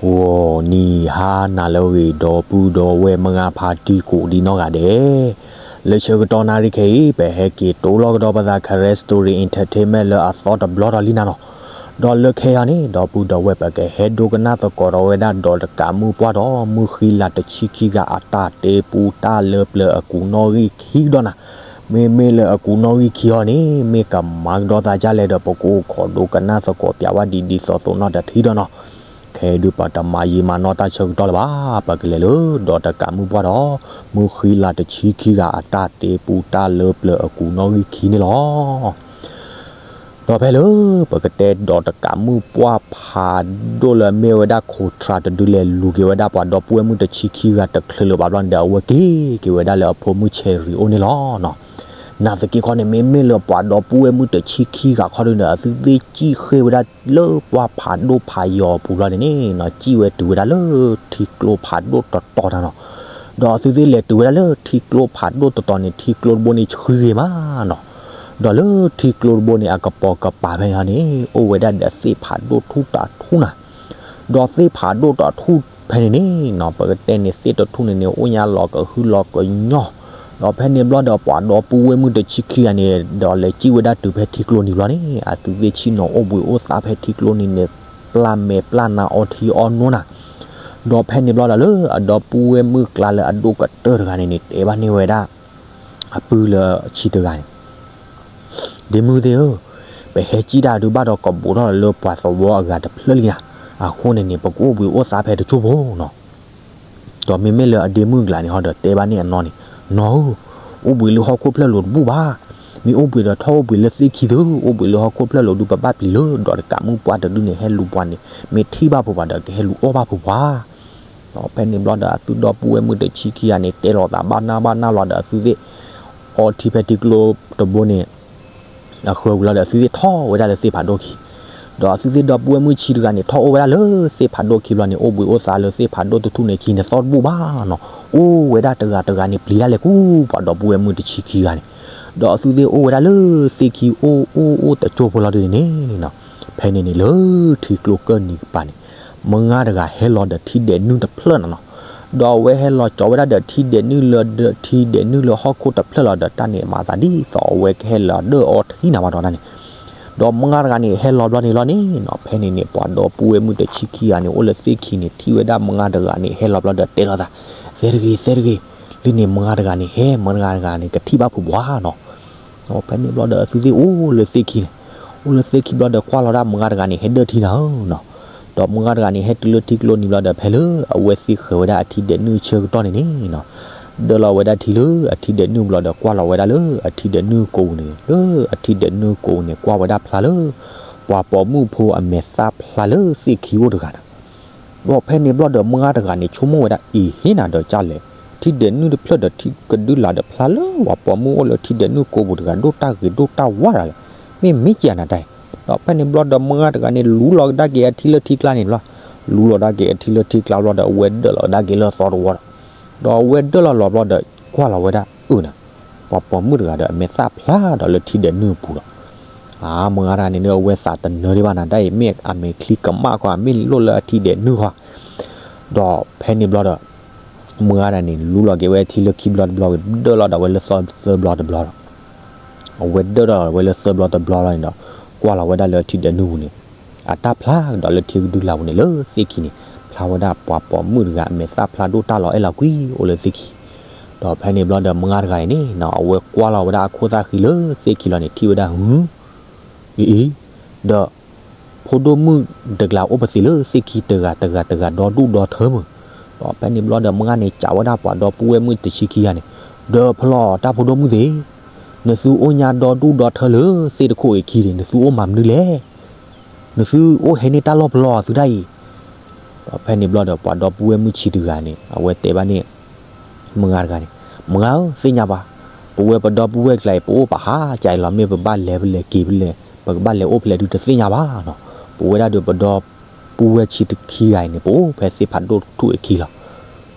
ဂီၤနံၤဟါနၤလၢအဂ့ၤ ဒီပုၢ်ဒီဝဲၢ်မုၢ်ဂၤဖါတံၢ်ကိးဒံနီၢ်ဂၤဒဲး, လၢဆၢကတီၢ်နၣ်ရံၣ်ခဲအံၤ ပဟဲက့ၤတိၢ်လီၤကဒီးပသး Karen Story Entertainment လၢအသီတဘျီဒီးလံနၤနီၤ, ဒီးလၢခဲအံၤန့ၣ် ဒီပုၢ်ဒီဝဲၢ် ပကဟဲဒိကနၣ်သကိးဒီးဝဲဒၣ် ဒီးတကးမုၣ်ပှၢ်ဒီး မုၢ်ဃံလၤတဆံခံဂၤ အတၢ်တ့ပူတၢ်လၢပျၢၤအကူးနီၣ်ဂံၢ်ခံကဒီးနၤ, မ့မ့ၢ်လၢအကူးနီၣ်ဂံၢ်ခံအံၤန့ၣ် မ့ၢ်ကမၤကဒီးသးဒ်လဲၣ်ဒီး ပကအိၣ်ခိးဒိကနၣ်သကိးပၠးဝဲဒ်ဒ်သိးသိးနီၣ်တထံၣ်ဒီးနီၤ, ခဲအံၤဒုးပတမၤယံာ်မၤနီၢ်တၢ်ဆၢကတီၢ်လၢၤဘၣ်, ပကလဲၤလၢ ဒီးတကးမုၣ်ပှၢ်ဒီး မုၢ်ဃံလၤတဆံခံဂၤ အတၢ်တ့ပူတၢ်လၢပျၢၤအကူးနီၣ်ဂံၢ်ခံန့ၣ်လီၤ. ဒီးဖဲလၢ ပကတဲဒီးတကးမုၣ်ပှၢ်ဖးဒိၣ်လၢအမ့ၢ်ဝဲဒၣ်ခိးထြးတဒုလဲၤလူၤက့ၤဝဲဒၣ်ပှၤဒီပုၢ်ဝဲၢ်မုၣ်တဆံခံဂၤတချုးလၢၤဘၣ်ဘျီန့ၣ်ဒီး အဝဲက့ၤက့ၤဝဲဒၣ်လၢအဖိမုၣ် Cherry အိၣ်န့ၣ်လီၤ. နာ်သက့ခီန့ၣ် မ့မ့ၢ်လၢပှၤဒီပုၢ်ဝဲၢ်မုၣ်တဆံခံဂၤခီဒုးန့ၣ် အသုသ့ၣ်စံၣ်ဃ့ၢ်ဝဲဒၣ်လၢပှၢ်ဖးဒိၣ်ဖးယီၤအပူၤဘျီန့ၣ်န့ၣ် စံၣ်ဝဲတုၤဝဲဒၣ်လၢထံကျိဖးဒိၣ်တတီၤတၢ်နီၤ, ဒီးအသုသ့ၣ်လဲၤတုၤဝဲဒၣ်လၢထံကျိဖးဒိၣ်တတီၤန့ၣ် ထံကျိတဘိန့ၣ်ဆှံဂ့ၤမးနီၤ, ဒီးလၢထံကျိတဘိန့ၣ် အကပိာ်ကပၤဖဲန့ၣ်န့ၣ် အိၣ်ဝဲဒၣ်ဒီးသ့ၣ်ဖးဒိၣ်ထူၣ်တထူၣ်နၤ, ဒီးသ့ၣ်ဖးဒိၣ်တထူၣ်ဖဲန့ၣ်န့ၣ်နီၤ ပကတဲန့ၣ်သ့ၣ်တထူၣ်န့ၣ်န့ၣ် အိၣ်ညါလီၤကဟုလီၤကညီ, ဒီးဖဲန့ၣ်ဘျီဒီးပှၤဒီပုၢ်ဝဲၢ်မုၣ်တဆံခံဂၤန့ၣ် ဒီးလဲၤစံၣ်ဝဲဒၣ်တုၤဖဲထံကျိန့ၣ်ဘျီန့ၣ် အသုသ့ၣ်ဆ့ၣ်နီၤအိၣ်ဘှံးအိၣ်သါဖဲထံကျိန့ၣ်န့ၣ် ပျၢ်မဲာ်ပျၢ်နါအီထံအီနိနၤ, ဒီးဖဲန့ၣ်ဘျီဒီးလၢအဒီပုၢ်ဝဲၢ်မုၣ်ကျါလၢအဒိၣ်ကတၢၢ်တဂၤန့ၣ်န့ၣ် တဲဘၣ်န့ၢ်ဝဲဒၣ် အပုၢ်လၢဆံတဂၤန့ၣ် ဒ့မုၣ်သ့ၣ်ဧၢ, ပဟဲစံၣ်တၢ်ဒုးဘၣ်ဒီးကဘူးထီၣ်လၢပှၤသဝီအဂၤတဖျၢၣ်လံနၤ, အဃိန့ၣ်န့ၣ် ပကအိၣ်ဘှံးအိၣ်သါဖဲတစိၢ်ဖိနီၤ, ဒီးမ့မ့ၢ်လၢအဒ့မုၣ်ကျါန့ၣ်ဟီဒီးတဲဘၣ်န့ၢ်အနီၢ်န့ၣ်, နီၢ်ဧၢ, အိၣ်ဘှံးလၢဟီၣ်ခိၣ်ဖျၢၣ်လိၤတဘူၣ်ဘၣ်, မ့ၢ်အိၣ်ဘှံးဒီးထီၣ်အိၣ်ဘှံးလၢသ့ၣ်ခံသု, အိၣ်ဘှံးလၢဟီၣ်ခိၣ်ဖျၢၣ်လိၤဒုး ပဘၣ်ပျံၤလၢ ဒီးတကးမုၣ်ပှၢ်တဒုန့ၣ် ဟဲလူၤပှၤန့ၣ် မ့ၢ်ထံၣ်ဘၣ်ဖိပှၤဒီးကဟဲလူၤအီၣ်ဘၣ်ဖိပှၤ ဒီးဖဲန့ၣ်ဘျီဒီးအသုဒီပုၢ်ဝဲၢ်မုၣ်တဆံခံဂၤန့ၣ် တဲလိာ်သးဘၣ်နၢ်ဘၣ်နၢ်ဘျီဒီးအသုသ့ၣ် အီထံဖဲထံကျိတဘိန့ၣ် အဃၢၤဝံၤလီၤဒီးအသုသ့ၣ်ထီၣ်ဝဲဒၣ်လၢသ့ၣ်ဖးဒိၣ်ခံ, ဒီးအသုသ့ၣ်ဒီပုၢ်ဝဲၢ်မုၣ်ဆံတဂၤန့ၣ် ထီၣ်အိၣ်ဝဲဒၣ်လၢသ့ၣ်ဖးဒိၣ်ခံဘျီန့ၣ် အိၣ်ဘှံးအိၣ်သါလၢသ့ၣ်ဖးဒိၣ်တထူၣ်န့ၣ်ခံန့ၣ်သီတဘူၣ်ဘၣ်နီၤ, အိၣ်ဝဲဒၣ်တဂၤတဂၤန့ၣ်ပျံၤဒၣ်လဲာ်ကူပှၤဒီပုၢ်ဝဲၢ်မုၣ်တဆံခံဂၤန့ၣ်, ဒီးအသုသ့ၣ်အိၣ်ဝဲဒၣ်လၢသ့ၣ်ခံအိၣ်အိၣ်အိၣ်တစိၢ်ဖိလီၤဒုန့ၣ်နီၤ, ဖဲန့ၣ်န့ၣ်လၢထံကျိကၢၢ်နံၤကပၤန့ၣ် မုၢ်ဂၤတဂၤဟဲလီၤဒီးထံဒဲးနုၢ်တဖျၢၣ်နၤနီၤ, ဒီးအဝဲဟဲလီၤကၠီဝဲဒၣ်ဒီးထံဒဲးနုၢ်လၢဒီးထံဒဲးနုၢ်လၢဟီၣ်ခိၣ်တဖျၢၣ်လီၤဒီးတၢ်န့ၣ်မၤသးဒ်သိးအဝဲကဟဲလီၤဒၢၣ်အီထံနၤဘၣ်ဒီးတၢ်န့ၣ်, ဒီးမုၢ်ဂၤတဂၤန့ၣ် ဟဲလီၤဘျီန့ၣ်လီၤန့ၣ်နီၤ, ဖဲန့ၣ်န့ၣ် ပှၤဒီပုၢ်ဝဲၢ်မုၣ်တဆံခံဂၤန့ၣ် အိၣ်လၢသ့ၣ်ခံန့ၣ် ထံၣ်ဝဲဒၣ်မုၢ်ဂၤတဂၤန့ၣ် ဟဲလီၤဘျီဒီးတဲလိာ်သး, သဲတဂ့ၤ သဲတဂ့ၤ, လၢန့ၣ်မုၢ်ဂၤတဂၤန့ၣ် ဟဲမုၢ်ဂၤတဂၤန့ၣ် ကထံၣ်ဘၣ်ဖုးပှၤနီၤ ဒီးဖဲန့ၣ်ဘျီဒီးအသုသ့ၣ်အိၣ်လၢသ့ၣ်ခံန့ၣ်, အိၣ်လၢသ့ၣ်ခံဘျီဒီးကွၢ်လီၤဒၣ်မုၢ်ဂၤတဂၤန့ၣ် ဟဲဒၢၣ်ထံနၤဧၢနီၤ, ဒီးမုၢ်ဂၤတဂၤန့ၣ် ဟဲတုၤလၢထံကျိနံၤဘျီဒီး ဖဲလၢအဝဲသ့ၣ်ဃဲၤဝဲဒၣ်အထံဒဲးနုၢ်ဆၢကတီၢ်န့ၣ်န့ၣ်နီၤ, ဒၢၣ်လီၤဝဲဒၣ်ထံလၢအထံဒဲးနုၢ်ဘျီဒီး ကွၢ်လီၤဝဲဒၣ်လၢအထံဒဲးနုၢ်ကိးပူၤန့ၣ်, လၢအထံဒဲးနုၢ်ကိးပူၤန့ၣ် ကွၢ်ဝဲဒၣ်ဖျါလၢ ပှၤပိာ်မုၣ်ဖိအမဲာ်သၣ်ဖျါလၢသ့ၣ်ခံအိၣ်တဂၤနၤ ဒီးဖဲန့ၣ်ဘျီဒီးမုၢ်ဂၤတဂၤန့ၣ် ဆိကမိၣ်ဝဲဒၣ် အ့ၣ် ဟ့ၣ်နၤဒီးကၢ်လဲၣ်, ထံဒဲးနုၢ်တဖျၢၣ်ဒီးထံကဒုလာ်ဒီးဖျါလၢပှၤပိာ်မုၣ်အိၣ်လၢထံဒဲးနုၢ်ကိးပူၤတဂၤ ဒိၣ်တၢ်ဂ့ၤဒိၣ်တၢ်ဝါတဂၤလဲၣ်, မ့ၢ်မ့ၢ်ကဲနၤတၢ်အံၤ, ဒီးဖဲန့ၣ်ဘျီဒီးမုၢ်ဂၤတဂၤန့ၣ် လူလီၤကဒါက့ၤအထံလၢထံကျါန့ၣ်ဘျီ, လူလီၤကဒါက့ၤအထံလၢထံကျါဘျီဒီး အဝဲဒၢၣ်လီၤကဒါက့ၤလၢအသီတဝီဒီး, ဒီးအဝဲဒၢၣ်လီၤလီၤဘျီဒီး ကွၢ်လီၤဝဲဒၣ်အၢၣ်နၤ ပှၤပိာ်မုၣ်တဂၤဒီးအမဲာ်သၣ်ဖျါဒီးလၢထံဒဲးနုၢ်အပူၤဒီး, အါ မုၢ်ဂၤတဂၤန့ၣ် အဝဲသးတနၢၤဒံးဘၣ်နၤတၢ်အံၤ မ့ၢ်အမဲာ်ချံကမၣ်ခီ မ့ၢ်လိၣ်လၢအထံဒဲးနုၢ်ခီ, ဒီးဖဲန့ၣ်ဘျီဒီး မုၢ်ဂၤတဂၤန့ၣ် လူလီၤက့ၤဝဲထံလၢခံဘျီတဘျီ ဒၢၣ်လီၤဒီးဝဲလၢသၢဘျီတဘျီဒီး, အဝဲဒၢၣ်လီၤဝဲလၢသၢဘျီတဘျီလီၤန့ၣ်ဒီး ကွၢ်လီၤဝဲဒၣ်လၢထံဒဲးနုၢ်ပူၤန့ၣ်, အတၢ်ဖျါကဒီးလၢထံကဒုလာ်ပူၤန့ၣ် လၢသ့ၣ်ခံန့ၣ် ဖျါဝဲဒၣ်ပှၤပိာ်မုၣ်တဂၤ အမဲာ်သၣ်ဖျါဒိၣ်တၢ်လီၤအဲၣ်လီၤကွံ အိၣ်လၢသ့ၣ်ခံ, ဒီးဖဲန့ၣ်ဘျီဒီးမုၢ်ဂၤတဂၤန့ၣ်န့ၣ် အဝဲကွၢ်လီၤဝဲဒၣ်အခိၣ်သၣ်ဃံလၢသ့ၣ်ခံလီၤန့ၣ် ထံၣ်ဝဲဒၣ် ဟု အ့ၣ်အ့ၣ်, ဒီး ဖိဒိၣ်မုၣ်တကျါအိၣ်ပသ့ၣ်လၢသ့ၣ်ခံတဂၤတဂၤတဂၤဒီဒူၣ်ဒီထၢမုၢ်, ဒီးဖဲန့ၣ်ဘျီဒီးမုၢ်ဂၤန့ၣ် စံးဝဲဒၣ်ပှၤဒီပုၢ်ဝဲၢ်မုၣ်တဆံခံဂၤန့ၣ်, ဒီးဖျီတၢ်ဖိဒိၣ်မုၣ်သ့ၣ်, နသုအိၣ်ညါဒီဒူၣ်ဒီထၢလၢသ့ၣ်တခိၣ်အခံန့ၣ် နသုအိၣ်မၤမနုၤလဲၣ်, နသုအိၣ်ဟဲန့ၢ်တၢ်လီၢ်ဖျီသုတၢ်အံၤ, ဒီးဖဲန့ၣ်ဘျီဒီးပှၤဒီပုၢ်ဝဲၢ်မုၣ်ဆံးတဂၤန့ၣ် အဝဲတဲဘၣ်န့ၣ် မုၢ်ဂၤတဂၤန့ၣ်, မုၢ်ဂၤဧၢ သ့ၣ်ညါဘၣ်, ပဝဲပဒီပုၢ်ဝဲၢ်ကျါအံၤ ပအိၣ်ပဟးကၢအံၤလီၤ မ့ၢ်ပဘၣ်လဲၤဖဲလဲၣ်က့ၤဖဲလဲၣ် ပကဘၣ်လဲၤအိၣ်ဖဲလဲၣ်ဒုးတသ့ၣ်ညါဘၣ်နီၤ, ပဝဲဒၣ်ဒီးပဒီပုၢ်ဝဲၢ်ဆံးတခံဂၤအံၤန့ၣ် ပအိၣ်ဖဲသ့ၣ်ဖးဒိၣ်တထူၣ်အခံလီၤ,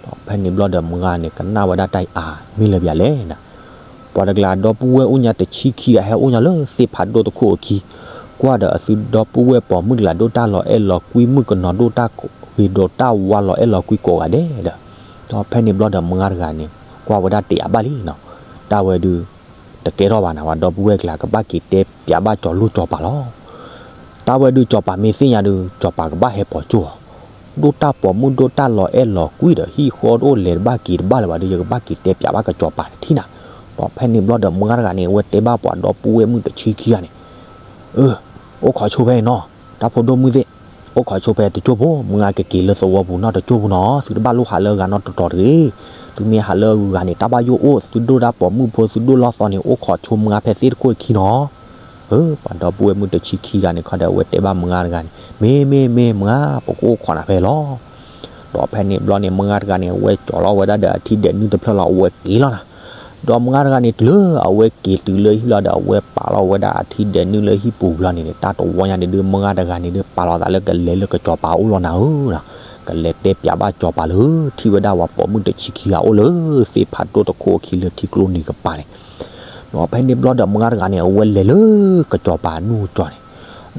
ဒီးဖဲန့ၣ်ဘျီဒီးမုၢ်ဂၤန့ၣ် ကနၣ်ဝဲဒၣ်တၢ်အံၤအါ မ့ၢ်လၢပယၤလဲၣ်နၤ, ပှၤတကျါဒီပုၢ်ဝဲၢ်အိၣ်ညါတဆံခံဂၤဟဲအိၣ်ညါလၢသ့ၣ်ဖးဒိၣ်တခိၣ်အခံ, ကွၢ်ဒီးအသုဒီပုၢ်ဝဲၢ်ပိာ်မုၣ်တကျါဒိၣ်တၢ်လီၤအဲၣ်လီၤကွံ မုၣ်ကနီၤဒိၣ်တၢ် ဒိၣ်တၢ်ဂ့ၤဒိၣ်တၢ်ဝါလီၤအဲၣ်လီၤကွံကိးဂၤဒဲးဒီး, ဒီးဖဲန့ၣ်ဘျီဒီးမုၢ်ဂၤတဂၤန့ၣ် ကွၢ်ဝဲဒၣ်တယာ်ဘၣ်လံနီၤ, တၢ်ဝဲဒုး တကဲထီၣ်ဘၣ်နၤ ပှၤဒီပုၢ်ဝဲၢ်ကျါ ကဘၣ်က့ၤတဲပျးဘၣ်ကၠီၤလိၣ်ကၠီၤပၤလီၤ. တၢ်ဝဲဒုးကၠီၤပၤမ့ၢ်သ့ၣ်ညါဒုး ကၠီၤပၤကဘၣ်ဟဲပိာ်ကၠိၢ်အီၤ, ဒိၣ်တၢ်ပိာ်မုၣ်ဒိၣ်တၢ်လီၤအဲၣ်လီၤကွံဒီး ဟံၣ်ဃီတအိၣ်လဲၤတဘၣ်က့ၤတဘၣ်လၢၤဘၣ်ဒီး ယကဘၣ်က့ၤတဲပျးဘၣ်ကၠီၤပၤတထံၣ်နၤ. ဒီးဖဲန့ၣ်ဘျီဒီးမုၢ်ဂၤတဂၤန့ၣ် အဝဲတဲဘၣ်ပှၤဒီပုၢ်ဝဲၢ်မုၣ်တဆံခံဂၤန့ၣ် အၢ, အိၣ်ခိးဆိဖဲအံၤနီၤ, တၢ်ဖိဒိၣ်မုၣ်သ့ၣ်, အိၣ်ခိးဆိဖဲတကၠိၢ်ဖိ, မုၢ်ဂၤကက့ၤလၢသဝီပူၤနီတကၠိၢ်ဖိနီၤ, သုတဘၣ်လိၣ်ဟးလၢအဂၤနီတတီၤတဂ့ၤ, သုမ့ၢ်ဟးလၢအဂၤန့ၣ် တၢ်ဘၣ်ယိၣ်အိၣ်, သုဒိၣ်တၢ်ပိာ်မုၣ်ဖိ သုဒိၣ်လီၢ်သီန့ၣ် အိၣ်ခိးဆိမုၢ်ဂၤဖဲသ့ၣ်တခိၣ်အခံနီၤ. အၢ, ပှၤဒီပုၢ်ဝဲၢ်မုၣ်တဆံခံဂၤန့ၣ်ခီဒီး အဝဲတဲဘၣ်မုၢ်ဂၤတဂၤန့ၣ် မ့ၢ်မ့ၢ်မ့ၢ်မုၢ်ဂၤ ပကအိၣ်ခိးနၤဖဲအံၤလီၤ. ဒီးဖဲန့ၣ်ဘျီန့ၣ် မုၢ်ဂၤတဂၤန့ၣ် အဝဲကၠီၤလီၤဝဲဒၣ်ဒီးအထံဒဲးနုၢ်တဖျၢၣ်လီၤ အဝဲက့ၤလီၤနၤ. ဒီးမုၢ်ဂၤတဂၤန့ၣ် တုၤလၢအဝဲက့ၤတုၤလၢဟံၣ်လီၤဒီး အဝဲပာ်လီၤဝဲဒၣ်အထံဒဲးနုၢ်လၢဟံၣ်ပူၤဘျီန့ၣ်န့ၣ် တၢ်တဝီညါန့ၣ်ဒုး မုၢ်ဂၤတဂၤန့ၣ်ဒုး ပာ်လီၤသးလၢကလဲၤလၢကစီၤပၤအအိၣ်လီၤနၤဧၢနီၤ, ကလဲၤတဲပျးဘၣ်ကစီၤပၤလၢ ထံၣ်ဝဲဒၣ်ပှၤပိာ်မုၣ်တဆံခံဂၤအိၣ်လၢသ့ၣ်ဖးဒိၣ်တခိၣ်အခံလၢထံကျိနံၤကပၤန့ၣ်. ဒီးဖဲန့ၣ်ဘျီဒီးမုၢ်ဂၤတဂၤန့ၣ် အဝဲလဲၤလၢကစီၤပၤအနူၢ်ကစီၤန့ၣ်,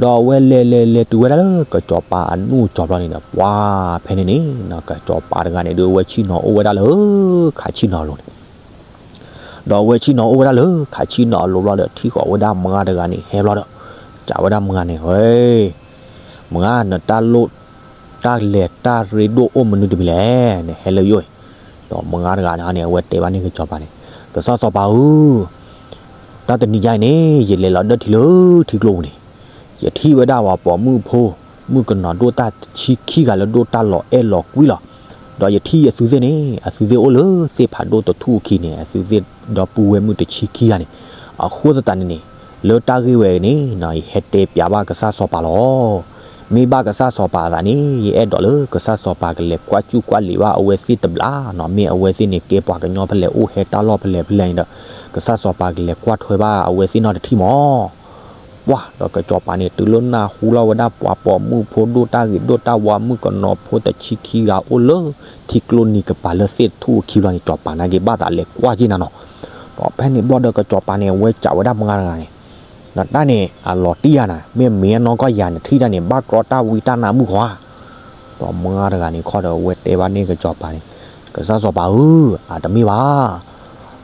ဒီးအဝဲလဲၤလဲၤလဲၤတုၤဝဲဒၣ်လၢကစီၤပၤအနူၢ်ကစီၤဘျီန့ၣ်ဒီး ပှၤဖဲန့ၣ်န့ၣ် ကစီၤပၤတဂၤန့ၣ်ဒုး အဝဲဆ့ၣ်နီၤအိၣ်ဝဲဒၣ်လၢ ခးဆ့ၣ်နီၤအလိၤန့ၣ် ဒီးအဝဲဆ့ၣ်နီၤအိၣ်ဝဲဒၣ်လၢခးဆ့ၣ်နီၤအလိၤဘျီဒီး ထံၣ်ဃီၤဝဲဒၣ်မုၢ်ဂၤတဂၤန့ၣ် ဟဲဘျီဒီး စံးဝဲဒၣ်မုၢ်ဂၤန့ၣ် ဝဲ, မုၢ်ဂၤ နတၢ်လိၣ် တၢ်လဲၤတၢ်ရ့ဒိၣ်အိၣ်မနုၤတမံၤလဲၣ်, နဟဲလၢယအိၣ်အံၤ. ဒီးမုၢ်ဂၤတဂၤန့ၣ်န့ၣ် အဝဲတဲဘၣ်န့ၣ်ကစီၤပၤန့ၣ်, ကစၢ်စီၤပၤဧၢ, တၢ်တနံၤညါအံၤန့ၣ် ယလဲၤလီၤဒၢထံလၢထံကျိပူၤန့ၣ်, ယထံၣ်ဝဲဒၣ်ပှၤပိာ်မုၣ်ဖိ မုၣ်ကနီၤဒိၣ်တၢ်ဆံခံဂၤလၢဒိၣ်တၢ်လီၤအဲၣ်လီၤကွံလီၤ. ဒီးယထံၣ်အသုသ့ၣ်န့ၣ် အသုသ့ၣ်အိၣ်လၢသ့ၣ်ဖးဒိၣ်တထူၣ်အခံန့ၣ် အသုသ့ၣ်ဒီပုၢ်ဝဲၢ်မုၣ်တဆံခံဂၤန့ၣ်, အဃိသတးန့ၣ်န့ၣ် လၢတၢ်ဂ့ၢ်ဝဲအံၤန့ၣ် ယဟဲတဲပျးဘၣ်ကစၢ်စီၤပၤလီၤ. မ့ၢ်ဘၣ်ကစၢ်စီၤပၤအသးန့ၣ် ယအဲၣ်ဒိးလၢကစၢ်စီၤပၤကလဲၤကွၢ်စူၣ်ကွၢ်လံာ်ဘၣ်အဝဲသ့ၣ်တဘျီနီၤ, မ့ၢ်အဝဲသ့ၣ်န့ၣ် ကဲပှၤကညီဖဲလဲၣ် အိၣ်ဟဲတၢ်လီၢ်ဖဲလဲၣ်ဖဲလဲၣ်န့ၣ်ဒီး ကစၢ်စီၤပၤကလဲၤကွၢ်ထွဲဘၣ်အဝဲသ့ၣ်နီတထံၣ်မး. ပှၤဒီးကစီၤပၤန့ၣ် တုၤလၢနၢ်ဟူလီၤဝဲဒၣ်ပှၤပိာ်မုၣ်ဖိဒိၣ်တၢ်ဂ့ၤဒိၣ်တၢ်ဝါ မုၣ်ကနီၤဖိတဆံခံဂၤအိၣ်လၢထံကျိနံၤကပၤလၢသ့ၣ်တထူၣ်အခံဘျီန့ၣ် စီၤပၤနာ်က့ၤဘၣ်သးလဲၤကွၢ်က့ၤနၤနီၤ. ဒီးဖဲန့ၣ်ဘျီဒီးကစီၤပၤန့ၣ် အဝဲစံးဝဲဒၣ်မုၢ်ဂၤတဂၤန့ၣ်, နတၢ်န့ၣ် အလီၤတံၢ်ယၤနၤ, မ့ၢ်မ့ၢ်အနီၢ်ကီၢ်ယၤနထံၣ်တၢ်န့ၣ် ဘၣ်ကြီတၢ်ဝံတၢ်နါမုၣ်ဃီဧါ. ဒီးမုၢ်ဂၤတဂၤန့ၣ်ခီဒီး အဝဲတဲဘၣ်န့ၣ်ကစီၤပၤန့ၣ်, ကစၢ်စီၤပၤဧၢ, အတမ့ၢ်ဘၣ်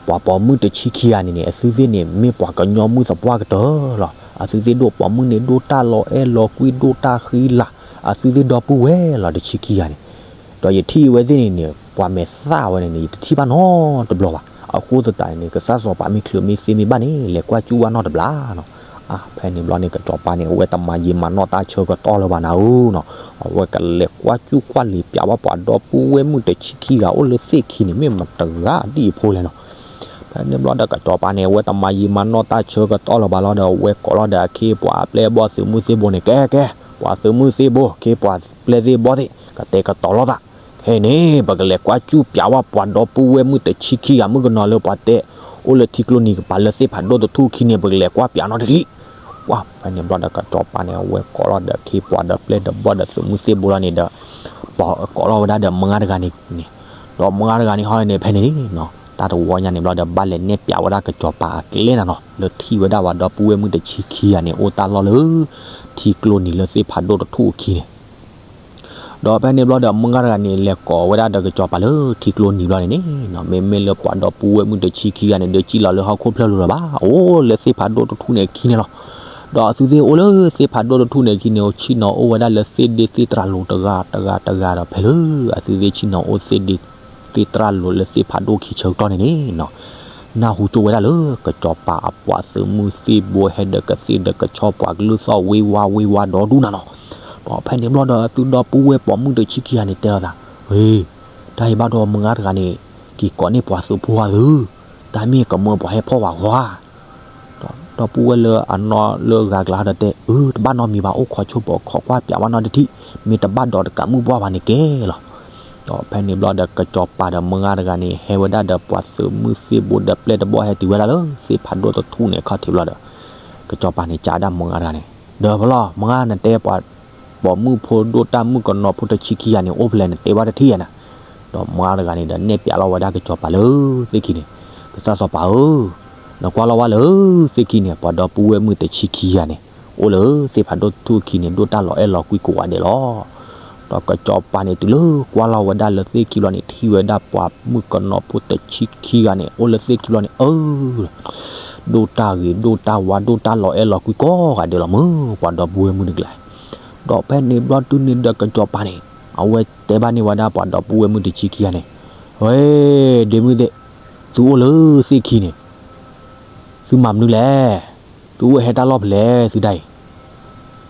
ပှၤပိာ်မုၣ်တဆံခံဂၤန့ၣ်န့ၣ် အသုသ့ၣ်န့ၣ် မ့ၢ်ပှၤကညီမုၢ်သပှၢ်ကတၢၢ်လီၤ. အသုသ့ၣ်ဒိၣ်ပိာ်မုၣ်န့ၣ် ဒိၣ်တၢ်လီၤအဲၣ်လီၤကွံ ဒိၣ်တၢ်ဃံလၤ, အသုသ့ၣ်ဒီပုၢ်ဝဲၢ်လီၤ တဆံခံဂၤန့ၣ်. ဒီးယထံၣ်အဝဲသ့ၣ်န့ၣ်န့ၣ် ပှၤမဲာ်သၣ်ဝဲန့ၣ်န့ၣ် ယတထံၣ်ဘၣ်နီတဘျီဘၣ်. အဃိသတးန့ၣ်န့ၣ် ကစၢ်စီၤပၤမ့ၢ်ချုးမ့ၢ်သ့မ့ၢ်ဘၣ်န့ၣ် လဲၤကွၢ်စူၣ်ဝဲနီတဘျီနီၤ. အါ ဖဲန့ၣ်ဘျီန့ၣ် ကစီၤပၤန့ၣ် အဝဲတမၤယံာ်မၤနီၢ်တၢ်ဆၢကတီၢ်လၢၤဘၣ်နၤဧၢနီၤ. အဝဲကလဲၤကွၢ်စူၣ်ကွၢ်လံာ်ပျးဝဲပှၤဒီပုၢ်ဝဲၢ်မုၣ်တဆံခံဂၤအိၣ်လၢသ့ၣ်ခံန့ၣ် မ့ၢ်မတဂၤဒ်အဖိလဲၣ်နီၤ. ဖဲန့ၣ်ဘျီဒီးကစီၤပၤန့ၣ် အဝဲတမၤယံာ်မၤနီၢ်တၢ်ဆၢကတီၢ်လၢၤဘၣ်လီၤဒီး အဝဲကိးလီၤဒီးအခ့အပှၤအပျဲၢ်အဘီၣ်သုးမုၢ်သ့ၣ်ဘိန့ၣ် ကဲကဲ ပှၤသုးမုၢ်သ့ၣ်ဘိ ခ့ပှၤပျဲၢ်သ့ၣ်ဘီၣ်သ့ၣ် ကတဲာ်ကတီၤလိာ်သး ခဲအံၤန့ၣ် ပကလဲၤကွၢ်စူၣ်ပျးဝဲပှၤဒီပုၢ်ဝဲၢ်မုၣ်တဆံခံဂၤမုၣ်ကနီၤလၢပှၤတဲ အိၣ်လၢထံကျိနံၤကပၤလၢသ့ၣ်ဖးဒိၣ်တထူၣ်အခံန့ၣ် ပကလဲၤကွၢ်ပျးနီတထံၣ်. ပှၤ ဖဲန့ၣ်ဘျီဒီးကစီၤပၤန့ၣ် အဝဲကိးလီၤဒီးအခ့အပှၤဒီးပျဲၢ်ဒီးဘီၣ်ဒီးသုးမုၢ်သ့ၣ်ဘိလီၤန့ၣ်ဒီး ပှၤကိးလီၤဝဲဒၣ်ဒီးမုၢ်ဂၤတဂၤန့ၣ်န့ၣ်, ဒီးမုၢ်ဂၤတဂၤန့ၣ်ဟီန့ၣ် ဖဲန့ၣ်န့ၣ် တၢ်တဝီညါန့ၣ်ဘျီဒီး ဘၣ်လဲၤနဲၣ်ပျးဝဲဒၣ်ကစီၤပၤအကျဲနၤနီၤ လၢထံၣ်ဝဲဒၣ်ပှၤဒီပုၢ်ဝဲၢ်မုၣ်တဆံခံဂၤန့ၣ် အိၣ်တၢ်လီၢ်လၢ ထံကျိနံၤလၢသ့ၣ်ဖးဒိၣ်တထူၣ်အခံန့ၣ် ဒီးဖဲန့ၣ်ဘျီဒီး မုၢ်ဂၤတဂၤန့ၣ် လဲၤကိးဝဲဒၣ်ဒီးကစီၤပၤလၢထံကျိနံၤဘျီန့ၣ်န့ၣ် မ့မ့ၢ်လၢပှၤဒီပုၢ်ဝဲၢ်မုၣ်တဆံခံဂၤန့ၣ် ဒုးစံၣ်လီၤလၢဟီၣ်ခိၣ်ဖျၢၣ်လိၤလၢၤဘၣ်, အိၣ်လၢသ့ၣ်ဖးဒိၣ်တထူၣ်န့ၣ်အခံန့ၣ်လီၤ. ဒီးအသုသ့ၣ်အိၣ်လၢသ့ၣ်ဖးဒိၣ်တထူၣ်န့ၣ်အခံန့ၣ် ဆ့ၣ်နီၤအိၣ်ဝဲဒၣ်လၢသ့ၣ်ဒ့သ့ၣ်တြၢ်လိၤတဂၤတဂၤတဂၤဒီး ဖဲလၢအသုသ့ၣ်ဆ့ၣ်နီၤအိၣ်သ့ၣ်ဒ့သ့ၣ်တြၢ်လိၤလၢသ့ၣ်ဖးဒိၣ်ခံဆၢကတီၢ်န့ၣ်န့ၣ် နၢ်ဟူကၠိဝဲဒၣ်လၢ ကစီၤပၤအပှၤသုးမုၢ်သ့ၣ်ဘိဟဲဒီးကသ့ၣ်ဒီးကဆီပှၤကလုၢ်သီၣ်ဝ့ဝါဝ့ဝါဒီဒူၣ်နၤနီၤ. ဒီးဖဲန့ၣ်ဘျီဒီး အသုဒီပုၢ်ဝဲၢ်ပိာ်မုၣ်တဆံခံဂၤန့ၣ်တဲလိာ်သး, ဝ့, တၢ်အံၤဘၣ်ဒီးမုၢ်ဂၤတဂၤန့ၣ် က့ၤကိးန့ၢ်ပှၤသုးဖိအသု, တၢ်မ့ၢ်ကမၢပှၤဟဲဖီၣ်ဝဲဂီၤဧါ. ဒီးဒီပုၢ်ဝဲၢ်လၢအနီၢ်လၢဂၤကျါဒီးတဲ, အၢ တဘၣ်နီတမံၤဘၣ်, အိၣ်ခိးဆိပခိးကွၢ်ပၠးဘၣ်နီတထံၣ်, မ့ၢ်တဘၣ်ဒီးတကးမုၢ်ပှၢ်ဘၣ်န့ၣ်ကဲလီၤ. ဒီးဖဲန့ၣ်ဘျီဒီး ကစီၤပၤဒီးမုၢ်ဂၤတဂၤန့ၣ် ဟဲဝဲဒၣ်ဒီးပှၤသုးမုၢ်သ့ၣ်ဘိဒီးပျဲၢ်တဘီၣ်ဟဲတုၤဝဲဒၣ်လၢသ့ၣ်ဖးဒိၣ်တထူၣ်န့ၣ်အခီၣ်ထံးဘျီဒီး ကစီၤပၤန့ၣ်စံးဝဲဒၣ်မုၢ်ဂၤတဂၤန့ၣ်, ဒီးဖဲလီၤ မုၢ်ဂၤ နတဲပှၤပိာ်မုၣ်ဖိဒိၣ်တၢ်မုၣ်ကနီၤဖိတဆံခံဂၤန့ၣ် အိၣ်ဖဲလဲၣ် နတဲဘၣ်တထံၣ်ယၤနၤ. ဒီးမုၢ်ဂၤတဂၤန့ၣ်ဒီး နဲၣ်ပျးလီၤဝဲဒၣ်ကစီၤပၤလၢသ့ၣ်ခံန့ၣ်, ကစၢ်စီၤပၤဧၢ, နကွၢ်လီၤဝဲလၢသ့ၣ်ခံန့ၣ် ပှၤဒီပုၢ်ဝဲၢ်မုၣ်တဆံခံဂၤန့ၣ် အိၣ်လၢသ့ၣ်ဖးဒိၣ်တထူၣ်အခံန့ၣ် ဒိၣ်တၢ်လီၤအဲၣ်လီၤကွံကိးဂၤဒဲးလီၤ. ဒီးကစီၤပၤန့ၣ်တုၤလၢကွၢ်လီၤဝဲဒၣ်လၢသ့ၣ်ခံဘျီန့ၣ် ထံၣ်ဝဲဒၣ်ပှၤမုၣ်ကနီၤဖိတဆံခံဂၤန့ၣ် အိၣ်လၢသ့ၣ်ခံဘျီန့ၣ် အၢ ဒိၣ်တၢ်ဂ့ၤဒိၣ်တၢ်ဝါ ဒိၣ်တၢ်လီၤအဲၣ်လီၤကွံကိးဂၤဒဲးလီၤမုၢ် ပှၤဒီပုၢ်ဝဲၢ်မုၣ်တဂၤ. ဒီးဖဲန့ၣ်ဘျီတုၤန့ၣ်ဒီးကစီၤပၤန့ၣ် အဝဲတဲဘၣ်န့ၢ်ဝဲဒၣ်ပှၤဒီပုၢ်ဝဲၢ်မုၣ်တဆံခံဂၤန့ၣ်, ဝဲ ဒ့မုၣ်သ့ၣ်, သုအိၣ်လၢသ့ၣ်ခံန့ၣ် သုမၤမနုၤလဲၣ်, သုအိၣ်ဟဲတၢ်လီၢ်ဖဲလဲၣ်သုဒၣ်အံၤ.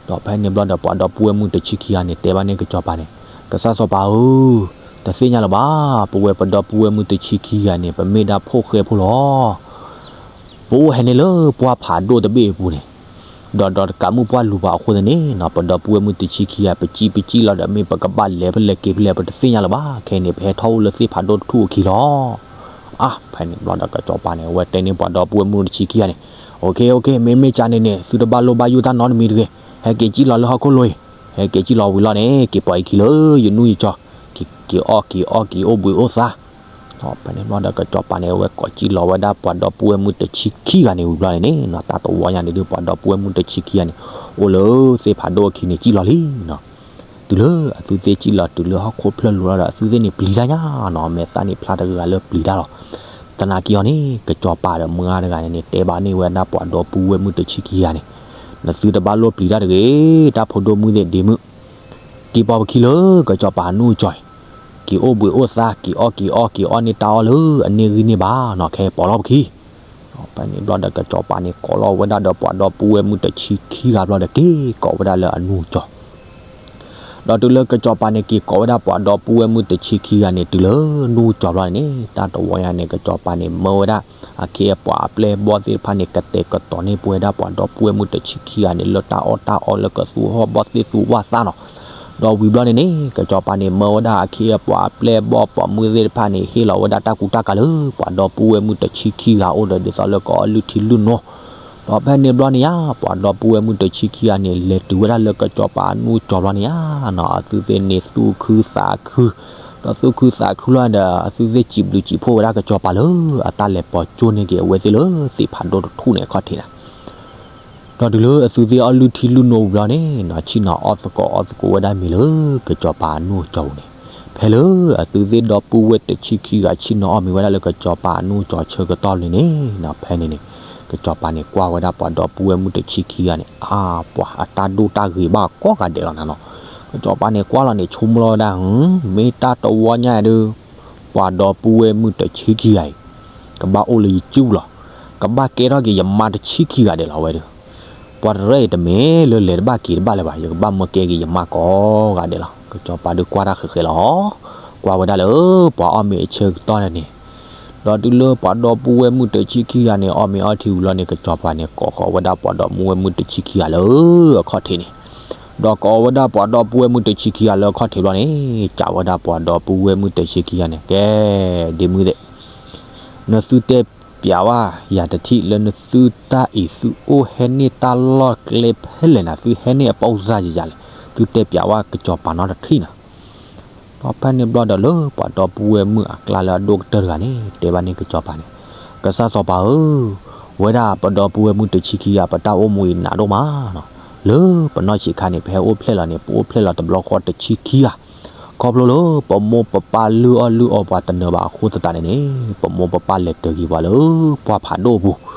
ဒီးဖဲန့ၣ်ဘျီဒီးပှၤဒီပုၢ်ဝဲၢ်မုၣ်တဆံခံဂၤန့ၣ် တဲဘၣ်န့ၢ်ကစီၤပၤန့ၣ်, ကစၢ်စီၤပၤဧၢ, တသ့ၣ်ညါလၢၤဘၣ်, ပဝဲပဒီပုၢ်ဝဲၢ်မုၣ်တဆံခံဂၤန့ၣ် ပမ့ၢ်ဒၣ်ဖိၣ်ဃဲဖိလီၤ. ပအိၣ်ဟဲန့ၢ်လၢပှၢ်ဖးဒိၣ်တဘ့ၣ်အပူၤန့ၣ်, ဒီးဒီးတကးမုၣ်ပှၢ်လူၤပှၤအဃိသတးန့ၣ်နီၤ ပဒီပုၢ်ဝဲၢ်မုၣ်တဆံခံဂၤ ပစံၣ်ပစံၣ်လီၤဒီး မ့ၢ်ပကဘၣ်လဲၤဖဲလဲၣ်က့ၤဖဲလဲၣ် ပတသ့ၣ်ညါလၢၤဘၣ်. ခဲအံၤန့ၣ် ပဟဲထီၣ်အိၣ်လၢသ့ၣ်ဖးဒိၣ်တထူၣ်အခံလီၤ. အါ ဖဲန့ၣ်ဘျီဒီးကစီၤပၤန့ၣ် အဝဲတဲန့ၢ်ပှၤဒီပုၢ်ဝဲၢ်မုၣ်တဆံခံဂၤန့ၣ်, အိၣ်ခ့ အိၣ်ခ့ မ့မ့ၢ်ကန့ၣ်န့ၣ် သုတဘၣ်လိၣ်ဘၣ်ယိၣ်တၢ်နီတမံၤတဂ့ၤ, ဟဲက့ၤစံၣ်လီၤလၢဟီၣ်ခိၣ်လိၤအံၤ, ဟဲက့ၤစံၣ်လီၤဝံၤလီၤန့ၣ် က့ၤပိာ်ယခံလၢယနူၢ်ယကၠီ, က့ၤအီၣ်က့ၤအီက့ၤအိၣ်ဘှံးအိၣ်သါ ဖဲန့ၣ်ဘျီဒီးကစီၤပၤန့ၣ် အဝဲကိးစံၣ်လီၤဝဲဒၣ်ပှၤဒီပုၢ်ဝဲၢ်မုၣ်တဆံခံဂၤန့ၣ်ဝံၤဘျီန့ၣ်န့ၣ်နီၤ တၢ်တဝီညါန့ၣ်ဒုး ပှၤဒီပုၢ်ဝဲၢ်မုၣ်တဆံခံဂၤန့ၣ် အိၣ်လၢသ့ၣ်ဖးဒိၣ်အခံန့ၣ်စံၣ်လီၤလံနီၤ. တုၤလၢအသုသ့ၣ်စံၣ်လီၤတုၤလၢဟီၣ်ခိၣ်ဖျၢၣ်လိၤလီၤဒီး အသုသ့ၣ်န့ၣ်ပျံၤတၢ်ညါနီၤ မဲာ်သၣ်န့ၣ်ဖျါတဂၤဂၤလၢပျံၤတၢ်လီၤ. သနာ်က့အီၤန့ၣ် ကစီၤပၤဒီးမုၢ်ဂၤတဂၤန့ၣ်န့ၣ် တဲဘၣ်န့ၢ်ဝဲဒၣ်ပှၤဒီပုၢ်ဝဲၢ်မုၣ်တဆံခံဂၤန့ၣ်, နသုတဘၣ်လိၣ်ပျံၤတၢ်တဂ့ၤ, တၢ်ဖိဒိၣ်မုၣ်သ့ၣ်ဒ့မုၣ် က့ၤပိာ်ပခံလၢကစီၤပၤအနူၢ်ကၠီအံၤ, က့ၤအိၣ်ဘှံးအိၣ်သါ က့ၤအီၣ်က့ၤအီက့ၤအီၣ်န့ၢ်တၢ်အီၣ်လၢအန့ၢ်ဂံၢ်န့ၢ်ဘါနီၤ ခဲပိာ်လီၤပခံ. ဖဲန့ၣ်ဘျီဒီးကစီၤပၤန့ၣ် ကိးလီၤဝဲဒၣ်ဒီးပှၤဒီပုၢ်ဝဲၢ်မုၣ်တဆံခံဂၤဘျီဒီး က့ၤကိးဝဲဒၣ်လၢအနူၢ်ကၠီ ဒီးတုၤလၢကစီၤပၤန့ၣ် က့ၤကိးဝဲဒၣ်ပှၤဒီပုၢ်ဝဲၢ်မုၣ်တဆံခံဂၤန့ၣ် တုၤလၢနူၢ်ကၠီဘျီန့ၣ်န့ၣ် တၢ်တဝီညါန့ၣ် ကစီၤပၤန့ၣ် မၢဝဲဒၣ် အခ့အပှၤအပျဲၢ်အဘီၣ်သ့ၣ်တဖၣ်န့ၣ် ကတဲာ်ကတီၤန့ၢ်ပဝဲဒၣ်ပှၤဒီပုၢ်ဝဲၢ်မုၣ်တဆံခံဂၤန့ၣ် လၢတၢ်အီၣ်တၢ်အီလၢကသူဟီၣ်ဘီၣ်သ့ၣ်သူဝၣ်သၣ်နီၤ. ဒီးဝံၤဘျီန့ၣ်န့ၣ် ကစီၤပၤန့ၣ် မၢဝဲဒၣ်အခ့အပှၤအပျဲၢ်အဘီၣ်ပိာ်မုၣ်သ့ၣ်တဖၣ်န့ၣ် ဟ့ၣ်လီၤဝဲဒၣ်တၢ်ကူတၢ်ကၤလၢ ပှၤဒီပုၢ်ဝဲၢ်မုၣ်တဆံခံဂၤအိၣ်ဒီး ဒ်သိးလၢကအီၣ်လုၢ်ထံလုၢ်နိ. ဒီးဖဲန့ၣ်ဘျီန့ၣ်ဧါ ပှၤဒီပုၢ်ဝဲၢ်မုၣ်တဆံခံဂၤန့ၣ် လဲၤတုၤဝဲဒၣ်လၢကစီၤပၤအနူၢ်ကၠီဘျီန့ၣ်ဧါနီၤ အသုသ့ၣ်န့ၣ်သူၣ်ခုသးခု, ဒီးသူၣ်ခုသးခုလီၤဒီး အသုသ့ၣ်စံးဘျုးစံးဖှိၣ်ဝဲဒၣ်ကစီၤပၤလၢ အတၢ်လဲၤပိာ်ကၠိန့ၢ်က့ၤအဝဲသ့ၣ်လၢသ့ၣ်ဖးဒိၣ်တထူၣ်န့ၣ်အခီၣ်ထံးန့ၣ် ဒီးတုၤလၢအသုသ့ၣ်အီၣ်လုၢ်ထံလုၢ်နိဝံၤလီၤန့ၣ်နီၤ ဆ့ၣ်နီၤအီၣ်သကိးအီၣ်သကိးဝဲဒၣ်မ့ၤလၢကစီၤပၤအနူၢ်ကၠီပူၤန့ၣ်, ဖဲလၢအသုသ့ၣ်ဒီပုၢ်ဝဲၢ်တဆံခံဂၤဆ့ၣ်နီၤအီၣ်မ့ၤဝဲဒၣ်လၢကစီၤပၤအနူၢ်ကၠီဆၢကတီၢ်လံန့ၣ်နီၤ ဖဲန့ၣ်န့ၣ် ကစီၤပၤန့ၣ်ကွၢ်ဝဲဒၣ်ပှၤဒီပုၢ်ဝဲၢ်မုၣ်တဆံခံဂၤန့ၣ် အါပှၤအတၢ်ဒိၣ်တၢ်ဂ့ၤဘၣ်ကိးဂၤဒဲးလီၤနၤနီၤ. ကစီၤပၤန့ၣ်ကွၢ်လီၤန့ၣ် ဆိကမိၣ်လီၤဝဲဒၣ် မ့ၢ်တၢ်တဝီညါဒုး ပှၤဒီပုၢ်ဝဲၢ်မုၣ်တဆံခံဂၤအံၤ ကဘၣ်အိၣ်လၢယစုပူၤလီၤ. ကဘၣ်ကဲထီၣ်က့ၤယမါတဆံခံဂၤဒဲးလီၤဝဲဒီး ပှၤတရၢအံၤတမ့ၢ်လၢလဲၤတဘၣ်က့ၤတဘၣ်လၢၤဘၣ် ယကဘၣ်မၢကဲက့ၤယမါကိးဂၤဒဲးလီၤ. ကစီၤပၤဒုးကွၢ်တၢ်ဃဲးဃဲးလီၤ. ကွၢ်ဝဲဒၣ်လၢပှၤအီၣ်မ့ၤအဆၢကတီၢ်န့ၣ်န့ၣ် ဒီးတုၤလၢပှၤဒီပုၢ်ဝဲၢ်မုၣ်တဆံခံဂၤန့ၣ် အီၣ်မ့ၤအီထံဝံၤလီၤန့ၣ် ကစီၤပၤန့ၣ် ကိးဃီၤဝဲဒၣ်ပှၤဒီပုၢ်ဝဲၢ်မုၣ်တဆံခံဂၤလၢအခီၣ်ထံးန့ၣ်, ဒီးကိးဝဲဒၣ်ပှၤဒီပုၢ်ဝဲၢ်မုၣ်တဆံခံဂၤလၢအခီၣ်ထံးဘျီန့ၣ် စံးဝဲဒၣ်ပှၤဒီပုၢ်ဝဲၢ်မုၣ်တဆံခံဂၤန့ၣ် ကဲ ဒ့မုၣ်သ့ၣ် နသုတဲပျးဝဲယၤတထံၣ်လၢနသုတၢ်အံၤ သုအိၣ်ဟဲန့ၢ်တၢ်လီၢ်ကျဲဖဲလဲၣ်နၤ သုဟဲန့ၢ်အပီၢ်စၢ်ယၤလဲၣ်, သုတဲပျးဝဲကစီၤပၤနီတထံၣ်နၤ. ဒီးဖဲန့ၣ်ဘျီဒီးလၢပှၤဒီပုၢ်ဝဲၢ်မုၣ်အကျါလၢအဒိၣ်ကတၢၢ်တဂၤန့ၣ် တဲဘၣ်န့ၢ်ကစီၤပၤန့ၣ်, ကစၢ်စီၤပၤဧၢ, ဝဲဒၣ်ပဒီပုၢ်ဝဲၢ်မုၣ်တဆံခံဂၤ ပတၢ်အိၣ်မူအံၤနးဒိၣ်မးနီၤ, လၢပနီၢ်ဆံးခါန့ၣ် ပဟဲအိၣ်ဖျဲၣ်လီၤန့ၣ် ပအိၣ်ဖျဲၣ်လီၤတဘျီဃီတဆံခံဂၤ ခီဖျိလၢပမိၢ်ပပၢ်လုၢ်အီၣ်လုၢ်အီပှၤတနၢၤဘၣ်အဃိသတးန့ၣ်န့ၣ် ပမိၢ်ပပၢ်လဲၤတၢၤက့ၤပှၤလၢပှၢ်ဖးဒိၣ်အပူၤ,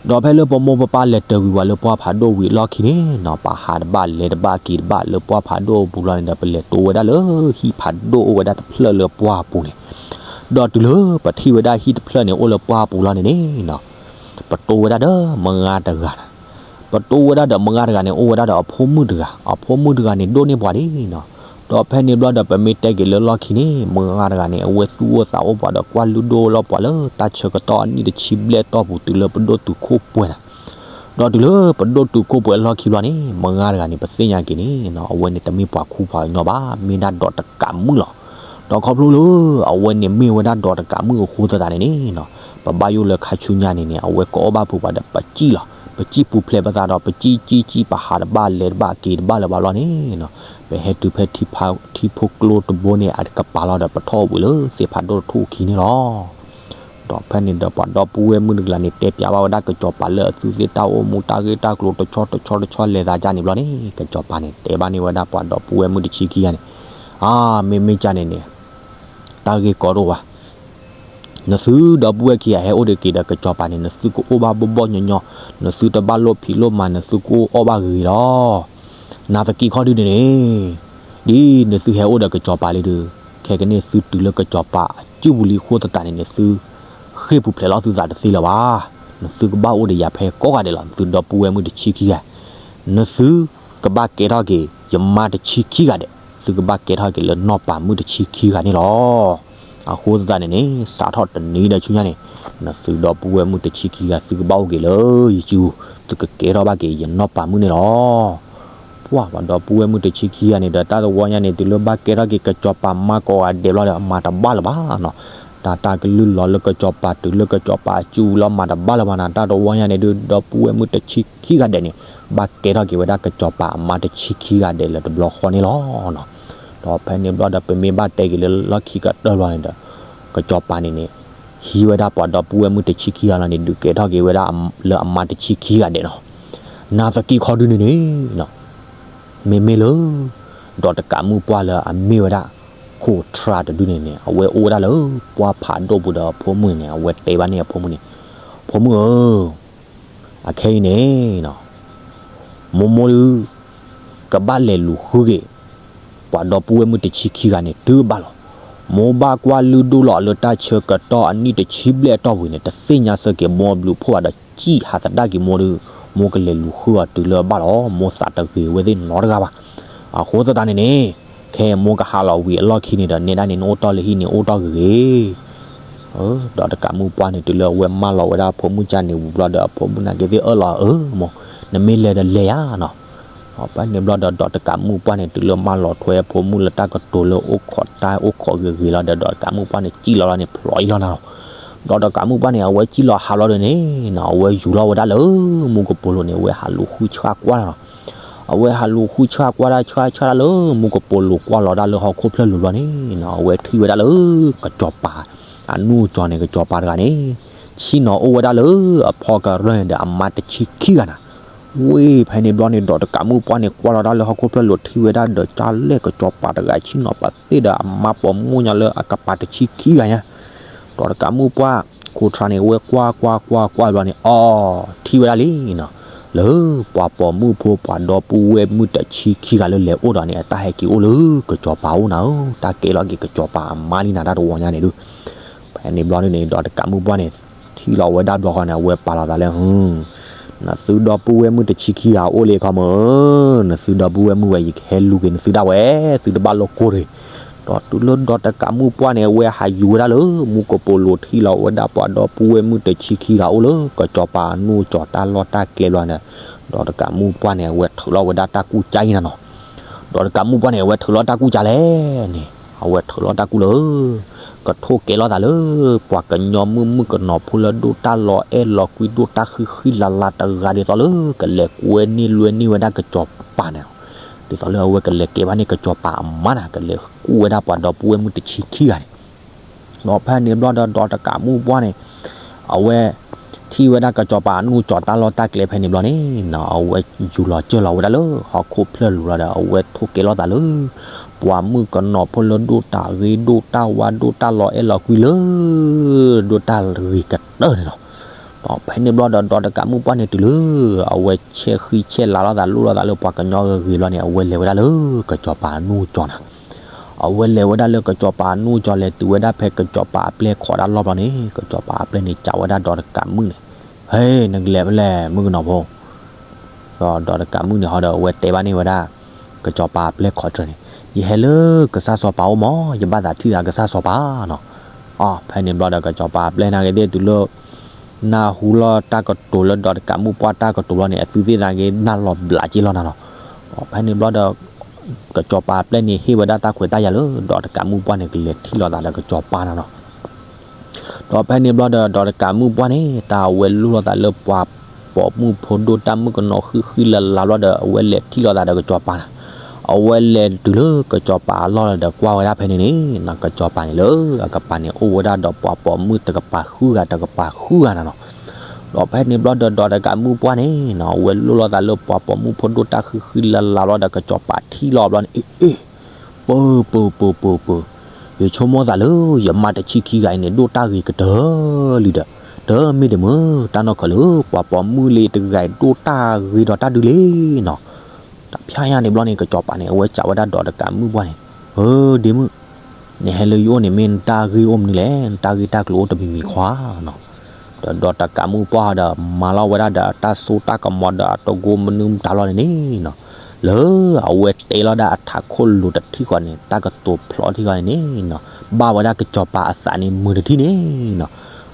ဒီးဖဲလၢပမိၢ်ပပၢ်လဲၤတၢၤက့ၤပှၤလၢပှၢ်ဖးဒိၣ်ဝံၤအလီၢ်ခံန့ၣ်နီၤ ပဟးတဘၣ်လဲၤတဘၣ်က့ၤတဘၣ်လၢပှၢ်ဖးဒိၣ်အပူၤလီၤန့ၣ်ဒီး ပလဲၤတိဝဲဒၣ်လၢဟံၣ်ဖးဒိၣ်အိၣ်ဝဲဒၣ်တဖျၢၣ်လၢပှၢ်ပူၤန့ၣ်, ဒီးတုၤလၢပထံၣ်ဝဲဒၣ်ဟံၣ်တဖျၢၣ်န့ၣ်အိၣ်လၢပှၢ်ပူၤလီၤန့ၣ်န့ၣ်နီၤ ပတိဝဲဒၣ်ဒီးမုၢ်ဂၤတဂၤန့ၣ် ပတိဝဲဒၣ်ဒီးမုၢ်ဂၤတဂၤန့ၣ် အိၣ်ဝဲဒၣ်ဒီးအဖိမုၣ်တဂၤ, အဖိမုၣ်တဂၤန့ၣ် ဒိၣ်န့ၢ်ပှၤဒ်နီၤ. ဒီးဖဲန့ၣ်ဘျီဒီး ပမ့ၢ်တဲက့ၤလၢလီၢ်ခံန့ၣ် မုၢ်ဂၤတဂၤန့ၣ် အဝဲသူၣ်အိၣ်သးအိၣ်ပှၤဒီးကွၢ်လုၢ်ဒိၣ်လီၤပှၤလၢတၢ်ဆၢကတီၢ်အနံၣ်တဆံဘျဲၣ်တီၢ်ပူၤ တုၤလၢပဒိၣ်တုာ်ခိၣ်ပှဲၤနၤ. ဒီးတုၤလၢပဒိၣ်တုာ်ခိၣ်ပှဲၤအလီၢ်ခံဘျီန့ၣ် မုၢ်ဂၤတဂၤန့ၣ် ပသ့ၣ်ညါက့ၤန့ၣ်နီၤ အဝဲန့ၣ်တမ့ၢ်ပှၤခူပှၤကညီဘၣ်, မ့ၢ်ဒၣ်ဒီးတကးမုၣ်လီၤ. ဒီးခီဖျိလၢ အဝဲန့ၣ်မ့ၢ်ဝဲဒၣ်ဒီးတကးမုၣ်အဃိသတးန့ၣ်န့ၣ်နီၤ ပဘၣ်ယိၣ်လၢခါဆူညါန့ၣ်န့ၣ် အဝဲကအီၣ်ဘၣ်ပှၤဒီးပစံၣ်လီၤ. ပစံၣ်ပူၤဖျဲးပသးဒီး ပစံၣ်စံၣ်စံၣ် ပဟးတဘၣ်လဲၤတဘၣ်က့ၤတဘၣ်လၢၤဘၣ်လီၤန့ၣ်နီၤ ပဟဲတုၤဖဲထံဖိကျိတဘိန့ၣ် အကပၤလီၤဒီး ပထီၣ်အိၣ်ဘှံးလၢသ့ၣ်ဖးဒိၣ်တထူၣ်အခံန့ၣ်လီၤ. ဒီးဖဲန့ၣ်ဒီးပှၤဒီပုၢ်ဝဲၢ်မုၣ်တဂၤန့ၣ် တဲပျးဘၣ်ဝဲဒၣ်ကစီၤပၤလၢအသုသ့ၣ်တၢ်အိၣ်မူတၢ်ဂ့ၢ်တၢ်ကျိၤတဆီတဆီတဆီလဲၤသးဒ်န့ၣ်ဘျီန့ၣ် ကစီၤပၤန့ၣ် တဲဘၣ်န့ၢ်ဝဲဒၣ်ပှၤဒီပုၢ်ဝဲၢ်မုၣ်တဆံခံဂၤန့ၣ် အါ မ့မ့ၢ်ကန့ၣ်န့ၣ် တၢ်ဂ့ၢ်ကီတအိၣ်ဘၣ်. နသုဒီပုၢ်ဝဲၢ်ခံဂၤဟဲအိၣ်တက့ၤဒီးကစီၤပၤန့ၣ် နသုကအိၣ်ဘၣ်ဘီၣ်ဘီၣ်ညီညီ, နသုတဘၣ်လိၣ်ဖံးလိၣ်မၤ, နသုကအိၣ်အီၣ်ဘၣ်ဂ့ၤဂ့ၤလီၤ. နာ်သက့ခီဒုန့ၣ်န့ၣ်, ဒ်နသုဟဲအိၣ်ဒီးကစီၤပၤလံဒုး, ခဲကနံၣ်သုတုၤလၢကစီၤပၤအစုပူၤလံအဃိသတးန့ၣ်န့ၣ် သုဃ့ၢ်ပူၤဖျဲးလီၤသုသးတသ့လၢၤဘၣ်. နသုကဘၣ်အိၣ်ဒီးယၤဖဲကိးဂၤဒဲးလီၤ. နသုဒီပုၢ်ဝဲၢ်မုၣ်တဆံခံဂၤ, နသုကဘၣ်ကဲထီၣ်က့ၤ ယမါတဆံခံဂၤဒဲး, သုကဘၣ်ကဲထီၣ်က့ၤလၢနီၢ်ပၤမုၣ်တဆံခံဂၤန့ၣ်လီၤ. အဃိသတးန့ၣ်န့ၣ် စးထီၣ်တနံၤဒီးဆူညါန့ၣ်, နသုဒီပုၢ်ဝဲၢ်မုၣ်တဆံခံဂၤ သုကဘၣ်အိၣ်က့ၤလၢယစုပူၤ, သုကကဲထီၣ်ဘၣ်က့ၤယနီၢ်ပၤမုၣ်န့ၣ်လီၤ. ပှၤဒီပုၢ်ဝဲၢ်မုၣ်တဆံခံဂၤန့ၣ်ဒီး တၢ်တဝီညါန့ၣ် တုၤလၢဘၣ်ကဲထီၣ်က့ၤကစီၤပၤမါကိးဂၤဒဲးဘျီဒီး အမၤတဘၣ်လၢၤဘၣ်နီၤ. တၢ်တၢ်ကလုၢ်လီၤလၢကစီၤပၤတုၤလၢကစီၤပၤအစုပူၤလီၤ မၤတဘၣ်လၢၤဘၣ်နီၤ. တၢ်တဝီညါန့ၣ်ဒုး ဒီပုၢ်ဝဲၢ်မုၣ်တဆံခံဂၤဒဲးန့ၣ် ဘၣ်ကဲထီၣ်က့ၤဝဲဒၣ်ကစီၤပၤအမါတဆံခံဂၤဒဲးလၢတဘျီဃီန့ၣ်လီၤ. ဒီးဖဲန့ၣ်ဘျီဒီး ပမ့ၢ်ဘၣ်တဲက့ၤလၢလီၢ်ခံကတၢၢ်ဘျီန့ၣ်ဒီး ကစီၤပၤန့ၣ်န့ၣ် ဟံးဝဲဒၣ်ပှၤဒီပုၢ်ဝဲၢ်မုၣ်တဆံခံဂၤလီၤန့ၣ် ဒုးကဲထီၣ်က့ၤဝဲဒၣ်လၢအမါတဆံခံဂၤဒဲးနီၤ. နာ်သက့ခီဒုန့ၣ်န့ၣ် မ့မ့ၢ်လၢ ဒီးတကးမုၣ်ပှၢ်လၢအမ့ၢ်ဝဲဒၣ် ခိၣ်ထြါတဒုန့ၣ်န့ၣ် အဝဲအိၣ်ဝဲဒၣ်လၢ ပှၢ်ဖးဒိၣ်ပူၤဒီးအဖိမုၣ်န့ၣ် အဝဲတဲဘၣ်န့ၣ်အဖိမုၣ်န့ၣ်, ဖိမုၣ်ဧၢ, အခဲအံၤန့ၣ် မိၢ်မိၢ်ဒုး ကဘၣ်လဲၤလူၤဃုက့ၤ ပှၤဒီပုၢ်ဝဲၢ်မုၣ်တဆံခံဂၤန့ၣ် တုၤဘၣ်လီၤ. မိၢ်ဘၣ်ကွၢ်လုၢ်ဒိၣ်လီၤအီၤလၢတၢ်ဆၢကတီၢ်အနံၣ်တဆံဘျဲၣ်အတီၢ်ပူၤန့ၣ် တသ့ၣ်ညါစၢၤက့ၤမိၢ်အဘျုးအဖှိၣ်ဘၣ်ဒီး စံၣ်ဟးသဒၣ်က့ၤမိၢ်ဒုး မိၢ်ကလဲၤလူၤဃုအီၤတုၤလၢအဘၣ်လီၤ. မိၢ်သးတဂ့ၤဝဲသ့ၣ်နီတဂၤဘၣ်. အဃိသတးန့ၣ်န့ၣ် ခဲအံၤမိၢ်ကဟးလီၤဝံၤအလီၢ်ခံန့ၣ်ဒီး နဲဒၣ်န့ၣ် နအိၣ်တီၢ်လၢဟံၣ်န့ၣ် အိၣ်တီၢ်ဂ့ၤဂ့ၤ ဒီးတကးမုၣ်ပှၢ်န့ၣ် တုၤလၢအဝဲမၢလီၤဝဲဒၣ်အဖိမုၣ်ကန့ၣ်ဝံၤဘျီဒီး အဖိမုၣ်နာ်က့သ့ၣ်အၢၣ်လီၤအီၤ, မိၢ်, နမ့ၢ်လဲၤဒီးလဲၤယၤနီၤ. ဖဲန့ၣ်ဘျီဒီး ဒီးတကးမုၣ်ပှၢ်န့ၣ် တုၤလၢမၢလီၤထွဲအဖိမုၣ်လၢတၢ်ကတိၤလၢအိၣ်ခိးတၢ်အိၣ်ခိးဂ့ၤဂ့ၤလီၤဒီး ဒီးတကးမုၣ်ပှၢ်န့ၣ် စံၣ်လီၤလီၤန့ၣ် ဖျိးအံၤလီၤနၤလီၤ. ဒီးတကးမုၣ်ပှၢ်န့ၣ် အဝဲစံၣ်လီၤဟးလီၤဒီးန့ၣ်နီၤ အဝဲယူၤလီၤဝဲဒၣ်လၢ မူကပိာ်လိၤန့ၣ် အဝဲဟးလူၤဃုဆၣ်ကွၢ်လီၤနီၤ. အဝဲဟးလူၤဃုဆၣ်ကွၢ်ဒၣ်ဆၣ်ဆၣ်ဒၣ်လၢ မူကပိာ်လိၤကွၢ်လီၤဒၣ်လၢဟီၣ်ခိၣ်ဖျၢၣ်လိၤဘျီန့ၣ်နီၤ အဝဲထံၣ်ဝဲဒၣ်လၢ ကစီၤပၤ အနူၢ်ကၠီၤန့ၣ် ကစီၤပၤတဂၤန့ၣ် ဆ့ၣ်နီၤအိၣ်ဝဲဒၣ်လၢအဖီကရၢၢ်န့ၣ်ဒီးအမါတဆံခံဂၤနၤ. ဝ့ၢ်ဖဲန့ၣ်ဘျီန့ၣ် ဒီးတကးမုၣ်ပှၢ်န့ၣ် ကွၢ်လီၤဒၣ်လၢဟီၣ်ခိၣ်ဖျၢၣ်လိၤထံၣ်ဝဲဒၣ်ဒီး ကၢ်လဲၣ်ကစီၤပၤတဂၤဆ့ၣ်နီၤပာ်သ့ၣ်ဒီးအမါပိာ်မုၣ်ညါလၢအကပၤတဆံခံဂၤညါ ဒီးတကးမုၣ်ပှၢ် ခိၣ်ထြါန့ၣ် ဝဲကွၢ်ကွၢ်ကွၢ်ကွၢ်ဘျီန့ၣ် အီ ထံၣ်ဝဲဒၣ်လံနီၤ လၢပှၤပိာ်မုၣ်ဖိပှၤဒီပုၢ်ဝဲၢ်မုၣ်တဆံခံဂၤလၢလဲၤအိၣ်ဒီးန့ၣ် အတၢ်ဟဲက့ၤအိၣ်လၢကစီၤပၤအိၣ်နၤဧၢ, တၢ်ကဲလီၤက့ၤကစီၤပၤအမါလံနၤ တၢ်တဝီညါန့ၣ်ဒုး. ဖဲန့ၣ်ဘျီန့ၣ် ဒီးတကးမုၣ်ပှၢ်န့ၣ် ထံၣ်လီၤဝဲဒၣ်ဘျီဃီန့ၣ် အဝဲပာ်လီၤသးလၢ နသုဒီပုၢ်ဝဲၢ်မုၣ်တဆံခံဂၤအိၣ်လံခီမၢ်ဧၢ, နသုဒီပုၢ်ဝဲၢ်မုၣ်ဝဲ ယကဟဲလူၤက့ၤနသုဒၣ်ဝဲ, သုတဘၣ်လိာ်ကိၢ်တဂ့ၤ. ဒီးတုၤလၢဒီးတကးမုၣ်ပှၢ်န့ၣ် အဝဲဟးယူၤဝဲဒၣ်လၢ မူကပိာ်လိၤထံၣ်လီၤဝဲဒၣ်ပှၤဒီပုၢ်ဝဲၢ်မုၣ်တဆံခံဂၤအိၣ်လၢ ကစီၤပၤအနူၢ်ကၠီၤတၢ်လီၢ်တၢ်ကျဲဘျီန့ၣ်, ဒီးတကးမုၣ်ပှၢ်န့ၣ် အဝဲထုးလီၤဝဲဒၣ်တၢ်ကူၣ်ကၠါအံၤနၤနီၤ. ဒီးတကးမုၣ်ပှၢ်န့ၣ် အဝဲထုးလီၤတၢ်ကူၣ်ကၠါလဲၣ်န့ၣ်, အဝဲထုးလီၤတၢ်ကူၣ်လၢ ကထိၣ်ကဲလိာ်သးလၢ ပှၤကညီမုၣ်မုၣ်ကနီၤဖိလၢဒိၣ်တၢ်လီၤအဲၣ်လီၤကွံ ဒိၣ်တၢ်ဃံဃံလၤလၤတဂၤ ဒ်သိးလၢကလဲၤကွဲန့ၢ်လွဲန့ၢ်ဝဲဒၣ်ကစီၤပၤန့ၣ်, ဒ်သိးလၢအဝဲကလဲၤကဲဘၣ်န့ၢ်ကစီၤပၤအမါန့ၣ် ကလဲၤကူၣ်ဝဲဒၣ်ပှၤဒီပုၢ်ဝဲၢ်မုၣ်တဆံခံဂၤန့ၣ် ဒီးဖဲန့ၣ်ဘျီဒီး ဒီးတကးမုၣ်ပှၢ်န့ၣ် အဝဲ ထံၣ်ဝဲဒၣ်ကစီၤပၤအနူၢ်ကၠီၤတၢ်လီၢ်တၢ်ကျဲဖဲန့ၣ်ဘျီန့ၣ်နီၤ အဝဲယူၤလီၤစၢၢ်လီၤဝဲဒၣ်လၢဟီၣ်ခိၣ်ဖျၢၣ်လိၤလီၤဒီး အဝဲထိၣ်ကဲလိာ်သးလၢ ပှၤမုၣ်ကနီၤဖိလၢဒိၣ်တၢ်ဂ့ၤဒိၣ်တၢ်ဝါဒိၣ်တၢ်လီၤအဲၣ်လီၤကွံလၢ ဒိၣ်တၢ်ဂ့ၤကတၢၢ်န့ၣ်လီၤ. ဒီးဖဲန့ၣ်ဘျီဒီး ဒီးတကးမုၣ်ပှၢ်န့ၣ်တုၤလၢ အဝဲဆဲးဃံဆဲးလၤလိာ်သးလိၣ်လိာ်သးလၢပှၤကညီဂ့ၤဂ့ၤဘျီန့ၣ် အဝဲလဲၤဝဲဒၣ်လၢကစီၤပၤအနူၢ်ကၠီၤနၤ အဝဲလဲၤဝဲဒၣ်လၢကစီၤပၤအနူၢ်ကၠီၤ လဲၤတုၤဝဲဒၣ်ဖဲကစီၤပၤအပျဲၢ်ခိးတၢ်လီၢ်ဘျီန့ၣ် ကစီၤပၤအပျဲၢ်န့ၣ် စံးဝဲဒၣ်ဒီးတကးမုၣ်န့ၣ်, ဟဲ နကလဲၤဖဲလဲၣ် မုၣ်ကနီၤဖိ, ဒီးဒီးတကးမုၣ်န့ၣ်ဟီဒီး အဝဲတဲဘၣ်န့ၢ်ဝဲဒၣ် ကစီၤပၤအပျဲၢ်ခိးတြၢၤန့ၣ်, ယဟဲလၢကစၢ်စီၤပၤအိၣ်မး ယဘၣ်သးထံၣ်သးကစၢ်စီၤပၤနီၤ. အီ ဖဲန့ၣ်ဘျီဒီး ကစီၤပၤအပျဲၢ်နာ်က့သ့ၣ်တုၤလၢ နၢ်ဟူလီၤတၢ်ကတိၤလၢဒီးတကးမုၣ်ပှၢ်တၢ်ကတိၤဘျီန့ၣ် အသုသ့ၣ်နာ်က့နၢ်လီၤဘျးက့လီၤနၤလီၤ. ဖဲန့ၣ်ဘျီဒီး ကစီၤပၤအပျဲၢ်န့ၣ် ဟ့ၣ်ဝဲဒၣ်တၢ်ခွဲးတၢ်ယာ်လၢ ဒီးတကးမုၣ်ပှၢ်န့ၣ် ကလဲၤထံၣ်လိာ်သးဒီးကစီၤပၤနၤလီၤ. ဒီးဖဲန့ၣ်ဘျီဒီး ဒီးတကးမုၣ်ပှၢ်န့ၣ် တၢ်အဝဲလိၣ်လိာ်သးလၢပှၤပိာ်မုၣ်ဖိဒိၣ်တၢ်မုၣ်ကနီၤ ဃံဃံလၤလၤဘျီဒီး အဝဲလဲၤထံၣ်လိာ်သးဒီးကစီၤပၤနၤ. အဝဲလဲၤတုၤလၢကစီၤပၤအလီၢ်လီၤဒီး ကွၢ်ဝဲဒၣ်ဖဲန့ၣ်န့ၣ် ကစီၤပၤန့ၣ်လၢအကပၤန့ၣ် အိၣ်ဝဲဒၣ်ဒီးပှၤပိာ်မုၣ်တကပၤဃုဂၤတကပၤဃုဂၤနၤလီၤ. ဒီးဖဲန့ၣ်ဘျီဒီး ဒီးတကးမုၣ်ပှၢ်န့ၣ် အဝဲလိၣ်လိာ်သးလၢပှၤပိာ်မုၣ်ဖိဒိၣ်တၢ်ဃံဃံလၤလၤဘျီဒီး ကစီၤပၤထံၣ်လိာ်ဘျီန့ၣ် အ့ အ့ ပၢၢ်ပၢၢ်ပၢၢ်ပၢၢ်ပၢၢ်, ယဆိကမိၣ်သးလၢ ယမါတဆံခံဂၤအံၤန့ၣ် ဒိၣ်တၢ်ဂ့ၤကတၢၢ်လံဒီး, တမ့ၢ်ဒ့ၣ်မုၢ် တၢ်နီၢ်ခီလၢ ပှၤပိာ်မုၣ်လၢတဂၤအံၤဒိၣ်တၢ်ဂ့ၤဒီးတၢ်ဒုးလံနီၤ. တဖျဲညါန့ၣ်ဘျီန့ၣ် ကစီၤပၤန့ၣ် အဝဲစံးဝဲဒၣ်ဒီးတကးမုၣ်ပှၢ်န့ၣ်, ဧၢ ဒ့ၣ်မုၢ်, နဟဲလၢယအိၣ်န့ၣ် မ့ၢ်နတၢ်ဂ့ၢ်အိၣ်မနုၤလဲၣ်, နတၢ်ဂ့ၢ်တၢ်ကျိၤအိၣ်တမံၤမံၤခွါနီၤ. ဒီးဒီးတကးမုၣ်ပှၢ်ဒီး မၤလီၤဝဲဒၣ်ဒီးတၢ်စိတၢ်ကမီၤဒီးအတကိမနုၤမတၤလီၤန့ၣ်နီၤ, လၢအဝဲတဲလီၤဒၣ်အထးခိၣ်လိၤတထံၣ်ဃီန့ၣ် တၢ်ကတိၤဖျိးထံၣ်ဃီန့ၣ်နီၤ, ဘၣ်ဝဲဒၣ်ကစီၤပၤအသးန့ၣ်မုာ်တထံၣ်န့ၣ်နီၤ.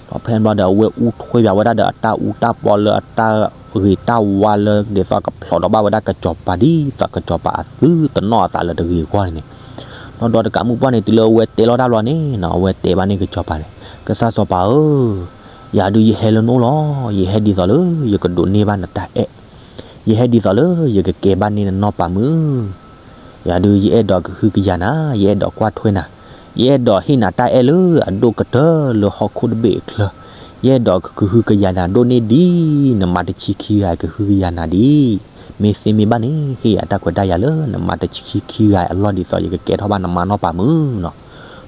ဒီးဖဲန့ၣ်ဘျီဒီး အဝဲအူထွဲဘၣ်ဝဲဒၣ်ဒီးအတၢ်ဂ့ၤတၢ်ဝါလၢအတၢ်ဂ့ၤတၢ်ဝါလၢဒ်သိးကဖျိးဒီးဘၣ်ဝဲဒၣ်ကစီၤပၤ ဒ်သိးကစီၤပၤအသုတနီၣ်အသးလၢတဂ့ၤအဂီၢ်န့ၣ်န့ၣ်, ဒီးဒီးတကးမုၣ်ပှၢ်န့ၣ် တုၤလၢအဝဲတဲလီၤတၢ်ဘျီန့ၣ်နီၤ, အဝဲတဲဘၣ်န့ၣ်ကစီၤပၤန့ၣ်, ကစၢ်စီၤပၤဧၢ, ယၤဒုးယဟဲလၢနအိၣ်လီၤ. ယဟဲဒ်သိးလၢယကဒိးန့ၢ်ဘၣ်နတၢ်အဲၣ်, ယဟဲဒ်သိးလၢယကကဲဘၣ်န့ၢ်နနီၢ်ပၤမုၣ်. ယၤဒုးယအဲၣ်ဒိးကဟုကယာ်နၤ, ယအဲၣ်ဒိးကွၢ်ထွဲနၤ, ယအဲၣ်ဒိးဟ့ၣ်နၤတၢ်အဲၣ်လၢအဒိၣ်ကတၢၢ်လၢဟီၣ်ခိၣ်တဘ့ၣ်အချၢ, ယအဲၣ်ဒိးကဟုကယာ်နၤဒိၣ်န့ၢ်ဒ် နမါတဆံခံဂၤကဟုကယာ်နၤဒ်, မ့ၢ်သ့မ့ၢ်ဘၣ်န့ၣ် ဟ့ၣ်ယၤတၢ်ခွဲးတၢ်ယာ်လၢနမါတဆံခံဂၤအလီၢ် ဒ်သိးယကကဲထီၣ်ဘၣ်နမါနီၢ်ပၤမုၣ်နီၤ.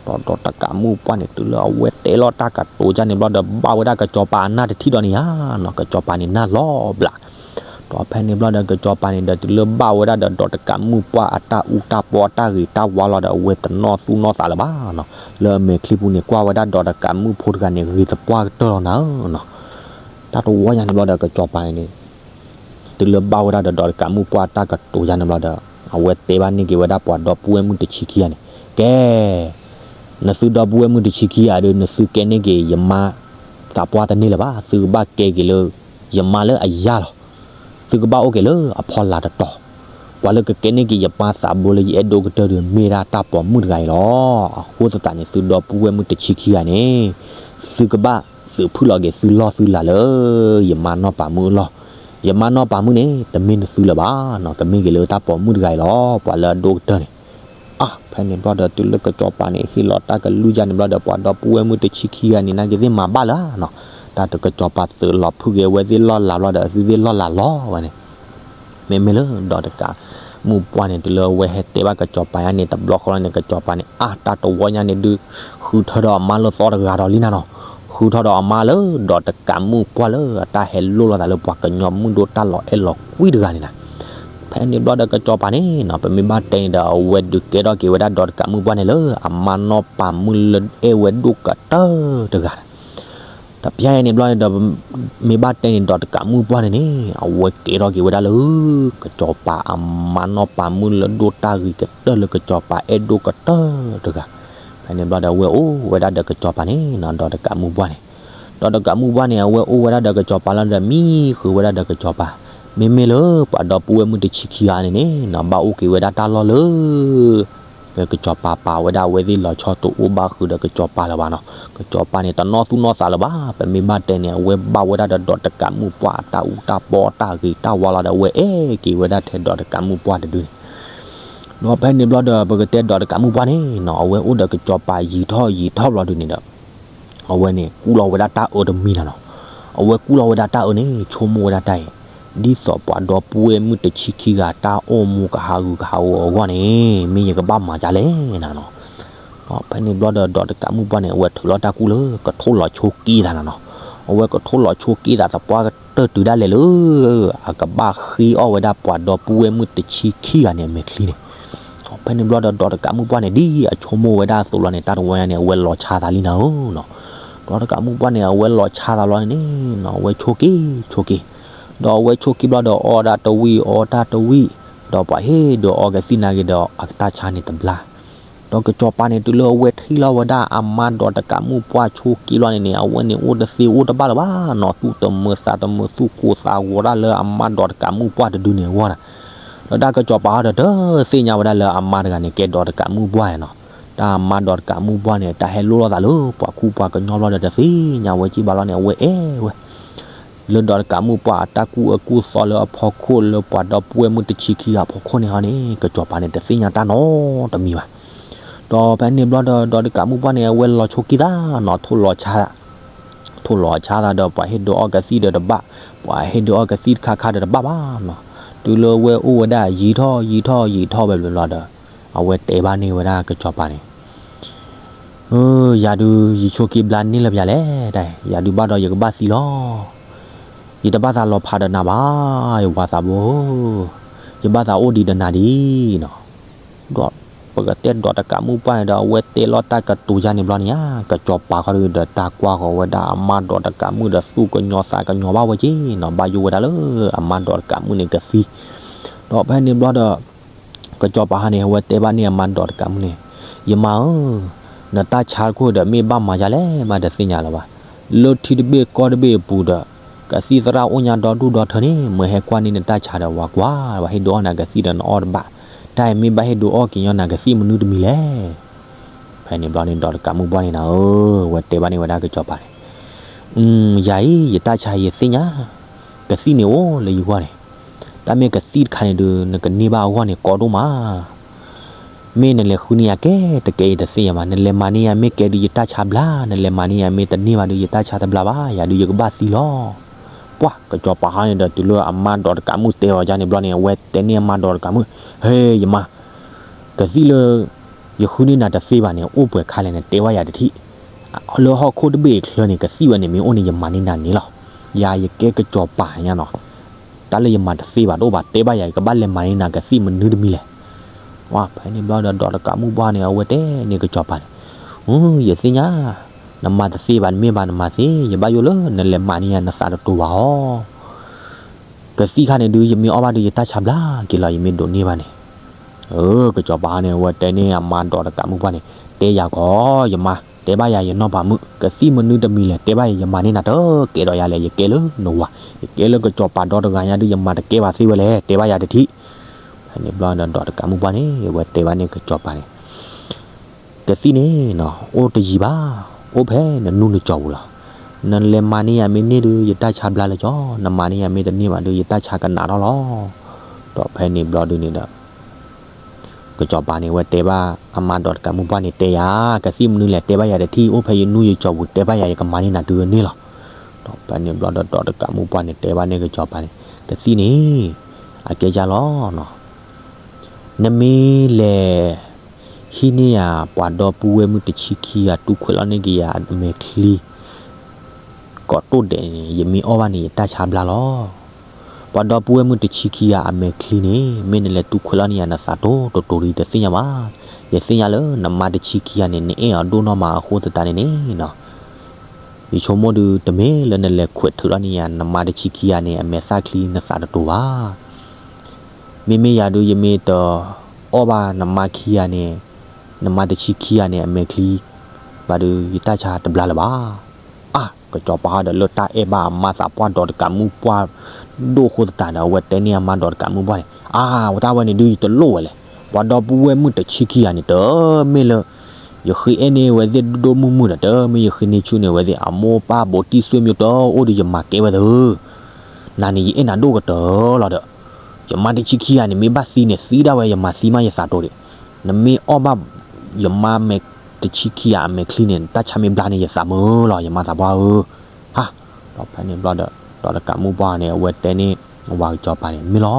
ဒီးဒီးတကးမုၣ်ပှၢ်န့ၣ် တုၤလၢအဝဲတဲလီၤတၢ်ကတိၤဒ်န့ၣ်ဘျီဒီး ဘၣ်ဝဲဒၣ်ကစီၤပၤအနၢ်တထံၣ်ဒီးန့ၣ်ဧါနီၤ, ကစီၤပၤန့ၣ်နၢ်လီၤဘျး. ဒီးဖဲန့ၣ်ဘျီဒီး ကစီၤပၤန့ၣ်ဒီး တုၤလၢဘၣ်ဝဲဒၣ်ဒီးဒီးတကးမုၣ်ပှၢ်အတၢ်အူတၢ်ပီတၢ်ဂ့ၤတၢ်ဝါလီၤဒီး အဝဲတနီၣ်သူၣ်နီၣ်သးလၢၤဘၣ်နီၤ, လၢအမဲာ်ချံပူၤန့ၣ် ကွၢ်ဝဲဒၣ်ဒီးတကးမုၣ်ဖိတဂၤန့ၣ် ဂ့ၤသပှၢ်ကတၢၢ်လီၤနၤဧၢနီၤ. တၢ်တဝီညါန့ၣ်ဘျီဒီး ကစီၤပၤန့ၣ် တုၤလၢဘၣ်ဝဲဒၣ်ဒီးဒီးတကးမုၣ်ပှၢ်အတၢ်ကတိၤယါန့ၣ်ဘျီဒီး အဝဲတဲဘၣ်န့ၢ်က့ၤဝဲဒၣ်ပှၤဒီပုၢ်ဝဲၢ်မုၣ်တဆံခံဂၤန့ၣ်, ကဲ, နသုဒီပုၢ်ဝဲၢ်မုၣ်တဆံခံဂၤဒီး နသုကဲန့ၢ်က့ၤယမါသးပှၢ်တန့ၢ်လၢၤဘၣ်, သုကဘၣ်ကဲက့ၤလၢ ယမါလၢအယါလီၤ. သုကဘၣ်အိၣ်က့ၤလၢအဖီလာ်တတီၤ, ပှၤလၢကကဲန့ၢ်က့ၤယမါသးဘိလၢယအဲၣ်ဒိၣ်ကတၢၢ်ဒီး မ့ၢ်ဒၣ်တၢ်ပိာ်မုၣ်တဂၤအံၤလီၤ. အဃိသတးန့ၣ် သုဒီပုၢ်ဝဲၢ်မုၣ်တဆံခံဂၤန့ၣ် သုကဘၣ်သုးဖုၣ်လီၤက့ၤသုလီၢ်သုလၤလၢ ယမါနီၢ်ပၤမုၣ်အလီၢ်, ယမါနီၢ်ပၤမုၣ်န့ၣ် တမ့ၢ်နသုလၢၤဘၣ်နီၤ, ကမ့ၢ်က့ၤလၢတၢ်ပိာ်မုၣ်တဂၤအံၤလီၤ, ပှၤလၢအဒိၣ်ကတၢၢ်န့ၣ်. အါ, ဖဲန့ၣ်ဘျီဒီး တုၤလၢကစီၤပၤန့ၣ် ဟ့ၣ်လီၤတၢ်ကလုၢ်ယါန့ၣ်ဘျီဒီး ပှၤဒီပုၢ်ဝဲၢ်မုၣ်တဆံခံဂၤန့ၣ် နာ်က့သ့ၣ်မၤဘၣ်လၢၤနီၤ, တၢ်တကစီၤပၤသုးလီၤဖုၣ်က့ၤအဝဲသ့ၣ်လီၢ်လၤဘျီဒီး အဝဲသ့ၣ်လီၢ်လၤလီၤဝဲန့ၣ် မ့မ့ၢ်လၢဒီးတကးမုၣ်ပှၢ်န့ၣ် တုၤလၢအဝဲဟဲတဲဘၣ်ကစီၤပၤယါန့ၣ် တဘျီဃီလီၤန့ၣ် ကစီၤပၤန့ၣ် အါ တၢ်တဝီညါန့ၣ်ဒုး ဃုထၢဒီးအမါလၢသီတဂၤဒီးလံနၤနီၤ, ဃုထၢဒီးအမါလၢဒီးတကးမုၣ်ပှၢ်လၢအတၢ်ဟဲလိၣ်လိာ်သးလၢ ပှၤကညီမုၣ်ဒိၣ်တၢ်လီၤအဲၣ်လီၤကွံတဂၤန့ၣ်နၤ. ဖဲန့ၣ်ဘျီဒီးကစီၤပၤန့ၣ်နီၤ ပမ့ၢ်ဘၣ်တဲန့ၣ်ဒီး အဝဲဒုးကဲထီၣ်က့ၤဝဲဒၣ်ဒီးတကးမုၣ်ပှၢ်န့ၣ်လၢ အမါနီၢ်ပၤမုၣ်လၢအဲၣ်ဝဲဒိၣ်ကတၢၢ်တဂၤ တပျၢ်ယဲန့ၣ်ဘျီန့ၣ်ဒီး မ့ၢ်ဘၣ်တဲန့ၣ်ဒီးတကးမုၣ်ပှၢ်န့ၣ်န့ၣ် အဝဲကဲထီၣ်က့ၤဝဲဒၣ်လၢ ကစီၤပၤအမါနီၢ်ပၤမုၣ်လၢဒိၣ်တၢ်ဂ့ၤကတၢၢ်လၢ ကစီၤပၤအဲၣ်ဒိၣ်ကတၢၢ်တဂၤ. ဖဲန့ၣ်ဘျီဒီး အဝဲအိၣ်ဝဲဒၣ်ဒီးကစီၤပၤန့ၣ်နီၤ ဒီးတကးမုၣ်ပှၢ်န့ၣ်, ဒီးတကးမုၣ်ပှၢ်န့ၣ် အဝဲအိၣ်ဝဲဒၣ်ဒီးကစီၤပၤလီၤဒီး မံဃုာ်ဝဲဒၣ်ဒီးကစီၤပၤ, မ့မ့ၢ်လၢပှၤဒီပုၢ်ဝဲၢ်မုၣ်တဆံခံဂၤန့ၣ်န့ၣ်နီၤ ဘၣ်အိၣ်က့ၤဝဲဒၣ်တၢ်လီၢ်လၢ ကစီၤပၤပာ်ဝဲဒၣ် အဝဲသ့ၣ်လီၤဆီတအိၣ်ဘၣ်ဃုာ်ဒီးကစီၤပၤလၢၤဘၣ်နီၤ. ကစီၤပၤန့ၣ် တနီၣ်သူၣ်နီၣ်သးလၢၤဘၣ်. ပမ့ၢ်ဘၣ်တဲန့ၣ် အဝဲဘၣ်ဝဲဒၣ်ဒီးဒီးတကးမုၣ်ပှၢ်အတၢ်အူတၢ်ပီတၢ်ဂ့ၤတၢ်ဝါလီၤဒီး အဝဲအဲၣ်က့ၤဝဲဒၣ်ထဲဒီးတကးမုၣ်ပှၢ်တဒုန့ၣ်. ဒီးဖဲန့ၣ်ဘျီဒီး ပကတဲဒီးတကးမုၣ်ပှၢ်န့ၣ်နီၤ အဝဲအိၣ်ဒီးကစီၤပၤယံာ်ထီၣ်ယံာ်ထီၣ်ဘျီဒုန့ၣ်ဒီး အဝဲန့ၣ် ကူၣ်လီၤဝဲဒၣ်တၢ်အၢတမံၤလီၤနီၤ. အဝဲကူၣ်လီၤဝဲဒၣ်တၢ်အၢန့ၣ် ဆိကမိၣ်ဝဲဒၣ်တၢ်အံၤ, ဒ်သိးပှၤဒီပုၢ်ဝဲၢ်မုၣ်တဆံခံဂၤ တၢ်အိၣ်မူကဟးဂူာ်ကဟးဂီၤအဂီၢ်န့ၣ် မ့ၢ်ယကဘၣ်မၤဒ်လဲၣ်နၤနီၤ. ဒီးဖဲန့ၣ်ဘျီဒီး ဒီးတကးမုၣ်ပှၢ်န့ၣ် အဝဲထုးလီၤတၢ်ကူၣ်လၢ ကထိၣ်လီၤဆိးက့သးနၤနီၤ. အဝဲကထိၣ်လီၤဆိးက့သးသပှၢ်ကတၢၢ်တုၤဒၣ်လဲာ်လၢ အကဘၣ်ဃ့အီၣ်ဝဲဒၣ်ပှၤဒီပုၢ်ဝဲၢ်မုၣ်တဆံခံဂၤန့ၣ် အမဲာ်ချံန့ၣ်. ဖဲန့ၣ်ဘျီဒီး ဒီးတကးမုၣ်ပှၢ်န့ၣ် ဒ်အဆိကမိၣ်ဝဲဒၣ်အသိးလီၤန့ၣ် တၢ်တဝီညါန့ၣ် အဝဲလီၤဆီသးလံနၤဧၢနီၤ. ဒီးတကးမုၣ်ပှၢ်န့ၣ် အဝဲလီၤဆီသးလီၤန့ၣ်နီၤ အဝဲဆိးက့ ဆိးက့. ဒီးအဝဲဆိးက့ဘျီဒီး အီၣ်ဒၣ်တဝံၣ် အီၣ်တၢ်တဝံၣ်, ဒီးပှၤဟ့ၣ်ဒုးအီကသံၣ်နာ်က့ဒီး အကတၢ်ဆါန့ၣ်တဘျါ. ဒီးကစီၤပၤန့ၣ် တုၤလၢအဝဲထံၣ်လီၤဝဲဒၣ်အမါဒီးတကးမုၣ်ပှၢ်ဆိးက့လီၤန့ၣ်န့ၣ် အဝဲန့ၣ်အိၣ်တသ့အိၣ်တဘၣ်လၢၤဘၣ်နီၤ, သူၣ်တမုာ်သးတမုာ် သူၣ်ကိၢ်သးဂီၤဒၣ်လၢအမါဒီးတကးမုၣ်ပှၢ်တဒုန့ၣ်အဂီၢ်နၤ. ဒီးတၢ်ကစီၤပၤဟီဒီး တသ့ၣ်ညါဝဲဒၣ်လၢအမါတဂၤန့ၣ် ကဲဒီးတကးမုၣ်ပှၢ်နီၤ. တၢ်အမါဒီးတကးမုၣ်ပှၢ်န့ၣ် တၢ်ဟဲလိၣ်လိာ်သးလၢပှၤခူပှၤကညီဘျီဒီး တသ့ၣ်ညါဝဲကံဘၣ်လီၤန့ၣ် အဝဲအဲၣ်ဝဲ လၢဒီးတကးမုၣ်ပှၢ်အတၢ်ကူၣ်အၢကူၣ်သီလၢအဖီခိၣ်လၢပှၤဒီပုၢ်ဝဲၢ်မုၣ်တဆံခံဂၤအဖီခိၣ်န့ၣ်ဟီန့ၣ် ကစီၤပၤန့ၣ် တသ့ၣ်ညါတၢ်နီတမံၤဘၣ်. ဒီးဖဲန့ၣ်ဘျီဒီး ဒီးတကးမုၣ်ပှၢ်န့ၣ် အဝဲလီၤဆိးက့သးနီၤ ထိၣ်လီၤဆီ ထိၣ်လီၤဆီသးဒီး ပှၤဟ့ၣ်ဒုးအီကသံၣ်ဒီးတဘၣ်, ပှၤဟ့ၣ်ဒုးအီကသံၣ်တခါခါဒီးတဘၣ်ဘၣ်နီၤ. တုၤလၢဝဲအိၣ်ဝဲဒၣ်ယံာ်ထီၣ်ယံာ်ထီၣ်ယံာ်ထီၣ်ဝဲဘျီဘျီဒီး အဝဲတဲဘၣ်န့ၢ်ဝဲဒၣ်ကစီၤပၤန့ၣ်, ယၤဒုး ယဆိးက့ဘျါန့ၢ်လၢပယၤလဲၣ်, တၢ် ယၤဒုးဘၣ်ဒီးယကဘၣ်သံလီၤ. ယတဘၣ်သးလီၤဖးဒီးနၤဘၣ်, ယဝၤသးဘိဧၢ, ယဘၣ်သးအိၣ်ဒံးဒီးနၤဒံးနီၤ. ဒီးပကတဲဒီးတကးမုၣ်ပှၢ်န့ၣ်ဒီး အဝဲတဲလီၤတၢ်ကတိၤယါန့ၣ်ဘျီန့ၣ်ဧါ, ကစီၤပၤခီဒုးဒီးတၢ်ကွၢ်ဃီၤဝဲဒၣ်အမါဒီးတကးမုၣ်ဒီးသူၣ်ကညီၤသးကညီၤဘၣ်ဝဲက့နီၤ, ဘၣ်ယိၣ်ဝဲဒၣ်လၢအမါဒီးတကးမုၣ်န့ၣ်ကသံ. ဒီးဖဲန့ၣ်ဘျီဒီး ကစီၤပၤဟါန့ၣ် အဝဲတဲဘၣ်န့ၢ်အမါဒီးတကးမုၣ်န့ၣ်, ယမါဧၢ, နတၢ်ဆါတခိၣ်ဒီးမ့ၢ်ဘၣ်မၤယါလဲၣ် မးတသ့ၣ်ညါလၢၤဘၣ်. လၢထံတဘ့ၣ်ကီၢ်တဘ့ၣ်အပူၤဒီး ကသံၣ်သရၣ်အိၣ်ညါဒီဒူၣ်ဒီထၢန့ၣ် မ့ၢ်ဟဲကွၢ်န့ၢ်နတၢ်ဆါဒီးဝၤကွၢ်, ဝဲဟ့ၣ်ဒုးအီၣ်နၤကသံၣ်ဒီးနအီၣ်တဘၣ်, တၢ်အံၤမ့ၢ်ဘၣ်ဟ့ၣ်ဒုးအီၣ်က့ၤညီနၤကသံၣ်မနုၤတမံၤလဲၣ်. ဖဲန့ၣ်ဘျီန့ၣ် ဒီးတကးမုၣ်ပှၢ်န့ၣ်နၤဧၢ, ဝဲတဲဘၣ်န့ၢ်ဝဲဒၣ်ကစီၤပၤန့ၣ်, ယၤအံၤ ယတၢ်ဆါယသ့ၣ်ညါ, ကသံၣ်န့ၣ်အိၣ်လၢယဂီၢ်န့ၣ်, တၢ်မ့ၢ်ကသံၣ်တခါန့ၣ်ဒုး နကန့ၢ်ဘၣ်အဂီၢ်န့ၣ်ကီဒိၣ်မး. မ့ၢ်နလဲၤဃုန့ၢ်ယၤကဲတကဲယတသ့ၣ်ညါဘၣ်, နလဲၤမၤန့ၢ်ယၤမ့ၢ်ကဲဒုးယတၢ်ဆါဘျါ, နလဲၤမၤန့ၢ်ယၤမ့ၢ်တန့ၢ်ဘၣ်ဒုးယတၢ်ဆါတဘျါဘၣ်, ယၤဒုးယကဘၣ်သံလီၤ. ပှၤကစီၤပၤဟါန့ၣ်ဒီးတုၤလၢအမါဒီးတကးမုၣ်တဲအီၤယါန့ၣ်ဘျီန့ၣ် အဝဲတဲန့ၢ်အမါဒီးတကးမုၣ်, ဟဲ ယမါ, ကသံၣ်လၢ ယဃုန့ၢ်နၤတသ့ဘၣ်န့ၣ် အိၣ်ပှဲၤခါလဲၣ်န့ၣ် တဲဘၣ်ယၤတထံၣ်. လၢဟီၣ်ခိၣ်တဘ့ၣ်အချၢန့ၣ် ကသံၣ်ဝဲန့ၣ်မ့ၢ်အိၣ်န့ၣ် ယမၤန့ၢ်နၤန့ၣ်လီၤ. ယၤယကဲကစီၤပၤညါနီၤ, တၢ်လၢယမၤတသ့ဘၣ်တအိၣ်ဘၣ်, တဲဘၣ်ယၤ ယကဘၣ်လဲၤမၤန့ၢ်နၤကသံၣ်မနုၤတမံၤလဲၣ်. ဝဲဖဲန့ၣ်ဘျီဒီး ဒီးတကးမုၣ်ပှၢ်န့ၣ် အဝဲတဲန့ၢ်ကစီၤပၤန့ၣ်, ယသ့ၣ်ညါ, နမၤတသ့ဘၣ် နမ့ၢ်ဘၣ်နမၤသ့, ယဘၣ်ယိၣ်လၢနလဲၤမၤန့ၢ်ယၤနသးတတိၤဘၣ်အီၤ. ကသံၣ်ခါန့ၣ်ဒုး ယမ့ၢ်အီၣ်ဘၣ်ဒုး ယတၢ်ဆါဘျါက့ၤလီၤ, ယမ့ၢ်ဒိးန့ၢ်ဘၣ်န့ၣ်. ကစီၤပၤန့ၣ် အဝဲတဲန့ၢ်အမါဒီးတကးမုၣ်ပှၢ်န့ၣ်, တဲယၤကီး ယမါ, တဲဘၣ်ယၤယနီၢ်ပၤမုၣ်, ကသံၣ်မနုၤတမံၤလဲၣ်, တဲဘၣ်ယၤ ယမၤန့ၢ်နၤတကဲဒီးယၤလဲၣ်, ယကဲလၢနဝၤ, ယကဲလၢကစီၤပၤဒီတဂၤညါဒုး ယမၤတကဲဘၣ်သ့ဝဲလဲၣ်, တဲဘၣ်ယၤတထံၣ်. ဖဲန့ၣ်ဘျီဒီး ဒီးတကးမုၣ်ပှၢ်န့ၣ် အဝဲတဲဘၣ်န့ၢ်ကစီၤပၤန့ၣ် ကသံၣ်န့ၣ်နီၤ အိၣ်တယံၤဘၣ်, အိၣ်ဖဲနနူၢ်နကၠီၤပူၤလီၤ. နလဲၤမၤန့ၢ်ယၤမ့ၢ်န့ၢ်ဒုး ယတၢ်ဆါဘျါလၢကီး, နမၤန့ၢ်ယၤမ့ၢ်တန့ၢ်ဘၣ်ဒုး ယတၢ်ဆါကနးထီၣ်လီၤ. ဒီးဖဲန့ၣ်ဘျီဒုးန့ၣ်ဒီး ကစီၤပၤန့ၣ် အဝဲတဲဘၣ်အမါဒီးတကးမုၣ်ပှၢ်န့ၣ် တဲယၤ, ကသံၣ်မနုၤလဲၣ် တဲဘၣ်ယၤတထံၣ်, အိၣ်ဖဲယနူၢ်ယကၠီၤပူၤ တဲဘၣ်ယၤ ယကမၤန့ၢ်နၤတုၤန့ၣ်လီၤ. ဒီးဖဲန့ၣ်ဘျီဒီး ဒီးတကးမုၣ်ပှၢ်န့ၣ် တဲဘၣ်န့ၢ်ကစီၤပၤန့ၣ်, ကသံၣ်န့ၣ် အကဲယါလီၤ နမ့ၢ်လဲၤ ဟံးန့ၢ်ယၤ ပှၤဒီပုၢ်ဝဲၢ်မုၣ်တဆံခံဂၤ တူၢ်ခွဲးလီၤန့ၢ်က့ၤယၤအမဲာ်ချံ ကိးတိၢ်ဒဲးန့ၣ် ယမ့ၢ်အီၣ်ဘၣ်န့ၣ် ယတၢ်ဆါဘျါလီၤ. ပှၤဒီပုၢ်ဝဲၢ်မုၣ်တဆံခံဂၤအမဲာ်ချံန့ၣ် မ့ၢ်နလဲၤတူၢ်ခွဲးလီၤန့ၢ်ယၤ နသးတိၤတတိၤဒုး တသ့ၣ်ညါဘၣ်. ယသ့ၣ်ညါလၢနမါတဆံခံဂၤန့ၣ် နအဲၣ်အီၤဒိၣ်နီၢ်မးအဃိသတးန့ၣ်န့ၣ်နီၤ ယဆိကမိၣ်ဒုး တမ့ၢ်လၢနလဲၤခွဲးထုးလီၤန့ၢ်ယၤ နမါတဆံခံဂၤန့ၣ် အမဲာ်သၣ်ချံ နသးတတိၤဘၣ်. မ့မ့ၢ်ယၤဒုး ယမ့ၢ်တအီၣ်ဘၣ်နမါခံဂၤန့ၣ်, နမါတဆံခံဂၤန့ၣ် အမဲာ်ချံ ဘၣ်ဒုး ယတၢ်ဆါတဘျါလၢၤဘၣ်. အါ, ကစီၤပၤဒီး လၢတၢ်အဲၣ်ဘၣ်အမါသးပှၢ် ဒီးတကးမုၣ်ပှၢ် ဒိၣ်ဃိသတးဒီး အဝဲတဲန့ၢ်အမါဒီးတကးမုၣ်ပှၢ်န့ၣ်, အါ, ဝဲတၢ်ဝဲန့ၣ်ဒုး ယတလိၣ်ဝဲလဲၣ်. ပှၤဒီပုၢ်ဝဲၢ်မုၣ်တဆံခံဂၤန့ၣ် တမ့ၢ်လၢ ယဃ့အဲၣ်န့ၢ်ဝဲသ့ၣ်ဒိၣ်ဒိၣ်မုၢ်မုၢ်ဒီး တမ့ၢ်ယဃ့န့ၢ်ဆူၣ်န့ၢ်ဝဲသ့ၣ် အမိၢ်ပၢ်ဘူးတံၢ် ဆွေမျိုး တအိၣ်ဒီး ယမၤကဲဝဲသၢ. နၤန့ၣ် ယအဲၣ်နၤဒိၣ်ကတၢၢ်လီၤဒီး ယမါတဆံခံဂၤန့ၣ် မ့ၢ်ဘၣ်သံန့ၣ် သံဒၣ်ဝဲ ယမၤသံမးယသးတိၤဒံး. နမ့ၢ်အီၣ်ဘၣ် ယမါမဲာ်တဆံခံဂၤအမဲာ်ချံန့ၣ် တၢ်ဆါမ့ၢ်ဘျါန့ၣ် ယသးမုာ်လီၤ ယမါသးပှၢ်ဧၢ. ဟါ, ဒီးဖဲန့ၣ်ဘျီဒီး ဒီးတကးမုၣ်ပှၢ်န့ၣ် အဝဲတဲန့ၢ် ဝၤကစီၤပၤန့ၣ် မ့ၢ်လီၤ.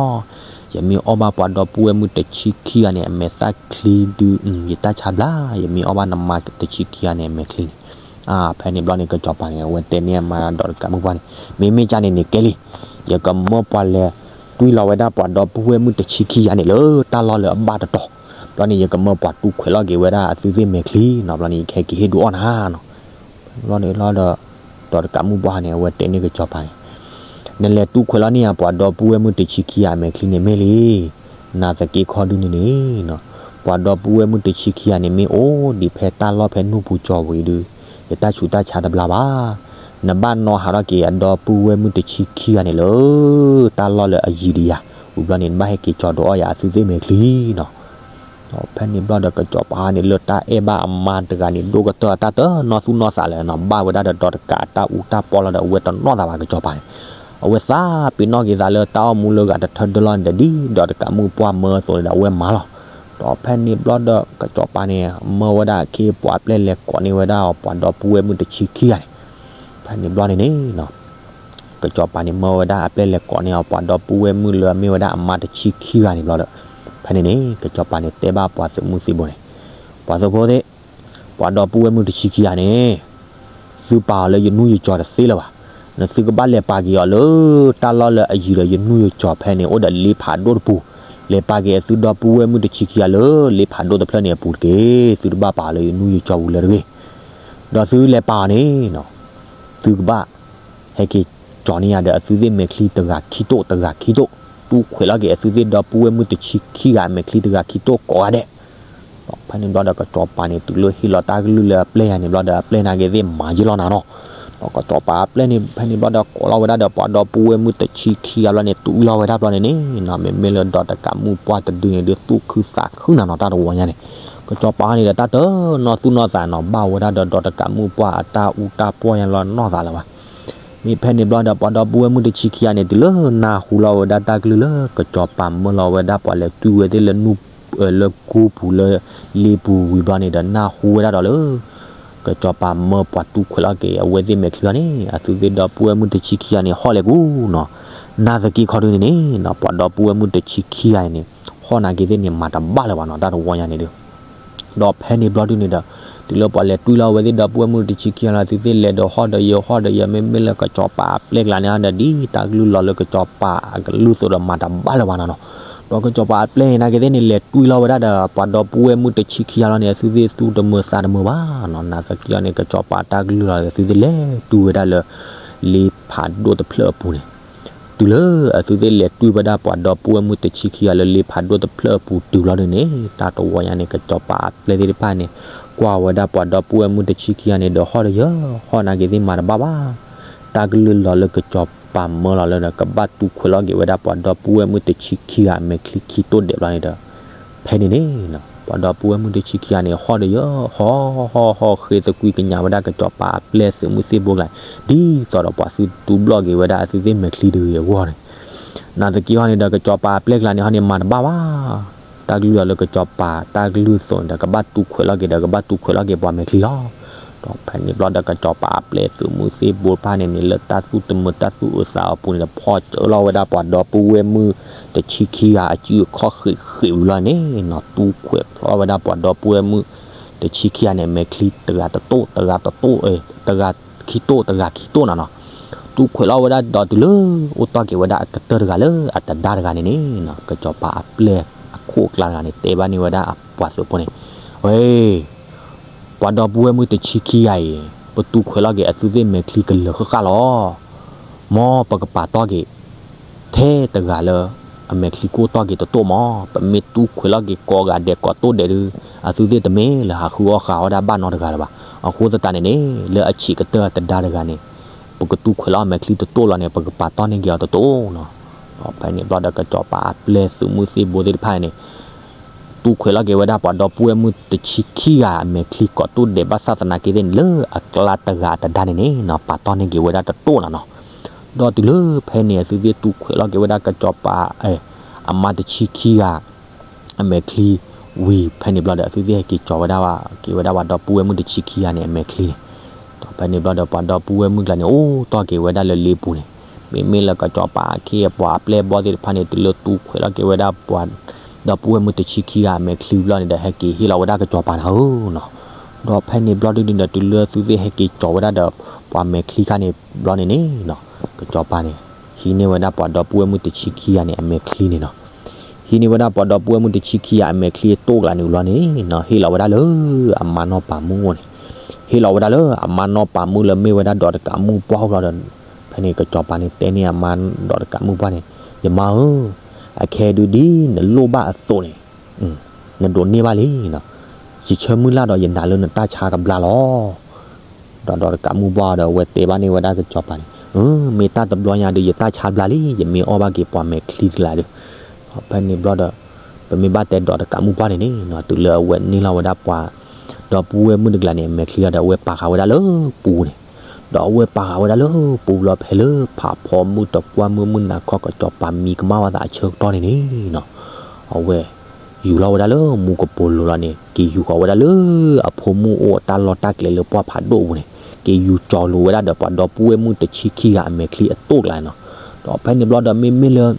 ယမ့ၢ်အီၣ်ဘၣ်ပှၤဒီပုၢ်ဝဲၢ်မုၣ်တဆံခံဂၤန့ၣ် အမဲာ်သၣ်ချံဒုး ယတၢ်ဆါဘျါ, ယမ့ၢ်အီၣ်ဘၣ်နမါတဆံခံဂၤန့ၣ် အမဲာ်ချံန့ၣ်. အါ, ဖဲန့ၣ်ဘျီန့ၣ် ကစီၤပၤန့ၣ် အဝဲတဲန့ၢ်အမါဒီးတကးမုၣ်ပှၢ်န့ၣ် မ့မ့ၢ်ကၢ်န့ၣ်န့ၣ်ကဲလံ, ယကမၢပှၤလဲၤတွံၢ်လီၤဝဲဒၣ်ပှၤဒီပုၢ်ဝဲၢ်မုၣ်တဆံခံဂၤန့ၣ် လၢတၢ်လီၢ်လၢအဘၣ်တတီၤ, ဘျီန့ၣ် ယကမၢပှၤတူၢ်ခွဲးလီၤက့ၤဝဲဒၣ်အသုသ့ၣ်မဲာ်ချံနီၤ, ဘျီန့ၣ် ယကဟဲက့ၤဟ့ၣ်ဒုးအီၣ်နၤနီၤ. ဘျီန့ၣ်လီၤဒီး ဒီးတကးမုၣ်ပှၢ်န့ၣ် အဝဲတဲန့ၢ်ကစီၤပၤန့ၣ် နလဲၤတူၢ်ခွဲးလီၤန့ၢ်ယၤ ပှၤဒီပုၢ်ဝဲၢ်မုၣ်တဆံခံဂၤအမဲာ်ချံန့ၣ်မ့ၢ်လံ. နာ်သက့ခီဒုန့ၣ်န့ၣ်, ပှၤဒီပုၢ်ဝဲၢ်မုၣ်တဆံခံဂၤန့ၣ် မ့ၢ်အိၣ်ဒံးဖဲတၢ်လီၢ်ဖဲနူၢ်ပူၤကၠီၤဝံၤဒုး ယတၢ်ဆူးတၢ်ဆါတဘျါဘၣ်. နဘၣ်နီၣ်ဟးထီၣ်က့ၤအဒီပုၢ်ဝဲၢ်မုၣ်တဆံခံဂၤန့ၣ်လၢ တၢ်လီၢ်လၢအယံၤဒံးယၤ, ဝံၤဘျီန့ၣ် နဘၣ်ဟဲက့ၤကၠီၤဒုးအီၣ်ယၤအသုသ့ၣ်မဲာ်ချံနီၤ. ဒီးဖဲန့ၣ်ဘျီဒီး ကစီၤပၤန့ၣ် လၢတၢ်အဲၣ်ဘၣ်အမါတဂၤန့ၣ် ဒိၣ်ကတၢၢ် တၢ်တနီၢ်သူၣ်နီၢ်သးလၢၤနီၤ, ဘၣ်ဝဲဒၣ်ဒီးဒီးတကးအတၢ်အူတၢ်ပီလီၤဒီး အဝဲတနီၣ်သးဘၣ်ကစီၤပၤန့ၣ်, အဝဲသးပ့ၤနီၣ်က့ၤသးလၢတၢ်အီၣ်မူလၢဂၤတထၢဒၢလီၤန့ၣ်ဒီး ဒ်ဒီးတကးမုၣ်ပှၢ်မၢအသိးန့ၣ်ဒီး အဝဲမၤလီၤ. ဒီးဖဲန့ၣ်ဘျီဒီး ကစီၤပၤန့ၣ် မၢဝဲဒၣ်အခ့အပှၤအပျဲၢ်လဲၤကိးန့ၢ်ဝဲဒၣ်အီၤ ပှၤဒီပုၢ်ဝဲၢ်မုၣ်တဆံခံဂၤန့ၣ်, ဖဲန့ၣ်ဘျီန့ၣ်န့ၣ် ကစီၤပၤန့ၣ် မၢဝဲဒၣ်အပျဲၢ်လဲၤကိးန့ၢ်အီၤ ပှၤဒီပုၢ်ဝဲၢ်မုၣ်လၢအမ့ၢ်ဝဲဒၣ်အမါတဆံခံဂၤန့ၣ်ဘျီဒီး ဖဲန့ၣ်န့ၣ် ကစီၤပၤန့ၣ်တဲဘၣ်ပှၤသုးမုၢ်သံၣ်ဘိန့ၣ်, ပှၤသုးဖိသ့ၣ်, ပှၤဒီပုၢ်ဝဲၢ်မုၣ်တဆံခံဂၤန့ၣ် သုပာ်အီၤလၢယနူယကၠီၤတသ့လၢၤဘၣ်. နသုကဘၣ်လဲၤပာ်က့ၤအီၤလၢ တၢ်လီၢ်လၢအယံၤဒီးယနူယကၠီၤဖဲန့ၣ် အိၣ်ဒီးလ့ဖးဒိၣ်တပူၤ, လဲၤပာ်က့ၤအသုဒီပုၢ်ဝဲၢ်မုၣ်တဆံခံဂၤလၢ လ့ဖးဒိၣ်တဖျၢၣ်န့ၣ်အပူၤတက့ၢ်. သုတဘၣ်ပာ်အီၤလၢယနူယကၠီၤပူၤလၢၤတဂ့ၤ. ဒီးသုလဲၤပာ်အီၤန့ၣ် သုကဘၣ် ဟဲက့ၤကၠီၤန့ၢ်ယၤဒီးအသုသ့ၣ်မဲာ်ချံတဂၤခံတိၢ်တဂၤခံတိၢ်, တူၢ်ခွဲးလီၤက့ၤအသုသ့ၣ်ဒီပုၢ်ဝဲၢ်မုၣ်တဆံခံဂၤအမဲာ်ချံတဂၤခံတိၢ်ကိးဂၤဒဲး. ဒီးဖဲန့ၣ်ဘျီဒီးကစီၤပၤန့ၣ် တုၤလၢဟ့ၣ်လီၤတၢ်ကလုၢ်လၢအပျဲၢ်ယၤန့ၣ်ဘျီဒီး အပျဲၢ်နာ်က့ၤသ့ၣ်မၤယ့ၢ်လီၤနၤနီၤ. ဒီးကစီၤပၤအပျဲၢ်န့ၣ် ဖဲန့ၣ်ဘျီဒီးကိးလီၤဝဲဒၣ်ဒီးပှၤဒီပုၢ်ဝဲၢ်မုၣ်တဆံခံဂၤဘျီန့ၣ် တူၢ်လီၤဝဲဒၣ်ဘျီန့ၣ်န့ၣ်နီၤ မ့မ့ၢ်လၢဒီးတကးမုၣ်ပှၢ်တဒုန့ၣ် ဒုးသူၣ်ခုသးခုနၤနီၤ တၢ်တဝီညါန့ၣ်, ကစီၤပၤန့ၣ်ဒီးတၢ်တနီၤသူၣ်နီၤသးနီၤ ဘၣ်ဝဲဒၣ်ဒီးဒီးတကးမုၣ်ပှၢ်အတၢ်အူတၢ်ပီၢ်ညါလီၤနီၢ်သးလၢၤဘၣ်. မ့ၢ်ဖဲန့ၣ်ဘျီဒီးပှၤဒီပုၢ်ဝဲၢ်မုၣ်တဆံခံဂၤန့ၣ် တုၤလၢနၢ်ဟူလီၤဝဲဒၣ်တၢ်ကလုၢ်လၢ ကစီၤပၤမၢလီၤဝဲဒၣ်ပှၤလဲၤတွံၢ်ဝဲသ့ၣ်လၢနူ လၢကိပူၤလၢ လ့ပူၤဝံၤဘျီန့ၣ်ဒီး နၢ်ဟူဝဲဒၣ်ဒီးလၢ ကစီၤပၤမၢပှၤတူၢ်ခွဲးလီၤက့ၤအဝဲသ့ၣ်မဲာ်ချံလီၤန့ၣ် အသုသ့ၣ်ဒီပုၢ်ဝဲၢ်မုၣ်တဆံခံဂၤန့ၣ် ဟီၣ်လဲၤကူနီၤ. နာ်သက့ခီဒုန့ၣ်န့ၣ်နီၤ ပှၤဒီပုၢ်ဝဲၢ်မုၣ်တဆံခံဂၤန့ၣ် ဟီၣ်နာ်က့ၤသ့ၣ်န့ၣ် မၤတဘၣ်လၢၤဘၣ်နီၤ တၢ်တဝီညါန့ၣ်ဒီး ဒီးဖဲန့ၣ်ဘျီဒုန့ၣ်ဒီး တုၤလၢပှၤလဲၤတွံၢ်လီၤဝဲသ့ၣ်ဒီပုၢ်ဝဲၢ်မုၣ်တဆံခံဂၤလီၤ သုသ့ၣ်လဲၤဒီးဟီၣ်ဒီးယၢၤ ဟီၣ်ဒီးယၢၤ မ့မ့ၢ်လၢကစီၤပၤအပျဲၢ်ကျါန့ၣ်ဒီး ဒ်တၢ်ကလုၢ်လီၤလၢကစီၤပၤအကလုၢ်သိးဒီးမၤတဘၣ်လၢၤဘၣ်နီၤနီၤ. ဒီးကစီၤပၤအပျဲၢ်န့ၣ် နာ်က့ၤသ့ၣ်န့ၣ် လဲၤတွံၢ်လီၤဝဲဒၣ်ဒီး ပှၤဒီပုၢ်ဝဲၢ်မုၣ်တဆံခံဂၤလီၤန့ၣ် အသုသ့ၣ်သူၣ်တမုာ်သးတမုာ်ဘၣ်နီၤ. နာ်သက့အီၤန့ၣ် ကစီၤပၤတၢ်ကလုၢ်လီၤ သုသ့ၣ်လဲၤတွံၢ်ဝဲဒၣ်လၢ လ့ဖးဒိၣ်တဖျၢၣ်အပူၤန့ၣ် တုၤလၢအသုသ့ၣ်လဲၤတွံၢ်ဝဲဒၣ်ပှၤဒီပုၢ်ဝဲၢ်မုၣ်တဆံခံဂၤလၢလ့ဖးဒိၣ်တဖျၢၣ်အပူၤတုၤလီၤဒုန့ၣ် တၢ်တဝီညါန့ၣ် ကစီၤပၤအပျဲၢ်သ့ၣ်တဖၣ်န့ၣ် ကွၢ်ဝဲဒၣ်ပှၤဒီပုၢ်ဝဲၢ်မုၣ်တဆံခံဂၤန့ၣ်ဒီးဟီၣ်ဒီးယၢၤ ဟီၣ်နာ်က့ၤသ့ၣ်မၤတဘၣ်ဘၣ်. တၢ်ကလုၢ်လီၤလၢကစီၤပၤမၢလီၤလၢဒီး ကဘၣ်တူၢ်ခွဲးလီၤက့ၤဝဲဒၣ်ပှၤဒီပုၢ်ဝဲၢ်မုၣ်တဆံခံဂၤအမဲာ်ချံခံတိၢ်ဒဲးဘျီန့ၣ်ဒီး ဖဲန့ၣ်န့ၣ်နီၤ ပှၤဒီပုၢ်ဝဲၢ်မုၣ်တဆံခံဂၤန့ၣ် ဟီၣ်ဒီးယၢၤ ဟီၣ်ဟီၣ်ဟီၣ်ဃ့သကွံကညးဝဲဒၣ်ကစီၤပၤအပျဲၢ်သုးမုၢ်သံၣ်ဘိကျါန့ၣ် ဒ်သိးဒီးပှၤသုတူၢ်ဘျီၣ်က့ၤဝဲဒၣ်အသုသ့ၣ်မဲာ်ချံတဂ့ၤအဂီၢ်န့ၣ် နာ်သက့ဟီန့ၣ်ဒီး ကစီၤပၤအပျဲၢ်ကျါန့ၣ်ဟီန့ၣ် မၤတဘၣ်ဘၣ်. တၢ်ကလုၢ်လီၤလၢကစီၤပၤ တၢ်ကလုၢ်သိးန့ၣ်ဒီး ကဘၣ်တူၢ်ခွဲးလီၤက့ၤဒီး ကဘၣ်တူၢ်ခွဲးလီၤက့ၤပှၤမဲာ်ချံလီၤ. ဒီးဖဲန့ၣ်ဘျီဒီး ကစီၤပၤအပျဲၢ်သုးမုၢ်သံၣ်ဘိတဖၣ်န့ၣ်န့ၣ် လၢတၢ်သူၣ်တမုာ်တၢ်သူၣ်အုးသးအုးအပူၤန့ၣ်ဒီး ဖီၣ်စၢလီၤဝဲဒၣ်ပှၤဒီပုၢ်ဝဲၢ်မုၣ်တဆံခံဂၤ အစုအခီၣ်ဃံးဃံးဝံၤလီၤန့ၣ်နီၤ တူၢ်ခွဲးဖျီဝဲဒၣ်ပှၤဒီပုၢ်ဝဲၢ်မုၣ်တဆံခံဂၤန့ၣ် အမဲာ်ချံတဂၤတတိၢ် တဂၤတတိၢ် တဂၤခံတိၢ် တဂၤခံတိၢ်နီၤနီၤ တူၢ်ခွဲးလီၤဝဲဒၣ်ဒီးတုၤလၢ အိၣ်တီၢ်က့ၤဝဲဒၣ်အကတၢၢ်တဂၤလၢအတဒါတဂၤန့ၣ်န့ၣ်နီၤ ကစီၤပၤအပျဲၢ်အခိၣ်အကျါတဂၤန့ၣ် တဲဘၣ်န့ၢ်ဝဲဒၣ်အပှၤသုးဖိန့ၣ်, ဝဲ ပှၤဒီပုၢ်ဝဲၢ်မုၣ်တဆံခံဂၤအံၤ ပတူၢ်ခွဲးလီၤက့ၤအသုသ့ၣ်မဲာ်ချံကလၢၤဃၣ်ဃၣ်လီၤ. မ်ပကပာ်တီၢ်က့ၤ ထဲတဂၤလၢ အမဲာ်ချံကအိၣ်တီၢ်က့ၤတတိၢ်မး ပမ့ၢ်တူၢ်ခွဲးလီၤက့ၤကိးဂၤဒဲးကိးတိၢ်ဒဲးဒုး အသုသ့ၣ်တမ့ၢ်လၢဟးဃုအီၣ်ဃုအီဒၣ်ဘၣ်နီတဂၤလၢၤဘၣ်. အဃိသတးန့ၣ်န့ၣ် လၢအဆံးကတၢၢ်အတဒါတဂၤန့ၣ် ပကတူၢ်ခွဲးလီၤအမဲာ်ချံတတိၢ်လီၤန့ၣ် ပကပာ်တီၢ်န့ၢ်က့ၤအီၤတတိၢ်နီၤ. ဒီးဖဲန့ၣ်ဘျီဒီး ကစီၤပၤအပျဲၢ်သုးမုၢ်သံၣ်ဘိသ့ၣ်တဖၣ်န့ၣ် တူၢ်ခွဲးလီၤက့ၤဝဲဒၣ်ပှၤဒီပုၢ်ဝဲၢ်မုၣ်တဆံခံဂၤအမဲာ်ချံကိးတိၢ်ဒဲးဘၣ်ဆၣ်သနာ်က့သ့ၣ်န့ၣ် လၢအကျါတဂၤအတဒါန့ၣ်န့ၣ်နီၤ ပာ်တီၢ်န့ၢ်က့ၤဝဲဒၣ်တတိၢ်နီၤနီၤ. ဒီးတုၤလၢဖဲန့ၣ် အသုသ့ၣ်တူၢ်ခွဲးလီၤက့ၤဝဲဒၣ်ကစီၤပၤ အမါတဆံခံဂၤ အမဲာ်ချံဝံၤ ဖဲန့ၣ်ဘျီဒီး အသုသ့ၣ်ဟဲက့ၤကၠီၤဝဲဒၣ် က့ၤဝဲဒၣ်ပှၤဒီပုၢ်ဝဲၢ်မုၣ်တဆံခံဂၤန့ၣ် အမဲာ်ချံန့ၣ် ဒီးဖဲန့ၣ်ဘျီဒီး ပှၤဒီပုၢ်ဝဲၢ်မုၣ်ကျါန့ၣ် အိၣ်တီၢ်က့ၤဝဲဒၣ်လၢလ့ပူၤန့ၣ် မ့မ့ၢ်လၢကစီၤပၤအခ့အပှၤအပျဲၢ်ဘီၣ်သ့ၣ်တဖၣ်န့ၣ် တုၤလၢတူၢ်ခွဲးလီၤက့ၤဝဲဒၣ်ပှၤဒီပုၢ်ဝဲၢ်မုၣ်တဆံခံဂၤအမဲာ်ချံဘျီန့ၣ်ဒီး ဟဲက့ၤဟ့ၣ်လီၤဝဲဒၣ်ကစီၤပၤနၤဧၢနီၤ. ဒီးဖဲန့ၣ်ဘျီဒုန့ၣ်ဒီး တုၤလၢသုသ့ၣ်ဟဲက့ၤကၠီၤဝဲဒၣ်ဒီး ပှၤမဲာ်ချံခါန့ၣ်ဘျီန့ၣ်န့ၣ်နီၤ ကစီၤပၤန့ၣ် ဟံးန့ၢ်ဝဲဒၣ်ပှၤဒီပုၢ်ဝဲၢ်မုၣ်တဆံခံဂၤန့ၣ် အမဲာ်ချံန့ၣ်နီၤ. ဟံးန့ၢ်ဝဲဒၣ်ပှၤဒီပုၢ်ဝဲၢ်မုၣ်တဆံခံဂၤအမဲာ်ချံအတိၢ်ကျါန့ၣ်ဘျီန့ၣ်နီၤ ဟ့ၣ်လီၤဝဲဒၣ်လၢအမါနီၢ်ပၤမုၣ်အအိၣ်န့ၣ် ဟ့ၣ်လီၤဝဲဒၣ်လၢအမါနီၢ်ပၤမုၣ်လၢမ့ၢ်ဝဲဒၣ်ဒီးတကးမုၣ်ပှၢ်အိၣ်ဘျီဒီး ဖဲန့ၣ်ကစီၤပၤန့ၣ်တဲန့ၢ်အမါဒီးတကးမုၣ်ပှၢ်န့ၣ် ယမါဧၢ, အခဲဒုဒ်နလိၣ်ဘၣ်အသိးန့ၣ် နဒိးန့ၢ်ဘၣ်လံနီၤ. ယဆၢမုၢ်လၢ်ဒီးယနာ်လၢနတၢ်ဆါကဘျါလီၤ. ဒီးဒီးတကးမုၣ်ပှၢ်ဒီးအဝဲတဲဘၣ်န့ၢ်ဝဲဒၣ်ကစီၤပၤန့ၣ် မ့ၢ်တၢ်တဘျီညါဒီး ယတၢ်ဆါဘျါလံ ယမ့ၢ်အီၣ်ဘၣ်က့ၤပှၤမဲာ်ချံတကျါဒီး ဖဲန့ၣ်ဘျီဒီး ပမ့ၢ်ဘၣ်တဲဒီးတကးမုၣ်ပှၢ်န့ၣ်န့ၣ်နီၤ တုၤလၢအဝဲန့ၢ်လီၤဝဲဒၣ်ပှၤ ဒီပုၢ်ဝဲၢ်မုၣ်တကျါန့ၣ် အမဲာ်ချံလီၤဒီး အဝဲပာ်ဃာ်ဝဲဒၣ်လၢပူၤန့ၣ် ဒီးအဝဲပာ်ဃာ်ဝဲဒၣ်လၢပူၤဘျီဖဲလၢဖးဖီမုၢ်တကွၢ်မုၢ်မုၢ်နၤခီကစီၤပၤမံကမၣ်ဝဲသးအဆၢကတီၢ်န့ၣ်န့ၣ်နီၤ အဝဲ ယူၤလီၤဝဲဒၣ်လၢမူကပိာ်လိၤလီၤန့ၣ် က့ၤယူၤဃီၤဝဲဒၣ်လၢအဖိမုၣ်အိၣ်အတၢ်လီၢ်တၢ်ကျဲလၢပှၢ်ဖးဒိၣ်အပူၤန့ၣ် က့ၤယူၤကၠီၤလိၤဝဲဒၣ်ဒီးပှၤဒီပုၢ်ဝဲၢ်မုၣ်တဆံခံဂၤအမဲာ်ချံအတိၢ်ကျါနီၤ. ဒီးဖဲန့ၣ်ဘျီဒီးမ့မ့ၢ်လၢ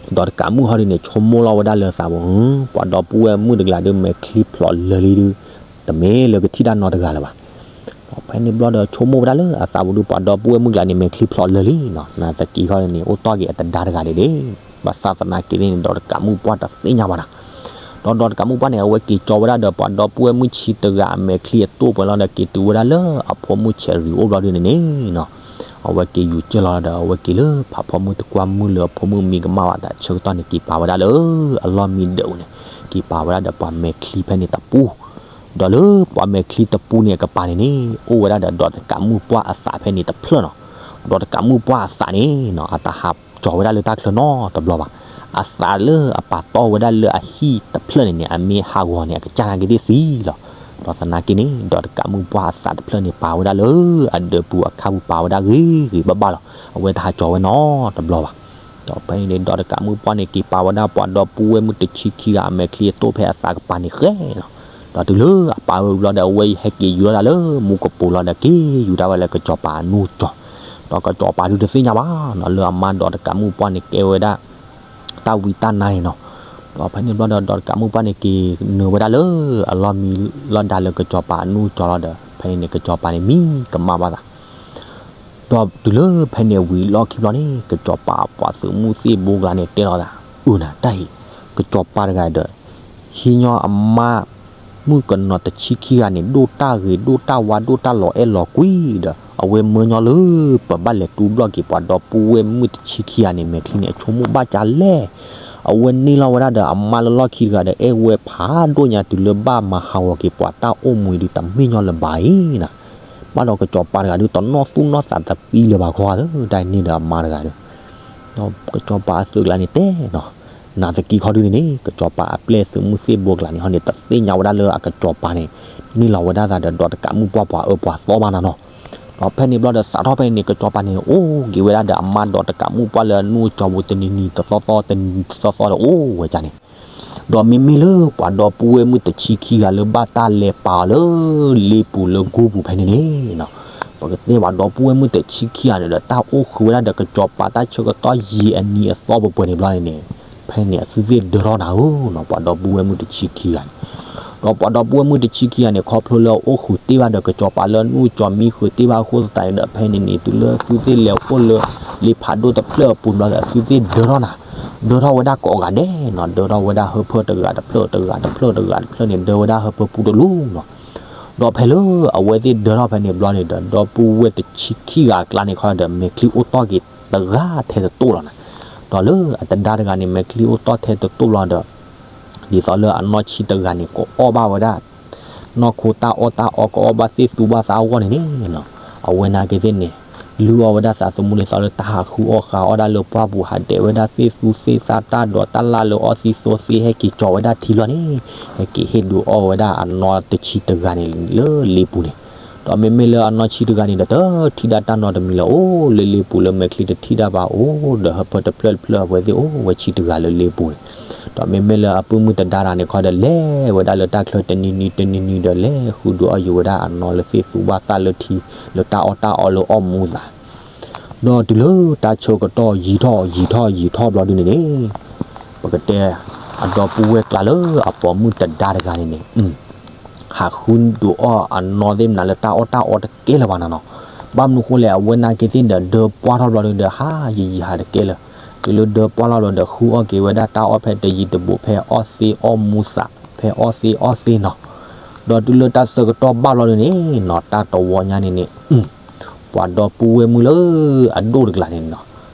ဒီးတကးမုၣ်ဟီဒုန့ၣ် ဆိကမိၣ်လီၤဝဲဒၣ်လၢသးပူၤ, ပှၤဒီပုၢ်ဝဲၢ်မုၣ်တဂၤဒုး မဲာ်ချံဖျိးလၢာ်လံဒုး တမ့ၢ်လၢကထံၣ်တၢ်နီတဂၤလၢၤဘၣ်. ဒီးဖဲန့ၣ်ဘျီဒီးဆိကမိၣ်ဝဲဒၣ်လၢအသးပူၤဒုး ပှၤဒီပုၢ်ဝဲၢ်မုၣ်တဂၤန့ၣ် မဲာ်ချံဖျိးလၢာ်လံနီၤ, နာ်သက့ခီန့ၣ် အိၣ်တီၢ်က့ၤအတဒါတဂၤန့ၣ်ဒၣ်, ဘၣ်ဆၣ်သနာ်က့န့ၣ် ဒီးတကးမုၣ်ပှၢ်တသ့ၣ်ညါဘၣ်နီၤ. ဒီးဒီးတကးမုၣ်ပှၢ်န့ၣ် အဝဲက့ၤကၠီဝဲဒၣ်ဒီးပှၤဒီပုၢ်ဝဲၢ်မုၣ်ဆံတဂၤအမဲာ်ချံအတိၢ်ပှဲၤလီၤဒီး က့ၤတုၤဝဲဒၣ်လၢအဖိမုၣ်ဆဲးရံၤအိၣ်ဘျီဒုန့ၣ်န့ၣ်နီၤ, အဝဲက့ၤယူၤကၢၢ်လီၤဒီး အဝဲက့ၤလၢဖးဖီမုၣ်တကွၢ်မုၢ်လၢအဖိမုၣ် မံကမၣ်ဘၣ်သးဆၢကတီၢ်န့ၣ် က့ၤပာ်ဝဲဒၣ်လၢအလီၢ်မံဒၢးပူၤန့ၣ်, က့ၤပာ်ဝဲဒၣ်ဒီးပှၤမဲာ်ချံဖဲန့ၣ်တပူၤ, ဒီးလၢပှၤမဲာ်ချံတပူၤန့ၣ်အကပၤန့ၣ်န့ၣ် အိၣ်ဝဲဒၣ်ဒီးဒီးတကးမုၣ်ပှၢ်အသးဖဲန့ၣ်တဖျၢၣ်နီၤ. ဒီးတကးမုၣ်ပှၢ်အသးန့ၣ်နီၤ အတဟးကၠီဝဲဒၣ်လၢတၢ်ချၢနီတဘျီဘၣ်. အသးလၢအပာ်တီၢ်ဝဲဒၣ်လၢအဟံၣ်တဖျၢၣ်န့ၣ်န့ၣ် အမ့ၢ်ဟးဂီၤန့ၣ် အကစၢ်နာ်က့သ့ၣ်သံလီၤ. ဒီးသနာ်က့န့ၣ် ဒီးတကးမုၣ်ပှၢ်အသးတဖျၢၣ်န့ၣ် ပာ်ဝဲဒၣ်လၢအဒၢးပူၤအခါပူၤ ပာ်ဝဲဒၣ်ဂ့ၤဂ့ၤဘၣ်ဘၣ်လီၤ. အဝဲတဟးကၠီဝဲနီတဘျီဘၣ်. ဒီးဖဲန့ၣ် ဒီးတကးမုၣ်ပှၢ်န့ၣ် က့ၤပာ်ဝဲဒၣ်ပှၤဒီပုၢ်ဝဲၢ်မုၣ်တဆံခံဂၤအမဲာ်ချံအတိၢ်ဖဲအသးကပၤန့ၣ်ဃဲလီၤ. ဒီးတုၤလၢအပာ်ဝဲဘျီဒီး အဝဲဟဲက့ၤယူၤထီၣ်တၢ်လၢမူကပိာ်လီၤဒီး က့ၤယူၤဒၣ်ဝဲလၢကစီၤပၤအနီၢ်ကၠီၤ, ဒီးကစီၤပၤဒုးတသ့ၣ်ညါဘၣ်နီၤ လၢအမါဒီးတကးမုၣ်ပှၢ်န့ၣ်ကဲဝဲဒၣ် တၢ်ဝံတၢ်နါန့ၣ်နီၤ. ဒီးဖဲန့ၣ်ဘျီဒီး ဒီးတကးမုၣ်ပှၢ်န့ၣ် က့ၤနုာ်ဝဲဒၣ်လၢအလီၢ်မံလီၤဒါလၢကစီၤပၤအနီၢ်ကၠီၤလီၤဒီး ဖဲန့ၣ်န့ၣ် ကစီၤပၤန့ၣ်မံကမၣ်ဘၣ်သး ဒီးတုၤလၢဖဲန့ၣ်ဝံၤလီၢ်ခံဘျီန့ၣ် ကစီၤပၤအပှၤသုးမုၢ်သ့ၣ်ဘိကလါန့ၣ်တဲလီၤသး အၢနၤတၢ်အံၤ ကစီၤပၤတဂၤဒီး ဟံးညီအမါ မုၣ်ကနီၤတဆံခံဂၤန့ၣ် ဒိၣ်တၢ်ဂ့ၤဒိၣ်တၢ်ဝါဒိၣ်တၢ်လီၤအဲၣ်လီၤကွံဒီး အဝဲမၢညီလၢ ပဘၣ်လဲၤတူၢ်ဘျီၣ်က့ၤပှၤဒီပုၢ်ဝဲၢ်မုၣ်တဆံခံဂၤန့ၣ် မဲာ်ချံန့ၣ် အဆိကမိၣ်ဘၣ်ကလဲၣ်. အဝဲန့ၢ်လီၤဝဲဒၣ်ဒီးအမါလၢလီၢ်ခံတဂၤဒီး အဲၣ်ဝဲဖးဒိၣ်ညါတုၤလၢဘၣ်မၤဟးဂီၤက့ၤပှၤတၢ်အိၣ်မူအံၤဒုး တမ့ၢ်ညီလၢၤဘၣ်အံၤနၤ. ဘၣ်ဒီးကစီၤပၤတဂၤဒုး တနီၣ်သူၣ်နီၣ်သးတပံလၢၤဘၣ်ခီသၢ တၢ်န့ၢ်ဒီးအမါတဂၤဒီး ဒီးကစီၤပၤအသုးကလါန့ၣ်တဲနီၤ, နာ်သက့ခီဒုန့ၣ်န့ၣ် ကစီၤပၤအပျဲၢ်သုးမုၢ်သ့ၣ်ဘိကလါန့ၣ်ဟီန့ၣ် တသ့ၣ်ညါဝဲဒၣ်လၢအကစီၤပၤန့ၣ် န့ၢ်လီၤဝဲဒၣ်သးဒီး ဒီးတကးမုၣ်ပှၢ်ပှၤအၢပှၤသီဘၣ်နၤနီၤ. ဒီးဖဲန့ၣ်ဘျီဒီး စးထီၣ်ဖဲန့ၣ်န့ၣ် ကစီၤပၤန့ၣ် အိၣ်က့ၤဝဲဒၣ်ဒီးအမါဒီးတကးမုၣ်ပှၢ်လၢအနီၢ်ကၠီၤပူၤ တနံၤနံၤတသီသီ တနံၤနံၤတသီသီဒီး အိၣ်ဝဲဒၣ်န့ၣ် ဒီးမ့မ့ၢ်လၢပှၤဒီပုၢ်ဝဲၢ်မုၣ်တဆံခံဂၤလၢဘၣ်တၢ်လဲၤပာ်အီၤလၢ လ့ပူၤလၢဂိၢ်ပူၤဖဲန့ၣ်န့ၣ် ပကတဲပှၤဒီပုၢ်ဝဲၢ်မုၣ်တဆံခံဂၤန့ၣ်ဒီး တၢ်အိၣ်ဃုာ်ဝဲဒၣ်ဒီးကစီၤပၤ တၢ်ဆၢကတီၢ်ယံာ်အနံၤအသီပှဲၤပှဲၤန့ၣ်ဘျီန့ၣ်န့ၣ် ဖဲန့ၣ်အသုသ့ၣ်ဒၢထီၣ်နၤဧၢနီၤ ပှၤဒီပုၢ်ဝဲၢ်မုၣ်တဆံခံဂၤန့ၣ်. ဒီးပှၤဒီပုၢ်ဝဲၢ်မုၣ်တဆံခံဂၤန့ၣ် ခီဖျိလၢအအိၣ်ဃုာ်တ့ၢ်ဘၣ်ဒီးကစီၤပၤလၢအနီၢ်ကၠီၤ မံဃုာ်တ့ၢ်ဘၣ်အဃိသတးန့ၣ်ဒီး ဖဲန့ၣ်န့ၣ် တုၤလၢသုသ့ၣ်လဲၤအိၣ်လၢ လ့ဖးဒိၣ်တဖျၢၣ်အပူၤဘျီဒီး သုသ့ၣ်ဒၢထီၣ်နၤ ဒၢထီၣ်ဝဲဒၣ်ကိးဂၤဒဲးနီၤ ဒၢထီၣ်ဝဲဒၣ်ဟၢဖၢတဂၤတဖျၢၣ်တဂၤတဖျၢၣ်တဂၤတဖျၢၣ်န့ၣ် ဒၢဝဲဒၣ်ဟၢဖၢပူတလူနီၤ. ဒီးဖဲလၢအဝဲသ့ၣ်ဒၢထီၣ်ဖဲန့ၣ်ဘျီန့ၣ်ဒီး ဒီပုၢ်ဝဲၢ်တဆံခံဂၤအကျါန့ၣ်ခီဒီး မဲာ်ချံအိၣ်တီၢ်က့ၤတဂၤထဲတတိၢ်လီၤနၤ. ဒီးလၢအတဒါတဂၤန့ၣ် မဲာ်ချံအိၣ်တီၢ်ထဲတတိၢ်လီၤဒီး ဒ်သိးလၢအနီၢ်ဆံးတဂၤန့ၣ် ကအီၣ်ဘၣ်ဝဲဒၣ် နီၢ်ခိတၢ်အီၣ်တၢ်အီ ကအီၣ်ဘၣ်သ့ၣ်သူဘၣ်သးအဂီၢ်န့ၣ်န့ၣ်နီၤ အဝဲနာ်က့သ့ၣ်န့ၣ် လုၢ်အီၣ်ဝဲဒၣ်သးသမူဒ်သိးလၢတၢ်ဟးဃုအီၣ်ဃုအီဒၣ်လၢပှၢ်ပူၤ ဟးဒဲးဝဲဒၣ်သ့ၣ်သူသ့ၣ်သၣ်တၢ်ဒိးတၢ်လၢ်လၢအီၣ်သံသိသ့ ဟဲက့ၤကၠီၤဝဲဒၣ်ထံလီၤန့ၣ် ဟဲက့ၤဟ့ၣ်ဒုးအီၣ်ဝဲဒၣ်အနီၢ်တဆံးတဂၤန့ၣ်လၢလ့ပူၤန့ၣ်. ဒီးမ့မ့ၢ်လၢအနီၢ်ဆံးတဂၤန့ၣ်ဒီး တထံၣ်ဒၣ်တၢ်နီတမံၤလၢၤ အိၣ်လၢလ့ပူၤလၢမဲာ်ချံတထံၣ်ဒၣ်ဘၣ် အိၣ်ဒီးဟၢဖၢတဖျၢၣ်တဖျၢၣ်အဝဲသ့ၣ်အိၣ်ဝဲဆံးတဂၤလၢလ့ပူၤန့ၣ်. ဒီးမ့မ့ၢ်လၢအပုၢ်မုၣ်တဒါတဂၤန့ၣ်ခီဒီး လဲၤဝဲဒၣ်လၢတၢ်ချၢတနံၤနံၤတနံၤနံၤဒီး လဲၤဃုဒုးအီၣ်ယုာ်ဝဲဒၣ်အနီၢ်လၢသ့ၣ်သူဘၣ်သးလၢထံ လၢတၢ်အီၣ်တၢ်အီလၢအီၣ်မူသး ဒီးတုၤလၢတၢ်ဆၢကတီၢ်ယံာ်ထီၣ်ယံာ်ထီၣ်ယံာ်ထီၣ်ဘျီဒုန့ၣ်န့ၣ် ပကတဲ အဒီပုၢ်ဝဲၢ်ကျါလၢအပိာ်မုၣ်တဒါတဂၤန့ၣ်န့ၣ် ဟးဃုဒုးအီၣ်အနီၢ်သ့ၣ်မနုၤလၢတၢ်အီၣ်တၢ်အီတကဲလၢၤဘၣ်နၤနီၤ. ဘၣ်မနုၤဃိလဲၣ် အဝဲနာ်က့သ့ၣ်န့ၣ်ဒီး ဒၢပှၢ်ထီၣ်ဘျီဒုဒီး ဟးယံာ်ယံာ်ဟးတကဲလၢၤ. တုၤလၢဒၢပှၢ်ထီၣ်ဘျီဒီး ဃုအီၣ်က့ၤဝဲဒၣ်တၢ်အီၣ်ဖဲတယံၤတဘူး ဖဲအီၣ်သ့အီၣ်မူသး ဖဲအီၣ်သ့အီၣ်သ့နီၤ. ဒီးတုၤလၢတၢ်ဆၢကတီၢ်ဘၣ်ဘျီဒုန့ၣ်နီၤ တၢ်တဝီညါန့ၣ်န့ၣ် ပှၤဒီပုၢ်ဝဲၢ်မုၣ်လၢအဒိၣ်တကျါန့ၣ်နီၤ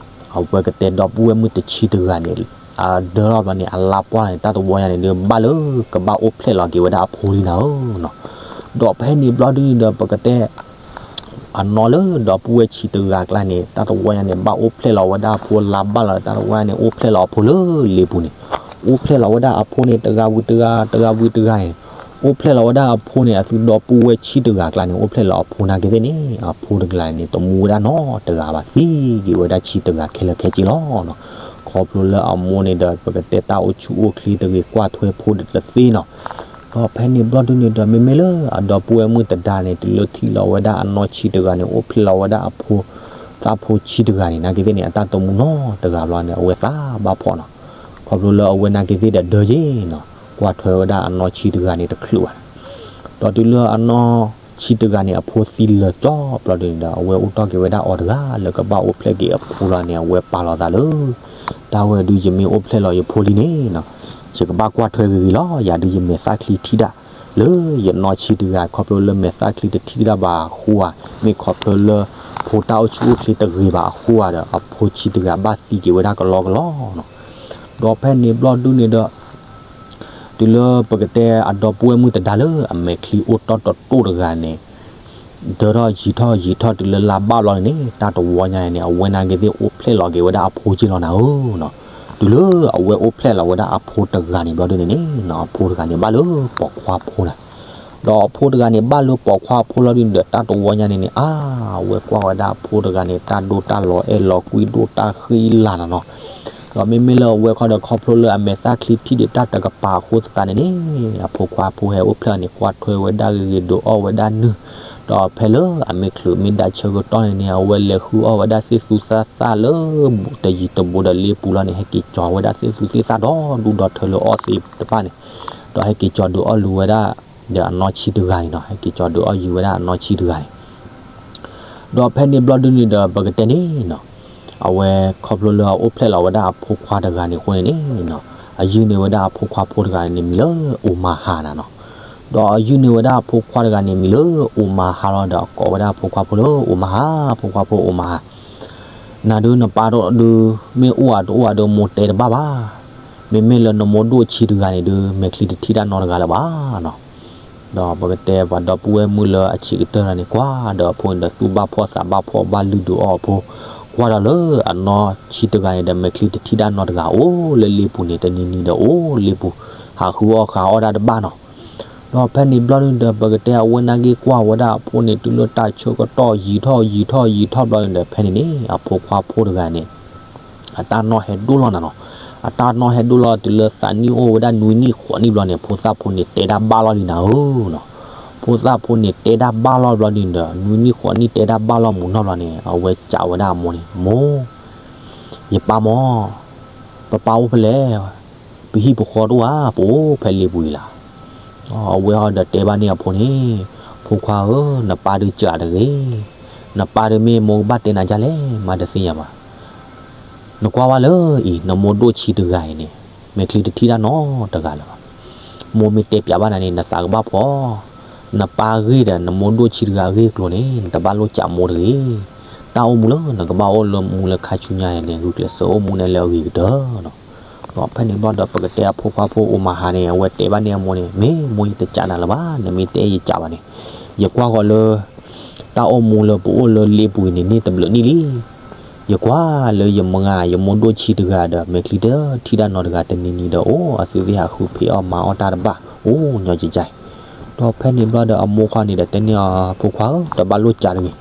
အဝဲကတဲဒီပုၢ်ဝဲၢ်မုၣ်တဆံးတဂၤန့ၣ် အဒၢထီၣ်ဘျီန့ၣ် အလါပှၢ်န့ၣ် တၢ်တဝီညါန့ၣ်ဒီး ဘၣ်လၢကဘၣ်အိၣ်ဖျဲၣ်လီၤက့ၤဝဲဒၣ်အဖိလံနၤဧၢနီၤ. ဒီးဖဲန့ၣ်ဘျီဒုန့ၣ်ဒီး ပကတဲ အနီၢ်လၢဒီပုၢ်ဝဲၢ်ဆံးတဂၤအကျါန့ၣ် တၢ်တဝီညါန့ၣ် ဘၣ်အိၣ်ဖျဲၣ်လီၤဝဲဒၣ်အဖိ လါဘၣ်လီၤဒီး တၢ်တဝီညါန့ၣ် အိၣ်ဖျဲၣ်လီၤအဖိလၢလ့ပူၤန့ၣ် အိၣ်ဖျဲၣ်လီၤဝဲဒၣ်အဖိန့ၣ် တဂၤဝံၤတဂၤ တဂၤဝံၤတဂၤန့ၣ် အိၣ်ဖျဲၣ်လီၤဝဲဒၣ်အဖိန့ၣ် အသုဒီပုၢ်ဝဲၢ်ဆံးတဂၤအကျါန့ၣ် အိၣ်ဖျဲၣ်လီၤအဖိနာ်က့သ့ၣ်န့ၣ် အဖိတကျါန့ၣ် တမူဝဲဒၣ်နီတဂၤဘၣ် သံက့ၤဝဲဒၣ်ဆံးတဂၤခဲလၢာ်ခဲဆ့လီၤနီၤ. ခီဖျိလၢအမိၢ်န့ၣ်ဒီး ပကတဲတၢ်အိၣ်ဆူၣ်အိၣ်ချ့တဂ့ၤ ကွၢ်ထွဲဖိဒီးတသ့နီၤ. ဒီးဖဲန့ၣ်ဘျီဒုန့ၣ်ဒီး မ့မ့ၢ်လၢအဒီပုၢ်ဝဲၢ်မုၣ်တဒါန့ၣ် တုၤလၢထံၣ်လီၤဝဲဒၣ်အနီၢ်ဆံးတဂၤန့ၣ် အိၣ်ဖျဲၣ်လီၤဝဲဒၣ်အဖိ သးဖိဆံးတဂၤန့ၣ် နာ်က့သ့ၣ်န့ၣ် အတၢ်တမူနီတဂၤဘျီန့ၣ် အဝဲသးဘၣ်ဖှီၣ်နီၤ. ခီဖျိလၢအဝဲနာ်က့သ့ၣ်ဒီးဒၢယ့ၣ်နီၤ, ကွၢ်ထွဲဝဲဒၣ်အနီၢ်ဆံတဂၤန့ၣ်တချုးဘၣ်. ဒီးတုၤလၢအနီၢ်ဆံတဂၤန့ၣ် အဖိသံလၢာ်ကၠီဘျီဒုန့ၣ်ဒီး အဝဲအိၣ်တီၢ်က့ၤဝဲဒၣ်အီၤတဂၤလၢကဘၣ်အိၣ်ဖျဲၣ်က့ၤအဖိလီၤန့ၣ် အဝဲပာ်လီၤသးလၢ တၢ်ဝဲဒုးယမ့ၢ်အိၣ်ဖျဲၣ်လီၤယဖိလံန့ၣ်နီၤ, ယကဘၣ်ကွၢ်ထွဲဂ့ၤဂ့ၤလီၤ. ယၤဒုးယမဲာ်သၣ်ချံထံၣ်ဒၣ် လၢယနီၢ်ဆံတဂၤ ခီဖျိလၢမဲာ်သၣ်ချံတထံၣ်ဒၣ်ဘၣ်အဃိဧါ, မ့ၢ်ခီဖျိလၢ ဖိတၢ်အိၣ်ဆူၣ်အိၣ်ချ့တဂ့ၤဘၣ်အဃိဧါဒီး အဖိဆံတဂၤဘၣ်သံက့ၤဝဲဒၣ်ကလီကလီနီၤ. ဒီးဖဲန့ၣ်ဘျီဒုန့ၣ်ဒီး တုၤလၢပကတဲအဒီပုၢ်ဝဲၢ်မုၣ်သဒါလၢအမဲာ်ချံအိၣ်တီၢ်တတိၢ်တဂၤန့ၣ် ဒၢထီၣ်ယံၤထီၣ်ယံၤထီၣ်တုၤလၢလါဘၣ်ဘျီန့ၣ်န့ၣ် တၢ်တဝီညါန့ၣ် အဝဲနာ်က့သ့ၣ်အိၣ်ဖျဲၣ်လီၤက့ၤဝဲဒၣ်အဖိက့လီၤနၤဧၢနီၤ. တုၤလၢအဝဲအိၣ်ဖျဲၣ်လီၤဝဲဒၣ်အဖိတဂၤန့ၣ်ဘျီဒုန့ၣ်န့ၣ်နီၤ အဖိတဂၤန့ၣ်ဘၣ်လၢပိာ်ခွါဖိနၤ. ဒီးအဖိတဂၤန့ၣ်ဘၣ်လၢပိာ်ခွါဖိလီၤဒုန့ၣ်ဒီး တၢ်တဝီညါန့ၣ်န့ၣ် အါ အဝဲကွၢ်ဝဲဒၣ်အဖိတဂၤန့ၣ် တၢ်ဒိၣ်တၢ်လီၤအဲၣ်လီၤကွံဒိၣ်တၢ်ဃံလၤနီၤနီၤ. ဒီးမ့မ့ၢ်လၢအဝဲခီဒီး ခီဖျိလၢအမဲာ်သၣ်ချံထံၣ်ဒံးတၢ်တကပၤအဃိသတးန့ၣ်န့ၣ် အဖိခွါဖိဟဲအိၣ်ဖျဲၣ်န့ၣ် ကွၢ်ထွဲဝဲဒၣ်ဂ့ၤဂ့ၤ ဒုးအီၣ်ဝဲဒၣ်နုၢ်, ဒီးဖဲလၢအမ့ၢ်ချုးမ့ၢ်ဒၣ်ဆၢကတီၢ်န့ၣ်န့ၣ် အဝဲလဲၤဃုအီၣ်ဝဲဒၣ်သ့ၣ်သူသၣ်သၣ်လၢ တယံၤတဘူးဒီးလ့ပူၤလီၤန့ၣ် ဟဲက့ၤကၠီၤဝဲဒၣ်သ့ၣ်သူသ့ၣ်သၣ်ဒီဒူၣ်ဒီထၢလၢအီၣ်သ့တဖၣ်န့ၣ်, ဒီးဟဲက့ၤကၠီၤဒုးအီၣ်လူၤဝဲဒၣ် ဒီးအနီၢ်ဆံတဂၤန့ၣ်နီၤ, ဟဲက့ၤကၠီၤဒုးအီၣ်ယုၤဝဲဒၣ်အနီၢ်ဆံတဂၤန့ၣ် ဒီးဖဲန့ၣ်ဘျီဒုန့ၣ်ဒီး ပကတဲန့ၣ်နီၤ, အဝဲခီဖျိလၢအအိၣ်ဖျဲၣ်လီၤဝဲဒၣ်အဖိခွါတဂၤန့ၣ်အဃိန့ၣ်န့ၣ်နီၤ, အယုၢ်န့ၢ်ဝဲဒၣ်အဖိခွါဖိတဂၤန့ၣ်မံၤလၢအိၣ်မၤဟါနၤနီၤ. ဒီးအယုၢ်န့ၢ်ဝဲဒၣ်အဖိခွါတဂၤန့ၣ်မံၤလၢအိၣ်မၤဟါလီၤဒီး အကိးဝဲဒၣ်အဖိခွါဖိလၢအိၣ်မၤဟါ, ဖိခွါဖိအိၣ်မၤဟါ, နၤဒုးနပၢ်ဒိၣ်ဒုး မ့ၢ်အိၣ်ဧါတအိၣ်ဧါဒုး မိၢ်တဲတဘၣ်ဘၣ်. မ့မ့ၢ်လၢနမိၢ်ဒိၣ်ဆံတဂၤန့ၣ်ဒုး မဲာ်ချံတထံၣ်တၢ်နီတဂၤလၢၤဘၣ်နီၤ. ဒီးပကတဲပှၤဒီပုၢ်ဝဲၢ်မုၣ်လၢအဆံးကတၢၢ်တဂၤန့ၣ် ကွၢ်ဒီးအဖိန့ၣ်ဒီး သူၣ်ဘၣ်ဖှီၣ်သးဘၣ်ဖှီၣ်ဘၣ်လုၢ်ဒုးအီၣ်အဖိ, ကွၢ်ဒီးလၢအနီၢ်ဆံတဂၤန့ၣ်ဒီး မဲာ်ချံတထံၣ်တၢ်နီတဂၤအိၣ်လၢလ့ပူၤန့ၣ် တနံၤနံၤဒီးအိၣ်လ့ပူၤ, ဟးဃုအီၣ်ဃုအီၣ်တၢ်တဘၣ်နီၤ. ဒီးဖဲန့ၣ်ဘျီဒုဒီး ပကတဲအဝဲနာ်က့ကွၢ်ဝဲဒၣ်အဖိန့ၣ် တုၤလၢတၢ်ဆၢကတီၢ်ယံာ်ထီၣ်ယံာ်ထီၣ်ယံာ်ထီၣ်ဘျီန့ၣ်ဒီး ဖဲန့ၣ်န့ၣ် အဖိခွါဖိတဂၤန့ၣ် အတၢ်နီၢ်ဟဲဒိၣ်လီၤနၤနီၤ. အတၢ်နီၢ်ဟဲဒိၣ်လီၤတုၤလၢသးနံၣ်အိၣ်ဝဲဒၣ်နွံနံၣ်ဃိးနံၣ်ဘျီန့ၣ် ဖိသၣ်ဖိန့ၣ် တဲဒၣ်ဘၣ်လီၤလံနၤဧၢနီၤ. ဖိသၣ်ဖိန့ၣ် တဲဒၣ်ဘၣ်လီၤဘျီန့ၣ်ဒီး နွံနံၣ်ဃိးနံၣ်တဲဒၣ်ဘၣ်လီၤမုၢ်နီၢ်ဘျီန့ၣ် အဝဲစံးဝဲဒၣ်အမိၢ်န့ၣ်, မိၢ်, ယပၢ်မၢ်, ပပၢ်အိၣ်ဖဲလဲၣ်, ပဟံၣ်ပဃီတအိၣ်ဧါ, ပအိၣ်ဖဲလ့ပူၤအံၤလီၤ. အဝဲဟီဒီးတဲဘၣ်န့ၢ်အဖိန့ၣ်, ဖိခွါဧၢ, နပၢ်ဒုးစံးတဂ့ၤ, နပၢ်ဒုးမ့ၢ်မိၢ်ကဘၣ်တဲနၤဒ်လဲၣ် မၤတသ့ၣ်ညါဘၣ်. နကွၢ်ဝဲလၢအံၤ နမိၢ်ဒိၣ်ဆံတဂၤအံၤန့ၣ် မဲာ်ချံတထံၣ်တၢ်နီတဂၤလၢၤဘၣ်. မိၢ်မ့ၢ်တဲပျးဘၣ်နၤန့ၣ် နသးကဘၣ်ဖှီၣ်, နပၢ်ဂ့ၢ်ဒီး နမိၢ်ဒိၣ်ဆံတဂၤအဂ့ၢ်အကျိၤန့ၣ် နတဘၣ်လိၣ်စံးမိၢ်တဂ့ၤ. တၢ်အိၣ်မူလၢနကဘၣ်အိၣ်လၢမူလၢခါဆူညါန့ၣ် ဂုာ်ကျဲးစၢးအိၣ်မူန့ၣ်လၢအဂ့ၤကတၢၢ်နီၤ. ဒီးဖဲန့ၣ်ဘျီဒီး ပကတဲအဖိခွါဖိအိၣ်မၤဟါန့ၣ် အဝဲတဲဘၣ်န့ၢ်အမိၢ်န့ၣ်, မ့ၢ်မိၢ်ယတစံးနၤလၢၤဘၣ်, နမ့ၢ်တဲယစံးဘၣ်န့ၣ်, ယကွၢ်ဃီၤလၢ တၢ်အိၣ်မူလၢပအိၣ်လၢလ့ပူၤအံၤန့ၣ် န့ၢ်တဘျုးနံၣ်လံ. ယကွၢ်လၢယမါ ယမိၢ်ဒိၣ်ဆံတဂၤဒီး မဲာ်ချံတထံၣ်တၢ်နီတဂၤ တနံၤနံၤဒီးအိၣ်အသုသ့ၣ်ဟးဃုဖံးအီၣ်မၤအီၣ်တၢ်တဘၣ် အိၣ်ညီကကါအံၤ. ဒီးဖဲန့ၣ်ဘျီဒီးအမိၢ်ခွါန့ၣ်ဒီးတဲန့ၢ်အီၤ, ဖိခွါဧၢ, တဘၣ်လိၣ်စံးတဂ့ၤ.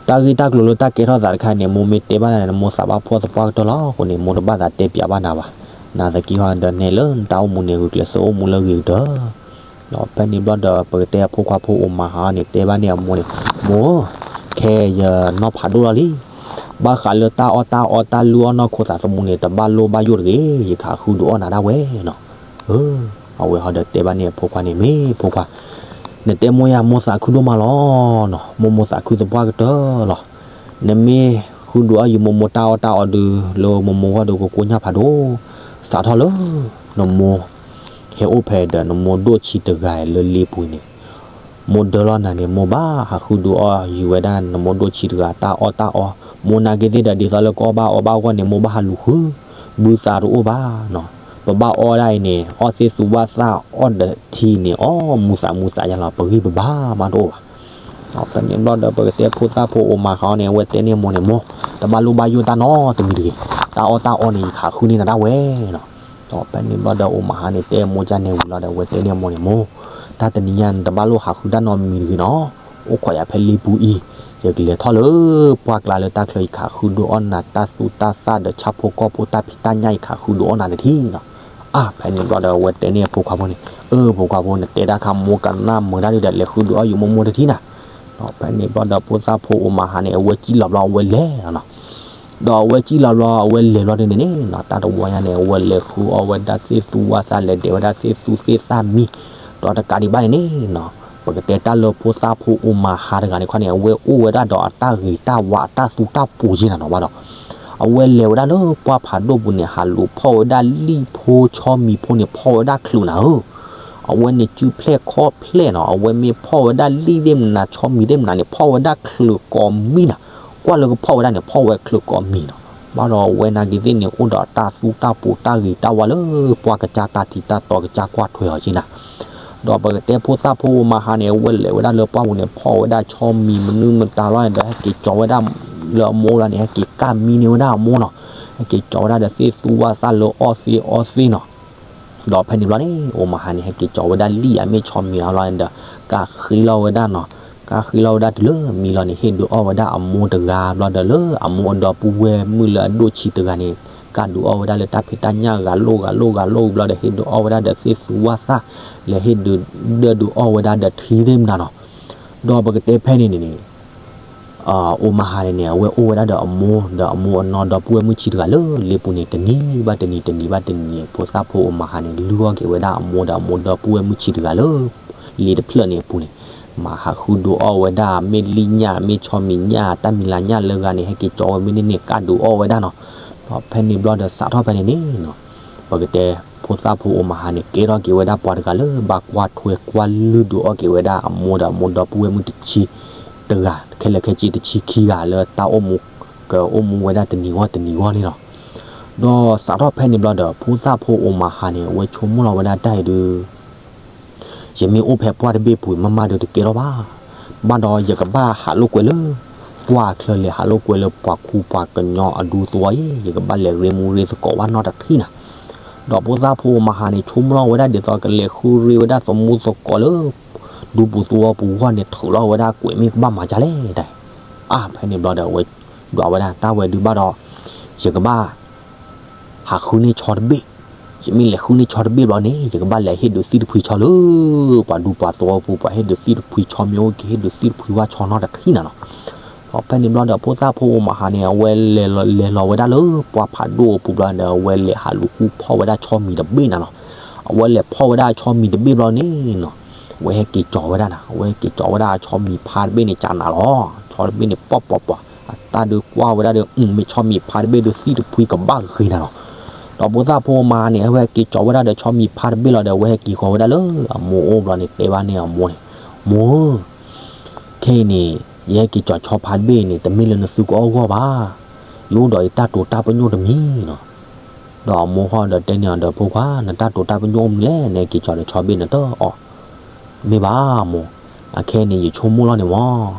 တၢ်ဂ့ၢ်တၢ်ကျိၤလၢတၢ်ကဲထီၣ်သးတခါန့ၣ် မိၢ်မ့ၢ်တဲဘၣ်နၤန့ၣ် နမိၢ်သးဘၣ်ဖှီၣ်သပှၢ်ကတၢၢ်လီၤ. အဃိန့ၣ် မိၢ်တဘၣ်သးတဲပျးဘၣ်နၤဘၣ်. နာ်သက့ဟီဒီးနဲလၢနတၢ်အိၣ်မူန့ၣ် ဂုာ်ကျဲးစၢးအိၣ်မူလၢအဂ့ၤကတၢၢ်. ဒီးဖဲန့ၣ်ဘျီဒီး ပကတဲအဖိခွါဖိအိၣ်မၤဟါန့ၣ် တဲဘၣ်န့ၢ်အမိၢ်န့ၣ်, မိၢ်, ခဲအံၤယနီၢ်ဖးဒိၣ်လီၤလံ. ဘၣ်ဃးလၢတၢ်အီၣ်တၢ်အီတၢ်လုၢ်အီၣ်နီၢ်ခိသးသမူန့ၣ် တဘၣ်လိၣ်ဘၣ်ယိၣ်တဂ့ၤ, ယကဟးဃုဒုးအီၣ်နၤဒၣ်ဝဲနီၤ. အဝဲဟီဒီးတဲဘၣ်န့ၢ်အဖိခွါန့ၣ်, မ့ၢ်ဖိခွါ, နတဲမိၢ်ယၤ မိၢ်သးခုဒိၣ်မးလီၤနီၤ, မိၢ်မိၢ်သးခုသပှၢ်ကတၢၢ်လီၤ. နမ့ၢ်ဃုဒုးအီၣ်ယမိၢ်မိၢ်တၢ်အီၣ်တၢ်အီဒုး လၢမိၢ်မိၢ်ဂီၢ်ဒုး ကကိညၢ်ဖးဒိၣ်, စးထီၣ်လၢ နမိၢ် ဟဲအိၣ်ဖဲဒီး နမိၢ်ဒိၣ်ဆံတဂၤလၢလ့ပူၤန့ၣ် မိၢ်ဒၢလီၤနၤန့ၣ် မိၢ်ဘၣ်ဟးဃုဒုးအီၣ်ယုၤဝဲဒၣ် နမိၢ်ဒိၣ်ဆံတဂၤတၢ်အီၣ်တၢ်အီ, မိၢ်နာ်က့သ့ၣ်ဒီး ဒ်သိးလၢကအီၣ်ဘၣ်အီဘၣ်အဂီၢ်န့ၣ် မိၢ်ဘၣ်ဟးလူၤဃု, ဘုသးတအိၣ်ဘၣ်နီၤ. ပဘၣ်အီဒၣ်အံၤန့ၣ် အီၣ်သ့ၣ်သူဘၣ်သၣ်အီၣ်ဒီးထံန့ၣ် အီၣ်မူသးမူသးယါလီၤ, ပဂံၢ်ပဘါမးတအိၣ်ဘၣ်. ဖဲန့ၣ်ဘျီဒီး ပကတဲဖိသၣ်ဖိအိၣ်မၤဟါန့ၣ် အဝဲတဲန့ၢ်မိၢ်န့ၣ်, မိၢ်, တဘၣ်လိၣ်ဘၣ်ယိၣ်တၢ်နီတမံၤတဂ့ၤ, တၢ်အီၣ်တၢ်အီန့ၣ် ယကဟးဃုန့ၢ်နၤဒၣ်ဝဲနီၤ. ဒီးဖဲန့ၣ်ဘျီဒီး အိၣ်မၤဟါန့ၣ် တဲမိၢ်ကန့ၣ်ဝံၤလီၤဒီး အဝဲတဲန့ၢ်မိၢ်န့ၣ်, မိၢ်, တၢ်တနံၤညါ နတဘၣ်လိၣ်ဟးဃုတၢ်နီတမံၤတဂ့ၤနီၤ. အိၣ်ခိးယၤဖဲလ့ပူၤအံၤ, ယကလဲၤထီၣ်လၢပှၢ်ကျါလၢတၢ်ချၢ ယကဟးဃုဒုးအီၣ်နၤတၢ်သူတၢ်သၣ်ဒီးဆၣ်ဖိကီၢ်ဖိတၢ်ဖံးတၢ်ညၣ် ယကဟးဃုဒုးအီၣ်နၤတထံၣ်နီၤ. အါ ဖဲန့ၣ်ဘျီဒီး အဝဲတဲန့ၢ်အဖိခွါဖိန့ၣ်, အၢ ဖိခွါဖိ နတဲတၢ်ခါမိၢ်ကနၣ်မုာ်တၢ်ဒ်ဒီး လဲၤဃုဒုးအီၣ်ယမိၢ်မိၢ်တထံၣ်နၤ. ဒီးဖဲန့ၣ်ဘျီဒီး ဖိသၣ်ဖိအိၣ်မၤဟါန့ၣ် အဝဲစံၣ်လီၤဘျီ အဝဲလဲၤလီၤနီၤ. ဒီးအဝဲစံၣ်လီၤဘျီ အဝဲလဲၤဘျီဒ်န့ၣ်န့ၣ်နီၤ တၢ်တဝီညါန့ၣ် အဝဲလဲၤဃုအီၣ်ဝဲဒၣ်သ့ၣ်သူဝၣ်သၣ် လဲၤဒဲးဝဲဒၣ်သ့ၣ်သူသ့ၣ်သၣ်မံ, ဒီးတကးဒံးဘၣ်န့ၣ်န့ၣ်နီၤ ပကတဲတၢ်လၢဖိသၣ်ဖိအိၣ်မၤဟါတဂၤန့ၣ်ခီန့ၣ် အဝဲအိၣ်ဝဲဒၣ်ဒီးအတၢ်ဂ့ၤတၢ်ဝါအတၢ်သူတၢ်ပူၤက့နၤနီၤဘၣ်ဒီး အဝဲလဲၤဝဲဒၣ်လၢပှၢ်ဖးဒိၣ်ပူၤန့ၣ် ဟးလူၤဖီၣ်ဝဲဒၣ်လံၣ်ဖိဆီမံၤဖိန့ၣ် ဖီၣ်ဝဲဒၣ်ချုးနၤဧၢ အဝဲန့ၣ်စုဖျဲၣ်ခီၣ်ဖျဲၣ်နီၤ အဝဲမ့ၢ်ဖီၣ်ဝဲဒၣ်လံၣ်သ့ၣ်မနၤ ဆီမံၤသ့ၣ်မနၤန့ၣ် ဖီၣ်ဝဲဒၣ်ချုးကိးမံၤနၤ, ကွၢ်လၢကဖီၣ်ဝဲဒၣ်န့ၣ် ဖီၣ်ဝဲချုးကိးမံၤနီၤ, ဘၣ်ဒီးအဝဲနာ်က့သ့ၣ်န့ၣ် အိၣ်ဒီးတၢ်သူတၢ်ပူၤတၢ်ဂ့ၤတၢ်ဝါလၢပှၢ်ကစၢ်တၢ်ထံတၢ်တီကစၢ်ကွၢ်ထွဲအီၤက့နၤ ဒီးပကတဲဖိသၣ်ဖိအိၣ်မၤဟါန့ၣ် အဝဲလဲၤဝဲဒၣ်လၢပှၢ်ပူၤန့ၣ် ဖီၣ်ဝဲဒၣ်ဆီမံၤမနုၤမတၤလီၤန့ၣ်ဒီး ဟဲက့ၤကၠီၤဝဲဒၣ်လၢအမိၢ်လီၤန့ၣ် ဟဲက့ၤကၢ်မံန့ၢ်ဝဲဒၣ်အမိၢ်နီၤ, ဟဲက့ၤကၠီၤဝဲဒၣ်ဒီးသ့ၣ်သူဝၣ်သၣ်လၢအီၣ်သ့အီသ့ၣ်နီၤ, ဒီးဖဲန့ၣ်ဘျီန့ၣ် အိၣ်မၤဟါန့ၣ် ဟဲက့ၤကၠီၤဝဲဒၣ်လံၣ်အမ့ၢ်ဆီမံၤအလီၤန့ၣ်ဒီး ကၢ်ဃ့လီၤဝဲဒၣ်နီၤ, ကၢ်ဃ့လီၤဝဲဒၣ်တုၤလၢမံလီၤန့ၣ် ဟ့ၣ်ဒုးအီၣ်ဝဲဒၣ်အမိၢ်တဂၤဘျီဒီး လၢအမိၢ်အဒီပုၢ်ဝဲၢ်မုၣ်လၢအဒိၣ်ဆံးတဂၤန့ၣ် ကၢ်ဒုးအီၣ်ဝဲဒၣ်လၢတၢ်ဖံးတၢ်ညၣ်ဂၤလိာ်ဂၤလိာ်ဂၤလိာ်ဘျီဒီး ဟ့ၣ်ဒုးအီၣ်ဝဲဒၣ်ဒီးသ့ၣ်သူဝၣ်သၣ် လဲၤဟ့ၣ်ဒုးဒၢဒုးအီၣ်ဝဲဒၣ်ဒီးထံသ့ၣ်မနၤနီၤ, ဒီးပကတဲဖဲန့ၣ်န့ၣ်န့ၣ် အိၣ်မၤဟါန့ၣ်န့ၣ် အဝဲအိၣ်ဝဲဒၣ်ဒီးအမိၢ် ဒီးအမိၢ်အနီၢ်ဒီပုၢ်ဝဲၢ်မုၣ်ဆံးတဂၤလၢလ့ပူၤန့ၣ် တနံၤဘၣ်တနံၤ တနံၤဘၣ်တနံၤန့ၣ် ဖိသၣ်ဖိအိၣ်မၤဟါန့ၣ် လုၢ်အီၣ်က့ၤဝဲဒၣ်အမိၢ်ဒီးအမိၢ်ဒီပုၢ်ဝဲၢ်မုၣ်ဆံးတဂၤလၢ လ့တဖျၢၣ်န့ၣ်အပူၤန့ၣ် မၤဟးဃုဒုးအီၣ်ဝဲဒၣ် မ့ၢ်လံၣ်ညၣ် မ့ၢ်ဆီမံၤညၣ် တၢ်မံၤလၤညၣ်လၢဂၤန့ၣ် ဟဲက့ၤကၠီၤဝဲမ့ၢ်န့ၢ်န့ၣ် ကၢ်ဒုးအီၣ်ဝဲဒၣ်နီၤ, ဒီးဖဲန့ၣ်ဘျီဒီးစးထီၣ်ဖဲန့ၣ်န့ၣ်နီၤ ပကတဲ ဖိသၣ်ဖိအိၣ်မၤဟါန့ၣ် ကဲထီၣ်က့ၤဝဲဒၣ်ပှၤတဂၤလၢ ဘၣ်ကွၢ်ထွဲကွၢ်လုၢ်ဒုးအီၣ်က့ၤဝဲဒၣ်အမိၢ်ဒီးအမိၢ်ဒီပုၢ်ဝဲၢ်မုၣ်တဆံတဂၤ ခဲလၢာ်ခဲဆ့တဆံခံဂၤလၢတၢ်အိၣ်မူ ကအိၣ်မူဝဲဒၣ်တနံၤဂီၢ်တနံၤဂီၢ်န့ၣ်လီၤ. ဒီးစးထီၣ်ဖဲန့ၣ်ဘျီဒီး ဖိသၣ်ဖိအိၣ်မၤဟါန့ၣ် အဝဲဆိကမိၣ်လီၤဝဲဒၣ်တၢ်အံၤဒုး ယမ့ၢ်အိၣ်ဖဲပှၢ်တဘ့ၣ်ပူၤ မ့ၢ်မးဒုးတကဲထီၣ်ဘၣ်. ဘၣ်ဒီးယကဘၣ်ဟးလိာ်ကွဲလၢ ပှၢ်ချၢလဲၤ ဟးလိာ်ကွဲလၢပှၤခူပှၤကညီအဒူသဝီအံၤ ယကဘၣ်လဲၤရ့မူရ့သကိးဘၣ်နီတထံၣ်နၤ. ဒီးဖိသၣ်ဖိအိၣ်မၤဟါန့ၣ် ဆိကမိၣ်လီၤဝဲဒၣ်ဒ်သိးကလဲၤဃုရ့ဝဲဒၣ်သမူသကိးလၢ ဒူပူၤသဝီပူၤဂီၢ်န့ၣ် ထုးလီၤဝဲဒၣ်ကွဲးမ့ၢ်ကဘၣ်မၤဒ်လဲၣ်တၢ်. အါ ဖဲန့ၣ်ဘျီဒီး အဝဲဒွးဝဲဒၣ်တၢ်ဝဲဒုးဘၣ်ဒီး ယကဘၣ် ဟးဃုန့ၢ်ဆီတဘ့ၣ်, ယမ့ၢ်လဲၤဃုန့ၢ်ဆီတဘ့ၣ်ဘျီန့ၣ် ယကဘၣ်လဲၤဟ့ၣ်ဒုးသံၣ်တဖှံဆီလၢ ပှၤဒူပှၤသဝီပူၤ ပှၤဟ့ၣ်ဒုးသံၣ်တဖှံဆီမ့ၢ်အိၣ်က့ၤ ဟ့ၣ်ဒုးသံၣ်တဖှံဝၣ်ဆီနီတထံၣ်နၤလီၤ. ဒီးဖဲန့ၣ်ဘျီဒီး ဖိသၣ်ဖိအိၣ်မၤဟါန့ၣ် အဝဲလဲၤလီၤဝဲဒၣ်လၢပှၢ်ဖးဒိၣ်အပူၤဘျီဒီး အဝဲလဲၤဟးလူၤဃုဖီၣ်ဝဲဒၣ်ဆီမံၤတဘ့ၣ်နၤလီၤ. အဝဲလဲၤဖီၣ်ဝဲဒၣ်ဆီမံၤတဘ့ၣ်ဘျီန့ၣ်နီၤ အဝဲဟဲက့ၤကၠီၤဝဲဒၣ်နၤ အဝဲဟဲက့ၤကၠီၤဝဲဒၣ်ဆီမံၤဖါတဘ့ၣ်န့ၣ် ကနးလီၤ. ဆီတဘ့ၣ်န့ၣ် ပီၣ်ပီၣ်ပီၣ် အတၢ်ဒုးကွၢ်ဝဲဒၣ်ဒီး မ့ၢ်ဆီမံၤဖါတဘ့ၣ်ဒီးသံၣ်တဖှံကဘၣ်ဂ့ၤနၤလီၤ. ဒီးဖိသၣ်ဖိမၤန့ၣ် အဝဲဟဲက့ၤကၠီၤဝဲဒၣ်ဒီးဆီမံၤဖါတဘ့ၣ်လီၤဒီး အဝဲဟဲက့ၤဃီၤဝဲဒၣ်လၢအမိၢ်အိၣ်ဘျီန့ၣ် တဲဘၣ်န့ၢ်အမိၢ်န့ၣ်, မိၢ်ဧၢ, ခဲအံၤန့ၣ် ယဟဲက့ၤကၠီၤဆီဖါတဘ့ၣ်အံၤန့ၣ် တမ့ၢ်လၢနသုကအီၣ်ဂီၢ်ဘၣ်. ယအိၣ်ဒီးယတၢ်တိာ်တၢ်ပညိၣ်တမံၤနီၤ. ဒီးအမိၢ်ဃီဒီးတဲန့ၢ်အီၤဒီး ဖိခွါ နတၢ်တိာ်တၢ်ပညိၣ်အိၣ်မနုၤလဲၣ်, နဟဲက့ၤကၠီၤဒီးဆီတဘ့ၣ်နတအီၣ်, မ့ၢ်ဘၣ်မိၢ်, အခဲအံၤန့ၣ် ယဆိကမိၣ်လီၤန့ၣ်မၢ်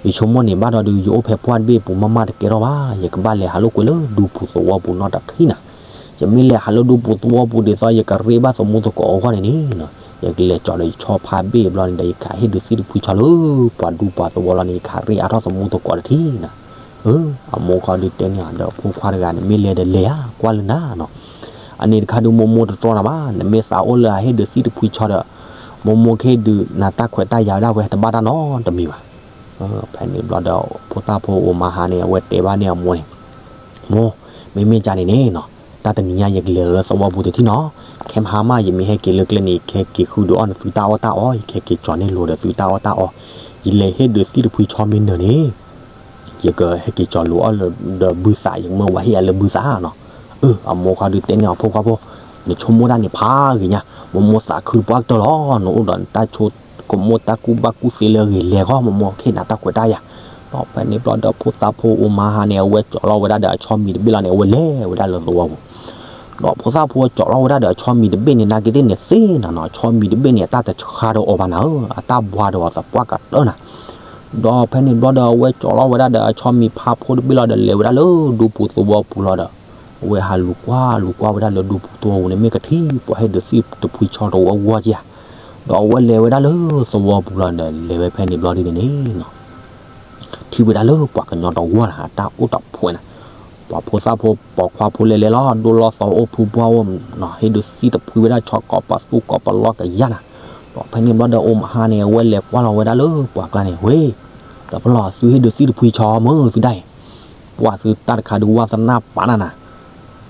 ယဆိကမိၣ်န့ၣ် ဘၣ်ဒီးဒုး ယအိၣ်ဖဲပှၢ်တဘ့ၣ်ပူၤမးမးတကဲထီၣ်ဘၣ်, ယကဘၣ်လဲၤဟးလိာ်ကွဲလၢဒူပူၤသဝီပူၤနီတထံၣ်နၤ. ယမ့ၢ်လဲၤဟးလၢဒူပူၤသဝီပူၤဒ်သိး ယကရ့ဘၣ်သမူသကိးအဂီၢ်န့ၣ်န့ၣ်, ယကလဲၤကၠီၤဒီးယဆီဖါတဘ့ၣ်ဘျီန့ၣ်ဒီး ယကဟးဟ့ၣ်ဒုးသံၣ်တဖှံဆီလၢ ပှၤဒူပှၤသဝီလီၤန့ၣ် ယကဟးရ့အါထီၣ်သမူသကိးတထံၣ်နၤ. အၢ, အမိၢ်ဃီဒုးတဲန့ၢ်အီၤဒီး ဖိခွါတဂၤန့ၣ် မ့ၢ်လဲၤဒီးလဲၤဧါ, ကွၢ်လၢနၤနီၤ. အန့ၣ်တခါဒုး မိၢ်မိၢ်တတြီနၤဘၣ်, နမ့ၢ်သးအိၣ်လၢအဟ့ၣ်ဒုးသံၣ်တဖှံဆီဒီး မိၢ်မိၢ်ကဟ့ၣ်ဒုးနၤတၢ်ခွဲးတၢ်ယာ်ဝဲဒၣ်ဝဲတဘၣ်တၢ်နီတမံၤဘၣ်. ဖဲန့ၣ်ဘျီဒီး ဖိသၣ်ဖိအိၣ်မၤဟါန့ၣ် အဝဲတဲဘၣ်န့ၢ်အမိၢ်န့ၣ်, မိၢ်, မ့မ့ၢ်ကန့ၣ်န့ၣ်နီၤ, တၢ်တနံၤညါယကလဲၤလီၤလၢသဝီပူၤတထံၣ်နီၤ, ခဲမဟါမး ယမ့ၢ်ဟဲက့ၤလၢကျဲန့ၣ် ယကဟဲက့ၤဃုဒုးအီၣ်နသုတၢ်အီၣ်တၢ်အီ, ယကဟဲက့ၤကၠီၤန့ၢ်လိာ်ဒီးသုတၢ်အီၣ်တၢ်အီ, ယလဲၤဟ့ၣ်ဒုးသံၣ်တဖှံဆီမ့ၢ်နၢၤန့ၣ် ယကဟဲက့ၤကၠီၤလိာ်အီၣ်ဒီးဘုသး, ယကမၢဝဲဟ့ၣ်အီၤလၢဘုသးနီၤ. အၢ, အမိၢ်ဃီဒုးတဲန့ၢ်အီၤ ဖိခွါဖိ, နဆိကမိၣ်တၢ်န့ၣ်ဖးဂ့ၤညါ, မိၢ်မိၢ်သးခုတပှၢ်ကတၢၢ်လီၤ, နအိၣ်ဒီးနတၢ်ဆိကမိၣ်တၢ်ကူၣ်ဘၣ်ကူၣ်သ့လၢအဂ့ၤလဲၤဂီၢ်, မိၢ်မိၢ်ကဟ့ၣ်နၤတၢ်ခွဲးတၢ်ယာ်. ဒီးဖဲန့ၣ်ဘျီဒီး ဖိသၣ်ဖိအိၣ်မၤဟါန့ၣ် အဝဲကၠီၤလီၤဝဲဒၣ်ဒီးအဆီမံၤတဘ့ၣ်လီၤန့ၣ် အဝဲလဲၤဝဲဒၣ်လၢသဝီပူၤ ဒီးဖိသၣ်ဖိကၠီၤလီၤဝဲဒၣ်ဒီးအဆီမံၤတဘ့ၣ်န့ၣ် နာ်က့သ့ၣ်န့ၣ်သ့နၤနီၤ, အဆီမံၤတဘ့ၣ်န့ၣ် အတၢ်တဆှါဒီးအီၤဘၣ်နၤဧၢ, အတၢ်ဘှါဒီးအီၤသပှၢ်ကတၢၢ်နၤ. ဒီးဖဲန့ၣ်ဘျီဒီး အဝဲကၠီၤလီၤဝဲဒၣ်ဒီးအဆီမံၤဖါဖိတဘ့ၣ်လီၤဒီး လဲၤဝဲဒၣ်လၢဒူပူၤသဝီပူၤလီၤဒီး အဝဲဟးလူၤကွၢ်လူၤကွၢ်ဝဲဒၣ်လၢဒူပူၤသဝီပူၤန့ၣ် မ့ၢ်ကထံၣ်ပှၤဟ့ၣ်ဒုးသံၣ်တဖှံဆီတဝီဝီက့ဧါ. ဒီးအဝဲလဲၤဝဲဒၣ်လၢသဝီပူၤလီၤဒီး လဲၤဝဲဖဲန့ၣ်ဘျီဒ်န့ၣ်န့ၣ်နီၤ ထံၣ်ဝဲဒၣ်လၢပှၤကညီတဝီနၤ တၢ်အိၣ်တၢ်ဖှဲးနၤ, ပှၤဖိသၣ်ဖိပိာ်ခွါဖိလဲၤလဲၤလီၤ ဒိၣ်လီၤသီအိၣ်ဖုဘှၢ်အိၣ်နီၤ ဟ့ၣ်ဒုးသံၣ်တဖှံဝဲဒၣ်ဆီကိးပသူကိးပလီကယါနၤ. ဒီးဖဲန့ၣ်ဘျီဒီးအိၣ်မၤဟါန့ၣ် အဝဲလဲၤကွၢ်လီၤဝဲဒၣ်လၢပှၤကျါန့ၣ် ဝ့ၢ်, ဒီးဖဲလီၤသုဟ့ၣ်ဒုးသံၣ်တဖှံဆီမုၢ်သုဒၣ်အံၤ ပှၢ်သုတၢ်တခါဒုးဝါသနၢ်ပာ်နၤနၤ.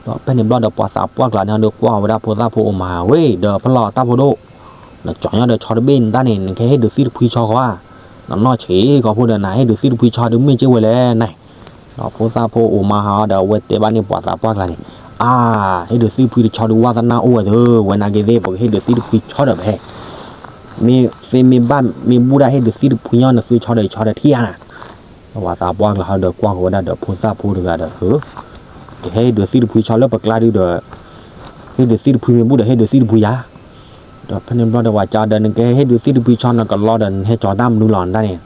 ဒီးဖဲန့ၣ်ဘျီဒီးပှၤသးပှၢ်ကျါန့ၣ်ဒီးကွၢ်ဝဲဒၣ်ဖိသၣ်ဖိအိၣ်မၤဟးဝဲဒီး ဖဲလီၤတၢ်ဖိဒိၣ်, နကၠီညီဒီးဆီတဘ့ၣ်နတၢ်န့ၣ် နကဟ့ၣ်ဒုးသံၣ်တဖှံဆီဃီဧါ, နနီၢ်ဆံးကီၢ်ဖိဒီး နဟ့ၣ်ဒုးသံၣ်တဖှံဆီဒုးမ့ၢ်က့ဝဲလဲၣ်န့ၣ်. ဒီးဖိသၣ်ဖိအိၣ်မၤဟးဒီးအဝဲတဲဘၣ်န့ၣ်ပှၤသးပှၢ်ကျါန့ၣ်, အါ, ဟ့ၣ်ဒုးသံၣ်တဖှံတဆီဒုးဝါသနၢ်အိၣ်ဝဲသု, ဝဲနာ်က့သ့ၣ် ပကဟ့ၣ်ဒုးသံၣ်တဖှံဆီဒီးပဟဲ မ့ၢ်သ့မ့ၢ်ဘၣ်မ့ၢ်ဘူၣ်ဒၣ်ဟ့ၣ်ဒုးသံၣ်တဖှံညီ နသုဆီဒီးဆီဒီးထံၣ်ဧါနၤ. ဒီးပှၤသးပှၢ်ကျါဟီဒီးကွၢ်ဃီၤဝဲဒၣ်ဒီးဖိသၣ်ဖိတဂၤဒီး, ကဟဲဟ့ၣ်ဒုးသံၣ်တဖှံဆီလၢပကျါဒုဒီး, ဟ့ၣ်ဒုးသံၣ်တဖှံမ့ၢ်ဘူၣ်ဒီးဟ့ၣ်ဒုးသံၣ်တဖှံယၤ. ဒီးဖဲန့ၣ်ဘျီဒီးပှၤကဒီး နကဟ့ၣ်ဒုးသံၣ်တဖှံဆီ နကလီဒီး နဟဲကၠီတၢ်မနုၤလီၤနတၢ်န့ၣ်,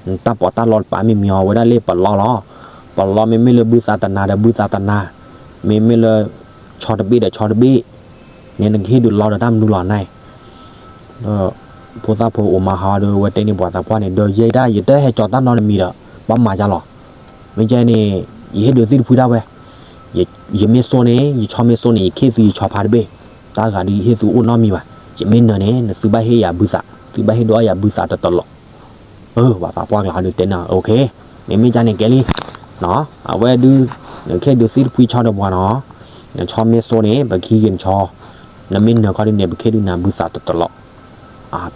နတၢ်ပီးတၢ်လီတပာ်မ့ၢ်မံၤအီၤဝဲဒၣ်လၢပလီလီၤ. ပလီမ့မ့ၢ်လၢဘုသးတနၤဒီးဘုသးတနၤ, မ့မ့ၢ်လၢဆီတဘ့ၣ်ဒီးဆီတဘ့ၣ်, န့ၣ်နကဟ့ၣ်ဒုးလီဒီးတၢ်မနုၤလီၤနတၢ် ဒီးဖိသၣ်ဖိအိၣ်မၤဟးဒီးဝဲတဲန့ၢ်ပှၤသးပှၢ်န့ၣ် ဒီးယဲဒၣ်ယတဟဲကၠီတၢ်နီတမံၤဒီး ဘၣ်မၤယါလီၤ. မ့ၢ်ကဲန့ၣ်, ယဟ့ၣ်ဒုးသံၣ်တဖှံဒၣ်ဝဲ, ယမ့ၢ်စိန့ၣ် ယဆီမ့ၢ်စိန့ၣ် ယခ့ၣ်သုယဆီဖါတဘ့ၣ်, တၢ်ဂၤဒုးယဟ့ၣ်သုအိၣ်နီတမံၤဘၣ်. ယမ့ၢ်နၢၤန့ၣ် နသုဘၣ်ဟ့ၣ်ယၤဘုသး, သုဘၣ်ဟ့ၣ်ဒုးအီၣ်ယၤဘုသးတတလီး အၢ ပှၤသးပှၢ်ကျါဟီဒုးတဲန့ၣ် OK, မ့မ့ၢ်ကဲန့ၣ်ကဲလံ, အဝဲဒုး, နကဟ့ၣ်ဒုးသံၣ်တဖှံဆီဒီးပှၤနီၤ, နဆီမ့ၢ်စိန့ၣ် ပကဟံးဂ့ၤနဆီ, နမ့ၢ်နၢၤခီဒုးန့ၣ် ပကဟ့ၣ်ဒုးနၤဘုသးတတလီး.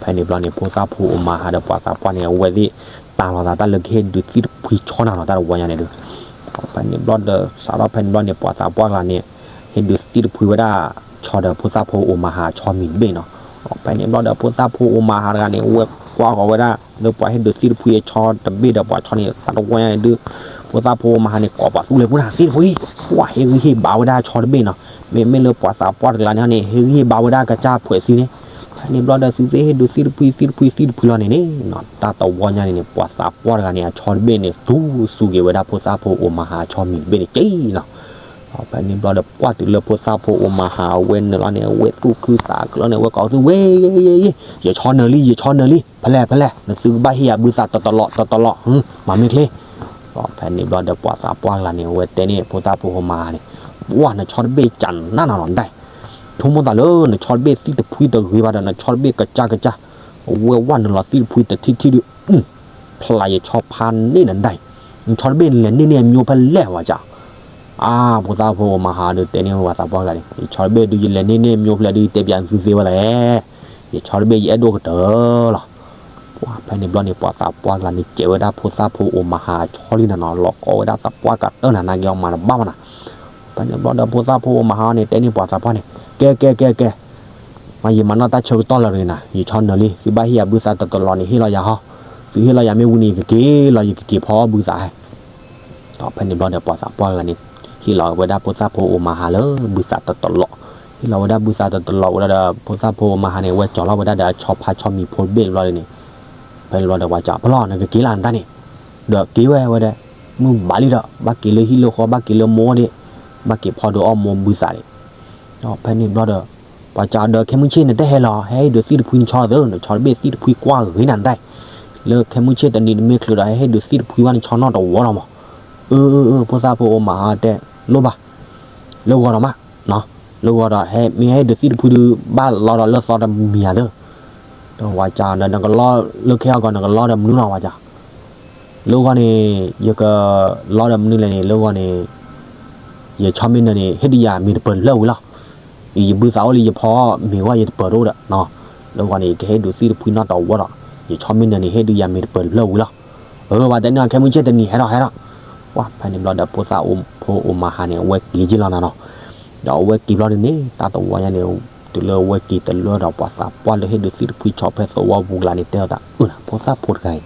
ဖဲန့ၣ်ဘျီန့ၣ် ဖိသၣ်ဖိအိၣ်မၤဟးဒီးပှၤသးပှၢ်န့ၣ် အဝဲသ့ၣ်တၢ်လီၤသးတၢ်လၢကဟ့ၣ်ဒုးသံၣ်တဖှံဆီနၤနီၤ တၢ်တဝီညါန့ၣ်ဒုး, ဖဲန့ၣ်ဘျီဒီး စးထီၣ်ဖဲန့ၣ်ဘျီန့ၣ် ပှၤသးပှၢ်ကျါန့ၣ် ဟ့ၣ်ဒုးသံၣ်တဖှံဝဲဒၣ် ဆီဒီးဖိသၣ်ဖိအိၣ်မၤဟးဆီမံၤတဘ့ၣ်နီၤ. ဖဲန့ၣ်ဘျီဒီးဖိသၣ်ဖိအိၣ်မၤဟးတဂၤန့ၣ် ဝဲကွၢ်ဃီၤဝဲဒၣ် လၢပှၤဟ့ၣ်ဒုးသံၣ်တဖှံအဆီတဘ့ၣ်ဒီးပှၤဆီန့ၣ် တၢ်တဝီညါန့ၣ်ဒုး, ဖိသၣ်ဖိအိၣ်မၤဟးန့ၣ် ကိးပှၤသူလ့ၤပူၤနၤ သံၣ်တဖှံ, ပှၤဟ့ၣ်ဂံၢ်ဟ့ၣ်ဘါဝဲဒၣ်ဆီတဘ့ၣ်နီၤ. မ့မ့ၢ်လၢပှၤသးပှၢ်တဂၤန့ၣ်န့ၣ် ဟ့ၣ်ဂံၢ်ဟ့ၣ်ဘါဝဲဒၣ်ကစၢ်ဖှဲးစံန့ၣ်, ဖဲန့ၣ်ဘျီဒီးသုသ့ၣ်ဟ့ၣ်ဒုးသံၣ်တဖှံ သံၣ်တဖှံ သံၣ်တဖှံလီၤန့ၣ်န့ၣ်, တၢ်တဝီညါန့ၣ်န့ၣ် ပှၤသးပှၢ်တဂၤန့ၣ် အဆီတဘ့ၣ်န့ၣ် သူစူၤက့ၤဝဲဒၣ်ဖိသၣ်ဖိအိၣ်မၤဟးဆီမံၤတဘ့ၣ်န့ၣ်က့ၤနီၤ. ဖဲန့ၣ်ဘျီဒီး ပှၢ်တုၤလၢဖိသၣ်ဖိအိၣ်မၤဟးအဝဲနုာ်လီၤန့ၣ် အဝဲသူၣ်ခုသးခုလီၤန့ၣ် အဝဲကိးသုဝဲ, ယဆီနၢၤလံ ယဆီနၢၤလံ ဖဲလဲၣ်ဖဲလဲၣ် နသုကဘၣ်ဟ့ၣ်ယၤဘုသးတတလီးတတလီး မၤမ့ၢ်ချ့. ဖဲန့ၣ်ဘျီဒီးပှၤသးပှၢ်တဂၤန့ၣ် အဝဲတဲန့ၣ်ဖိသၣ်ဖိအိၣ်မၤဟးန့ၣ်, ပှၢ်နဆီတဘ့ၣ်ကနၣ်နၤလီၤဒၣ်, ဆိကမိၣ်သးလၢနဆီတဘ့ၣ်သံၣ်တဖှံတဂ့ၤဘၣ်ဒီး နဆီတဘ့ၣ်ကစၢ်ကစၢ်, အဝဲဝဲနုာ်လီၤသံၣ်တဖှံတထံၣ်ထံၣ်ဒုး ဖျးယဆီဖါန့ၢ်နၤဒၣ်အံၤ, နဆီတဘ့ၣ်နလဲၤန့ၢ်န့ၢ်အမျိၤဖဲလဲၣ်ဝဲကၢ်. အါ ဖိသၣ်ဖိအိၣ်မၤဟးဒီးတဲန့ၢ်ဝဲသးပှၢ်တဂၤန့ၣ် ယဆီတဘ့ၣ်ဒုးယလဲၤန့ၢ်န့ၢ်အမျိၤဖဲလဲၣ်ဒုး တဲပၠးသုသ့ဝဲလဲၣ်, ယဆီတဘ့ၣ်ယအဲၣ်ဒိၣ်ကတၢၢ်လီၤ. ဖဲန့ၣ်ဘျီန့ၣ် ပှၤသးပှၢ်တဂၤန့ၣ် ကဲးဝဲဒၣ်ဖိသၣ်ဖိအိၣ်မၤဟးဆီလံနၤနီၤ လီၤကီဝဲဒၣ်သးပှၢ်ကတၢၢ်နၤနာ်က့အီၤမၤတဘၣ်ဘၣ်နၤ. ဖဲန့ၣ်ဘျီဒီးဖိသၣ်ဖိအိၣ်မၤဟးန့ၣ် တဲန့ၢ်ပှၤသးပှၢ်န့ၣ် ကဲကဲကဲကဲ မ့ၢ်ယမၤနီၣ်တၢ်ဆၢကတီၢ်လၢၤတဂ့ၤနၤ ယဆီနၢၤလံ သုဘၣ်ဟ့ၣ်ယၤဘုသးတတလီးန့ၣ် ဟ့ၣ်လီၤယၤဟီ, သုဟ့ၣ်လီၤယၤမ့ၢ်ဝံၤန့ၣ် ယကက့ၤလီၤ ယကက့ၤဖီအီၣ်ဘုသးဟဲ. ဒီးဖဲန့ၣ်ဘျီဒီးပှၤသးပှၢ်တဂၤန့ၣ် ဟ့ၣ်လီၤဝဲဒၣ်ဖိသၣ်ဖိအိၣ်မၤဟးလၢဘုသးတတလီး, ဟ့ၣ်လီၤဝဲဒၣ်ဘုသးတတလီးဝဲဒၣ်ဒီး ဖိသၣ်ဖိအိၣ်မၤဟးန့ၣ် ဝဲကၠီၤလီၤဝဲဒၣ်ဒီးအဆီဖါဆီမံၤဖိတဘ့ၣ်ဘျီန့ၣ်, ဖဲန့ၣ်ဘျီဒီးပှၤကၠီၤ ဖဲလီၤ နကက့ၤလၢနတၢ်န့ၣ်, ဒီးက့ၤဝဲဝဲဒၣ်, မုၢ်ဘၣ်လံဒီး ဘၣ်က့ၤလၢဟံၣ်လၢဃီ ဘၣ်က့ၤလၢမိၢ်ဒ့ၣ်, ဘၣ်က့ၤဖီဒုးအီၣ်မိၢ်ဘုသးန့ၣ် ဒီးဖဲန့ၣ်ဘျီဒီး ပှၤကၠီၤဒီး ခဲမုၢ်ဆ့ၣ်နတဟဲလီၤ ဟဲဟ့ၣ်ဒုးသံၣ်တဖှံနဆီသၢ နဆီတဘ့ၣ်သံၣ်တဖှံကွၢ်ဂ့ၤနၤဒၣ်, လၢခဲမုၢ်ဆ့ၣ်တနံၤတမ့ၢ်ချုးဒီး ဟဲဟ့ၣ်ဒုးသံၣ်တဖှံဘၣ်နဆီနီတဝီလီၤမး. အၢ အၢ အၢ ဖိသၣ်ဖိအိၣ်မၤဟးတဲ လိၣ်ဘၣ်, လၢဂီၤဒီးမး, လၢဂီၤဒီး ဟဲမ့ၢ်ဟဲဟ့ၣ်ဒုးသံၣ်တဖှံဒုး ဘၣ်လီၤဒီးလၢသီတမံၤဧါသၢ ဒီးပှၤကၠီၤဒီး နကလီလၢခဲအံၤကီး နကလီဒီးမနုၤလီၤပှၤကၠီၤ လၢဂီၤန့ၣ် ယကလီဒီးမနုၤလဲၣ်န့ၣ် လၢဂီၤန့ၣ် ယဆီမ့ၢ်နၢၤန့ၣ် ဟ့ၣ်ဒုးယၤမ့ၤတပၢၤတဖျၢၣ်ဝံၤလီၤ. ယဘုသးအိၣ်လံ ယဖီမ့ၤဂီၢ်ယတပၢၤတအိၣ်ဒီး, လၢဂီၤန့ၣ် ယကဟ့ၣ်ဒုးသံၣ်တဖှံနီတဝီဒီး ယဆီမ့ၢ်နၢၤန့ၣ် ဟ့ၣ်ဒုးယၤမ့ၤတပၢၤတဖျၢၣ်ဝံၤလီၤ. အၢ ပှၤတဲန့ၢ်အီၤ ခဲမုၢ်ဆ့ၣ်တနံၤဟဲထီၣ်ဟဲထီၣ်, ပှၤဖဲန့ၣ်ဘျီဒီး ဖိသၣ်ဖိအိၣ်မၤဟးန့ၣ် အဝဲက့ၤက့ၤလီၤနၤနီၤ. ဒီးအဝဲက့ၤဘျီဒ်န့ၣ် တၢ်တဝီညါန့ၣ် တုၤလၢအဝဲက့ၤတလၢဒီး ပှၤသးပှၢ်လၢဟ့ၣ်ဒုးသံၣ်တဖှံဆီဖဲသဝီပူၤကျါန့ၣ် တဲအီၤသး အၢ ဖိသၣ်ဖိတဂၤအံၤ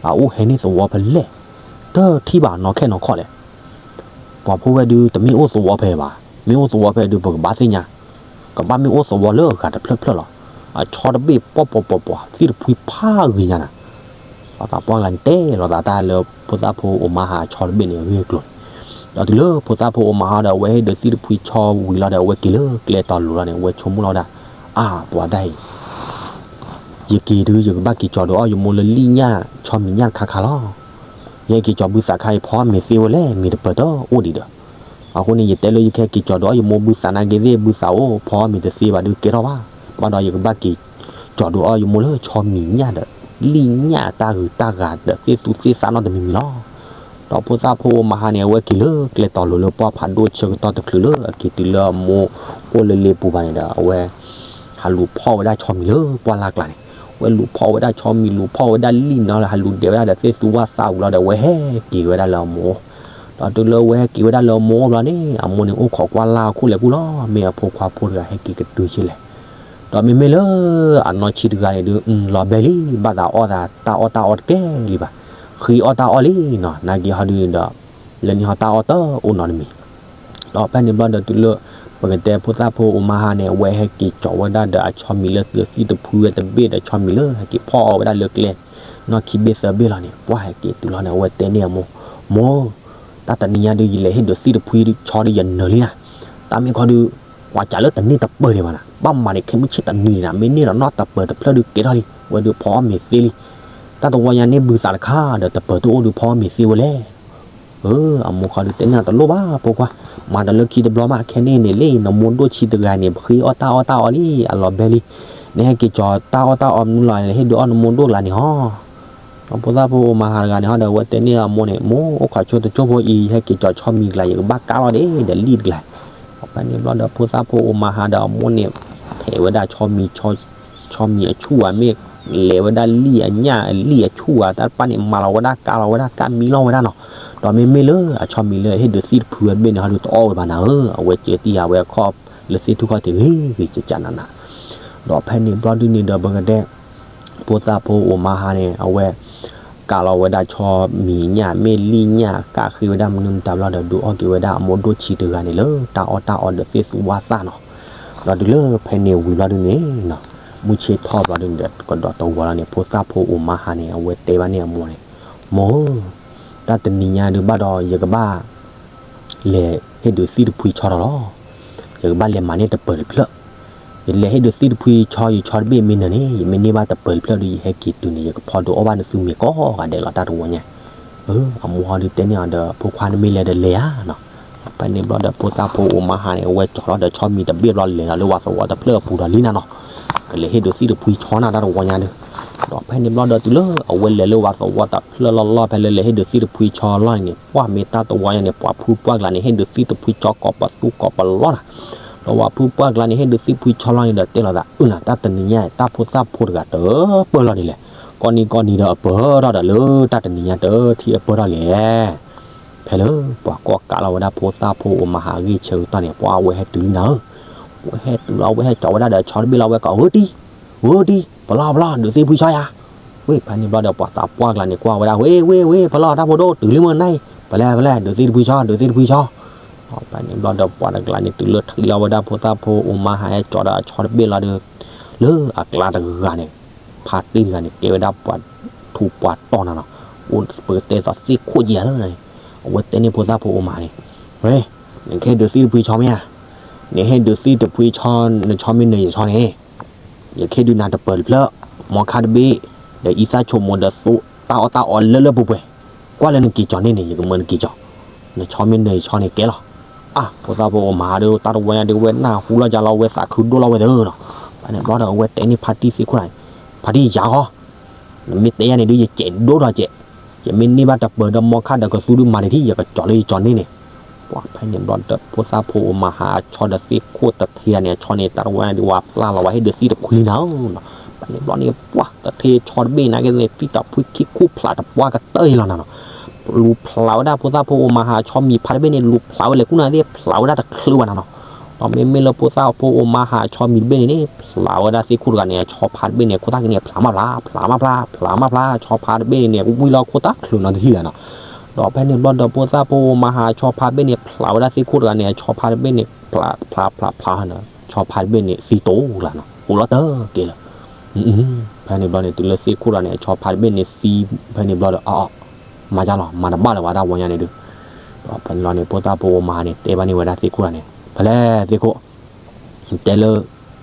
အအိၣ်ဟဲန့ၢ်သဝီဖဲလဲၣ်, တထံၣ်ဘၣ်နီၢ်ခဲနီၢ်ခီၣ်လဲၣ်. ပှၤဖိဝဲဒုး တမ့ၢ်အိၣ်သဝီဖဲဘၣ်, မ့ၢ်အိၣ်သဝီဖဲဒုး ပကဘၣ်သ့ၣ်ညါ, ကဘၣ်မ့ၢ်အိၣ်သဝီလၢအဂၤတဖျၢၣ်ဖျၢၣ်လီၤ. အဆီတဘ့ၣ်ပှီၢ်ပှီၢ်ပှီၢ်ပှီၢ် သံၣ်တဖှံဖးဂ့ၤညါနၤ. ပှၤသးပှၢ်တဂၤန့ၣ် တဲလီၤသးတၢ်လၢဖိသၣ်ဖိအိၣ်မၤဟးအဆီတဘ့ၣ်န့ၣ် အဂ့ၢ်အကျိၤန့ၣ်. ဒီးတုၤလၢဖိသၣ်ဖိအိၣ်မၤဟးဒီး အဝဲဟ့ၣ်ဒုးသံၣ်တဖှံဆီဝံၤလီၤဒီး အဝဲက့ၤလၢကျဲတီၤလိၤလီၤန့ၣ် အဝဲဆိကမိၣ်လီၤဝဲဒၣ်, အါ ပှၤတၢ်အံၤ ယက့ၤဒုး ယကဘၣ်က့ၤကၠီၤဒုးအီၣ်ယမိၢ်လၢလံၣ်ညၣ်ဆီမံၤညၣ်တခါခါလီၤ. ယဟဲက့ၤကၠီၤဘုသးခါအံၤ ဖီမ့ၤသ့ဝဲလဲၣ်, မ့ၤတပၢၤတအိၣ်ဒံးဒီး. အဃိန့ၣ် ယတဲလၢယကဟဲက့ၤကၠီၤဒုးအီၣ်ယမိၢ်ဘုသးနာ်က့သ့ၣ် ဘုသးအိၣ် ဖီမ့ၤတသ့ဘၣ်ဒုးကဲထီၣ်ဘၣ်. ဘၣ်ဒီးယကဘၣ်က့ၤကၠီၤဒုးအီၣ်ယမိၢ်လၢဆီမံၤညၣ်ဒီး လံၣ်ညၣ်တၢ်ဂုၤတၢ်ဂၤဒီးသ့ၣ်သူသ့ၣ်သးနီတမံၤမံၤလီၤ. ဒီးဖိသၣ်ဖိအိၣ်မၤဟါန့ၣ် အဝဲက့ၤလၢကျဲတီၤလိၤလၢပှၢ်ဖးဒိၣ်ဆၢကတီၢ်တချုးလၢအက့ၤတုၤလၢအမိၢ်အိၣ်လၢလ့ပူၤဘၣ်န့ၣ်ဒီး အဝဲ ဟးလူၤဖီၣ်ဝဲဒၣ်ဆီမံၤလၢပှၢ်လၢ်ကျါန့ၣ်, အဝဲလူၤဖီၣ်ဝဲဒၣ်ဆီမံၤ လူၤဖီၣ်ဝဲဒၣ်လံၣ်နီၤလၢဟးလူၤဒဲးဝဲဒၣ်ဒီးသ့ၣ်သူဝၣ်သၣ်ဝံၤလီၤဒီး အဝဲဟဲက့ၤဝဲဒၣ်လၢအမိၢ်အိၣ်, ဒီးတုၤလၢအဝဲဟဲက့ၤဝဲဒၣ်လၢအမိၢ်အိၣ်ဘျီန့ၣ် အမိၢ်န့ၣ်အိၣ်ခိးကွၢ်လၢ်အခိၣ်လဲၤပူၤလီၤ, မ့ၢ်အဖိခွါဖိတဂၤဟဲက့ၤကတုၤဆ့လဲၣ်. ဒီးမ့မ့ၢ်လၢ အနီၢ်ဆံးတဂၤန့ၣ်ဒုး လီၤဘဲလံ, ဘၣ်သးအီၣ်သးတၢ်အီၣ်တၢ်အီတကဲလံဘၣ်, ဃ့အီၣ်တၢ်အီၣ်လံနီၤ, နာ်က့ဟီဒုးဒီး လၢန့ၣ်ဟီတၢ်အီၣ်တအိၣ်နီတမံၤ. ဒီးဖဲန့ၣ်ဘျီဒီးတုၤလၢ ပကတဲဖိသၣ်ဖိအိၣ်မၤဟါန့ၣ် အဝဲဟဲက့ၤကၠီၤဝဲဒၣ်ဒီးအဆီမံၤလၢသ့ၣ်တဖုဝဲတဘ့ၣ်ဒီးဆီမံၤလၢဟဲက့ၤဖီၣ်အီၣ်ဝဲဒၣ်လၢကျဲ နီၢ်ခံဘ့ၣ်သၢဘ့ၣ်လီၤန့ၣ် ပှၢ်ဟဲက့ၤတုၤလီၤန့ၣ် အဝဲတဲန့ၢ်အမိၢ်, မိၢ်, တၢ်တနံၤညါဒုး ယလဲၤဟ့ၣ်ဒုးသ့ၣ်တဖုဆီဒုးယနၢၤလံနၤ, တၢ်မ့ၢ်ခီဒုး ပှၤကးလၢတန့ၢ်တပၢၤဒံးဘၣ်နၤ, ဘၣ်မၤန့ၣ် ခဲမုၢ်ဆ့ၣ်တနံၤနၤ မ့ၢ်န့ၢ်ဒီးနီၢ်တပၢၤတဖျၢၣ်ဒုးကဲထီၣ်လံ, ဝဲဒုးဖီအီၣ်မ့ၤသ့လံ. တၢ်တဝီညါန့ၢ်ဘုသးတခါဒီး တပၢၤတအိၣ်ဒုးဖီအီၣ်မ့ၤသ့ဝဲလဲၣ်. အမိၢ်ခီဒုးတဲန့ၢ်အီၤတလိၣ်ဘၣ်ဖိခွါ, မၤဒီးလၢခံတဘျီမး ခဲန့ၣ်န့ၣ်လံ နမိၢ်ဒိၣ်ဆံးတဂၤန့ၣ် ပဃ့အီၣ်တၢ်အီၣ်တၢ်အီလံ အလီၤဘဲလံ, နဟဲက့ၤကၠီၤတၢ်အီၣ်တၢ်အီမနုၤလီၤ လဲၤဟ့ၣ်ဒုးအီၣ်နမိၢ်ဒိၣ်ကျါန့ၣ်ဟီ. ဒီးဖိသၣ်ဖိအိၣ်မၤဟါတဂၤန့ၣ်ဟီဒီး အဝဲတဲန့ၢ်အမိၢ်န့ၣ် မိၢ် အိၣ်ခိးဆိတကၠိၢ်ဖိအံၤ ဟဲက့ၤကၠီၤဆီမံၤကျါ ယကဘၣ်ကၢ်လီၤဒံးဒီးလံၣ်တကျါ. ဖဲန့ၣ်ဘျီဒီးဖိသၣ်ဖိအိၣ်မၤဟါဒီးအမိၢ်န့ၣ် ဖဲးဝဲဒၣ်ဆီမံၤ ဆီမံၤအဆူၣ်ဧါ မ့ၢ်လဲၤဝဲဒၣ်လံၣ်အညၣ်အလံၣ်အဆူၣ်ဧါ တၢ်တဖၣ်န့ၣ် မၤလီၤဝဲဒၣ်ကၢ်လီၤဝဲဒၣ် ကၢ်မံလီၤဝဲဒၣ်နီၤ. ဒီးမ့မ့ၢ်လၢအဆီမံၤလၢအဟ့ၣ်ဒုးသ့ၣ်တဖုဝဲတဘ့ၣ်န့ၣ်ဟီဒုးတအီၣ်ဝဲဘၣ်နၤဧၢ, အဝဲကၢတံၢ်ယၤဝဲအခီၣ်လၢသ့ၣ်ထူၣ်ခီၣ်ထံးဂ့ၤဂ့ၤကကနးနး. ဒီးဖဲန့ၣ်ဘျီဒုန့ၣ်ဒီးပကတဲ ဖိသၣ်ဖိအိၣ်မၤဟါန့ၣ် အဝဲ ကၢ်လီၤဝဲဒၣ်ဆီမံၤညၣ် မ့ၢ်လံၣ်ညၣ် ကၢ်ဃ့ဝဲဒၣ်မနုၤမတၤဘျီဒီး ဒုးအီၣ်က့ၤဝဲဒၣ်အမိၢ်ဒိၣ်ဆံးတဂၤန့ၣ် လၢတၢ်အီၣ်တၢ်အီဒီးသ့ၣ်သူဝၣ်သၣ်နီၤ. ဒီးတုၤလၢဖဲန့ၣ်ဝံၤဘျီဒုန့ၣ် မုၢ်ဆ့ၣ်ထီၣ်ဘျီဒုန့ၣ်ဒီး ကဒီးတဝီလီၤန့ၣ် ဖိသၣ်ဖိအိၣ်မၤဟါန့ၣ် အဝဲတဲဘၣ်န့ၢ်အမိၢ်န့ၣ်, မိၢ်ဧၢ, တၢ်တနံၤညါဒုးဘၣ်ဒီး ယကဘၣ် လဲၤဟ့ၣ်ဒုးသ့ၣ်တဖုဆီဒီးလီၤ. ယကဘၣ်လဲၤမၤန့ၢ်တပၢၤတဖျၢၣ်. ယလဲၤဟ့ၣ်ဒုးသ့ၣ်တဖုဆီ ယဆီတဘ့ၣ်မ့ၢ်နၢၤန့ၣ် ယမ့ၢ်န့ၢ်ဘၣ်တပၢၤတဖျၢၣ်ဒီး ယဟဲက့ၤတုၤန့ၣ် ယကဖီဒုးအီၣ်ဘၣ်နသုမ့ၤကိးဂၤဒဲးလီၤ တၢ်တဝီညါ. အမိၢ်ဟီဒုးတဲန့ၢ်အီၤဒီး ဖိခွါနမ့ၢ်လဲၤဒီးလဲၤဧါနီၤ. ဖဲန့ၣ်ဘျီဒီးဖိသၣ်ဖိအိၣ်မၤဟါန့ၣ် အဝဲကၠီၤလီၤဒီးဆီမံၤတဘ့ၣ်ဘျီ လဲၤဒီးလၢဝၤသဝီတဖျၢၣ်အပူၤဒီးလံနၤနီၤ. ကလဲၤဟ့ၣ်ဒုးသ့ၣ်တဖုဆီနၤ တၢ်တဝီညါဒုး. ဒီးဖဲန့ၣ်ဘျီဒီးတုၤလၢအဝဲလဲၤလၢဝၤသဝီတဖျၢၣ်လီၢ်လီၢ် ဖဲလၢလဲၤဟ့ၣ်ဒုးသ့ၣ်တဖုဆီလီၢ်န့ၣ် ပှၢ်မ့ၢ်တၢ်တဝီညါန့ၣ် ပှၤဖုပှၢ်ကျါန့ၣ် ဟ့ၣ်ဒုးသ့ၣ်တဖုဆီကိးပသူကိးပလီၢ်နၤ. ဒီးပှၤဖုပှၢ်ကျါန့ၣ် ဟ့ၣ်ဒုးသ့ၣ်တဖုဆီလီၢ်န့ၣ်ဒီးတဲလီၤသး အၢနၤ တၢ်တနံၤညါ တၢ်ဖိသၣ်ဖိတဂၤတပၢၢ်လီၤဒ်လဲၣ်. ကိးနံၤကိးနံၤဒီးအပၢၢ်ထီၣ်ဒီးလၢတၢ်တနံၤညါတထံၣ်အပၢၢ်ထီၣ်လဲၣ်. ဖဲလၢပှၤကိးကးလီၤဝဲဒၣ်ဖိသၣ်ဖိအိၣ်မၤဟါအဂ့ၢ်ဆၢကတီၢ်န့ၣ် ပှၤဝဲဟဲတုၤလံနၤဧၢ. ဝဲဟဲတုၤလီၤ ဝဲဟဲကၠီၤဝဲဒၣ်ဒီးဆီတဘ့ၣ်လီၤ ဝဲကိး ဧၢတံၢ်, ဧၢတံၢ်, ပလီၢ်ပလီၢ် ဒုးသ့ၣ်တဖုဆီယၤ. ဝ့ၢ် ဖဲန့ၣ်ဘျီဒီးပှၤသးပှၢ်ကျါန့ၣ် ကွၢ်ဝဲဒၣ် ဝ့ၢ်ဝ့ၢ်ဝ့ၢ် ပလီၢ်တၢ်ဖိဒိၣ် တုၤလံမ့ၢ်နၤအံၤ ပလဲၤပလဲၤ ဒုးသ့ၣ်တဖုဆီ ဒုးသ့ၣ်တဖုဆီ. ဖဲန့ၣ်ဘျီဒီးပှၤတကျါန့ၣ် တုၤလၢထံၣ်လီၤဝဲဒၣ်ဖိသၣ်ဖိအိၣ်မၤဟါဟဲကၠီၤဒီးအဆီတဘ့ၣ်လီၤဒီး လၢအကျါတဂၤန့ၣ် ဖါတံၢ်တဂၤန့ၣ် ကဲဝဲဒၣ်ပှၤထူးပှၤတီၤနၤနီၤ. အိၣ်ပကတဲသိးသ့ၣ်ခိၣ်ယဲၤလၢန့ၣ် အဝဲတဲန့ၢ်ဖိသၣ်ဖိအိၣ်မၤန့ၣ်, ဝ့ၢ် နကဟ့ၣ်ဒုးသ့ၣ်တဖုဆီမ့ၢ်ဧါ. နဟ့ၣ်ဒုးသ့ၣ်တဖုဆီ နဆီမ့ၢ်နၢၤယဆီန့ၣ် ယကဟ့ၣ်ဒုးနၤတပၢၤတဖျၢၣ်, မီခါတဘ့ၣ်, ဒီးအံသၣ်ဆိမိၣ်ဒီးသိတၢ်အီၣ်တၢ်အီလၢလၢပှဲၤပှဲၤ, ကွၢ်လၢနက့ၤကၠီၤန့ၢ်န့ၣ် ယကမၢနက့ၤကၠီၤ, နဆီမ့ၢ်နၢၤယဆီန့ၣ်ကဲလီၤ. အါ ဖိသၣ်ဖိအိၣ်မၤဒီး တၢ်တဝီညါဒီး ဝဲနၢ်ဟူလီၤယၤလီၤ ဝဲသးခုဒိၣ်လီၤဝဲသ့နီၤ. ဖဲန့ၣ်ဘျီဒီး အဝဲတဲန့ၢ်ဖါတံၢ်သ့ၣ်ခိၣ်တဂၤန့ၣ်, ဖါတံၢ်ယၤဃီ နမ့ၢ်တဲယၤန့ၣ်ဒုး ယစဲးဒိၣ်ထီၣ်စဲး, ယမ့ၢ်န့ၢ်ဘၣ်တပၢၤဒီးမီခါဒီးကသူဒုးမၤတထံၣ် ယကကၠီၤလၢယကၠီၤန့ၢ်န့ၣ်. ပှၤဖဲန့ၣ်ဘျီဒီး ဖိသၣ်ဖိအိၣ်မၤဟါအဆီဒီးသ့ၣ်ခိၣ်တထံၣ်တဂၤန့ၣ် အဆီန့ၣ် တၢ်တဝီညါဒီး ဝၤဖျါလီၤ ဝဲဟ့ၣ်ဒုးသ့ၣ်တဖုလံနၤဧၢ. ဖဲန့ၣ်ဘျီန့ၣ် ပှၤတထံၣ်ဆီတဘ့ၣ်နာ်က့န့ၣ် သံတဖုခံခူၣ်ဖျးတပှၢ်ကတၢၢ်အံၤလီၤနၤနီၤ. လူၤဖျးဝဲဒၣ်ဖိသၣ်ဖိအိၣ်မၤဟါအဆီမံၤဖါတဘ့ၣ်န့ၣ် လူၤဖျးဝဲလဲၤကူၣ်နၤသ့ၣ် ဖျးဝဲဒၣ်တချုးဘၣ်နၤနီၤ. ဒီးမ့မ့ၢ်လၢဖိသၣ်ဖိအိၣ်မၤဟါအဆီမံၤတဘ့ၣ်န့ၣ်န့ၣ် ဖျးဝဲဒၣ်သ့ၣ်ခိၣ်တဂၤန့ၣ် အဆီဖါတဘ့ၣ်န့ၣ် ခိၣ်တၢ်ကန့ၣ် ဖျးမးဖျါ ဖျးမးဖျါ ဆီဖါတဘ့ၣ်န့ၣ် ဝံၤလီၤခိၣ်တၢ်ချုးနီၤတဟံၣ်လၢၤနီၤ. ဒီးဖဲန့ၣ်ဘျီဒီးဖိသၣ်ဖိအိၣ်မၤဟါအဆီဖါတဘ့ၣ်န့ၣ် ဖျးဝဲဒၣ်သ့ၣ်ခိၣ်တဂၤန့ၣ် အဆီဖါတဘ့ၣ်န့ၣ် ဖျးဖျးဖျးဖျး ဆီဖါတဘ့ၣ်န့ၣ် သံတိၤလၢၤနီၤ အိၣ်လီၤတက့ၢ်လၢၤ. ဖဲန့ၣ်ဘျီန့ၣ် တုၤလၢသ့ၣ်ခိၣ်တဂၤန့ၣ် အဆီဖါတဘ့ၣ်န့ၣ်သံ ဖဲန့ၣ်ဘျီဒီး အ မၤကၢ်လီၤ မၤတဘၣ်လၢၤဝဲတၢ်ဝီညါန့ၣ်ဒုး. ဒီးဖဲန့ၣ်ဘျီန့ၣ် ဖိသၣ်ဖိအိၣ်မၤဟါန့ၣ် တဲဘၣ်န့ၢ်ဝဲဒၣ်သ့ၣ်ခိၣ်တဂၤန့ၣ် ဖဲလဲၣ်သ့ၣ်ခိၣ် တဲလၢ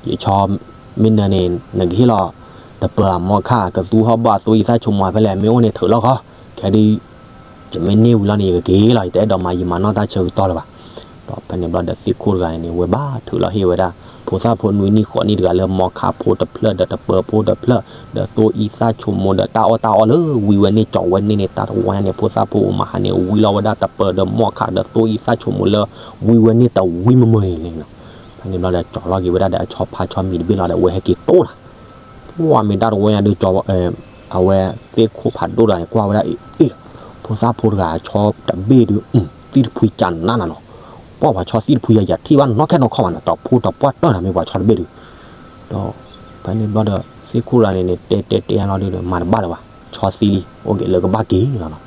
ယဆီမ့ၢ်နၢၤန့ၣ် နကဟ့ၣ်လီၤ တပၢၤအမီခါ ကသူဟီၣ်ဘၣ်အသိအံသၣ်ဆိကမိၣ်ဖဲလဲၣ် မ့ၢ်အိၣ်န့ၣ်ထုးလီၤခီ ခဲဒုး ယမ့ၢ်န့ၢ်ဝံၤလီၤန့ၣ် ယကက့ၤလီၤ ယတအဲၣ်ဒိးမၤယံာ်မၤနီၢ်တၢ်ဆၢကတီၢ်လၢၤဘၣ်. ဒီးဖဲန့ၣ်ဘျီဒီးသ့ၣ်ခိၣ်တဂၤန့ၣ် ဝဲဘၣ်ထုးလီၤဟ့ၣ်ဝဲဒၣ် ဖိသၣ်ဖိနွံနံၣ်ဃိးနံၣ်တဂၤလၢ မီခၣ်ဖိတဖျၢၣ်ဒီးတပၢၤဖိတဖျၢၣ် ဒီးသိအံသၣ်ဆိကမိၣ်ဒီးတၢ်အီၣ်တၢ်အီလၢဝံဝဲန့ၣ် ကၠီၤဝဲန့ၣ်န့ၣ် တၢ်တဝီညါန့ၣ် ဖိသၣ်ဖိအိၣ်မၤဟးန့ၣ် ဝံလီၤဝဲဒၣ်တပၢၤဒီးမီခၣ်ဒီးသိအံသၣ်ဆိကမိၣ်လၢ ဝံဝဲန့ၣ်တဝံမုာ်မုာ်န့ၣ်လီၤ. ဖဲန့ၣ်ဘျီဒီး ကၠီၤလီၤက့ၤဝဲဒၣ်ဒီးအဆီဖါဆီမံၤတဘ့ၣ်လီၤဒီး အဝဲဟဲက့ၤတိၢ်လီၤ ပှၢ်မ့ၢ်တၢ်တဝီညါဒီး အဝဲသ့ၣ်ခိၣ်ဖးဒိၣ်တဂၤန့ၣ် ကွၢ်ဝဲဒၣ်အ့ၣ်အ့ၣ်လီၤ, ဖိသၣ်ဖိတဂၤဆီတဘ့ၣ်ဒုး သံၣ်တဖှံကနးနးနီၤ, ပှၢ်ပှၤဆီသံၣ်တဖှံယၤ ယထံၣ်ဘၣ်နီၢ်ခဲနီၢ်ခီဘၣ်နီၤ, တၢ်ဖှိၣ်တပှၢ်တၢၢ်နီၤ မ့ၢ်ပှၤဆီတဘ့ၣ်ဒုး, ဒီးဖဲန့ၣ်ဘျီဒီး သ့ၣ်ခိၣ်တဂၤန့ၣ်န့ၣ် တဲတဲတဲလီၤဒုးဒီး မၤတဘၣ်လၢၤဘၣ်, ဆီသံလံ အိၣ်က့ၤလၢကဘၣ်က့ၤလီၤနီၤ.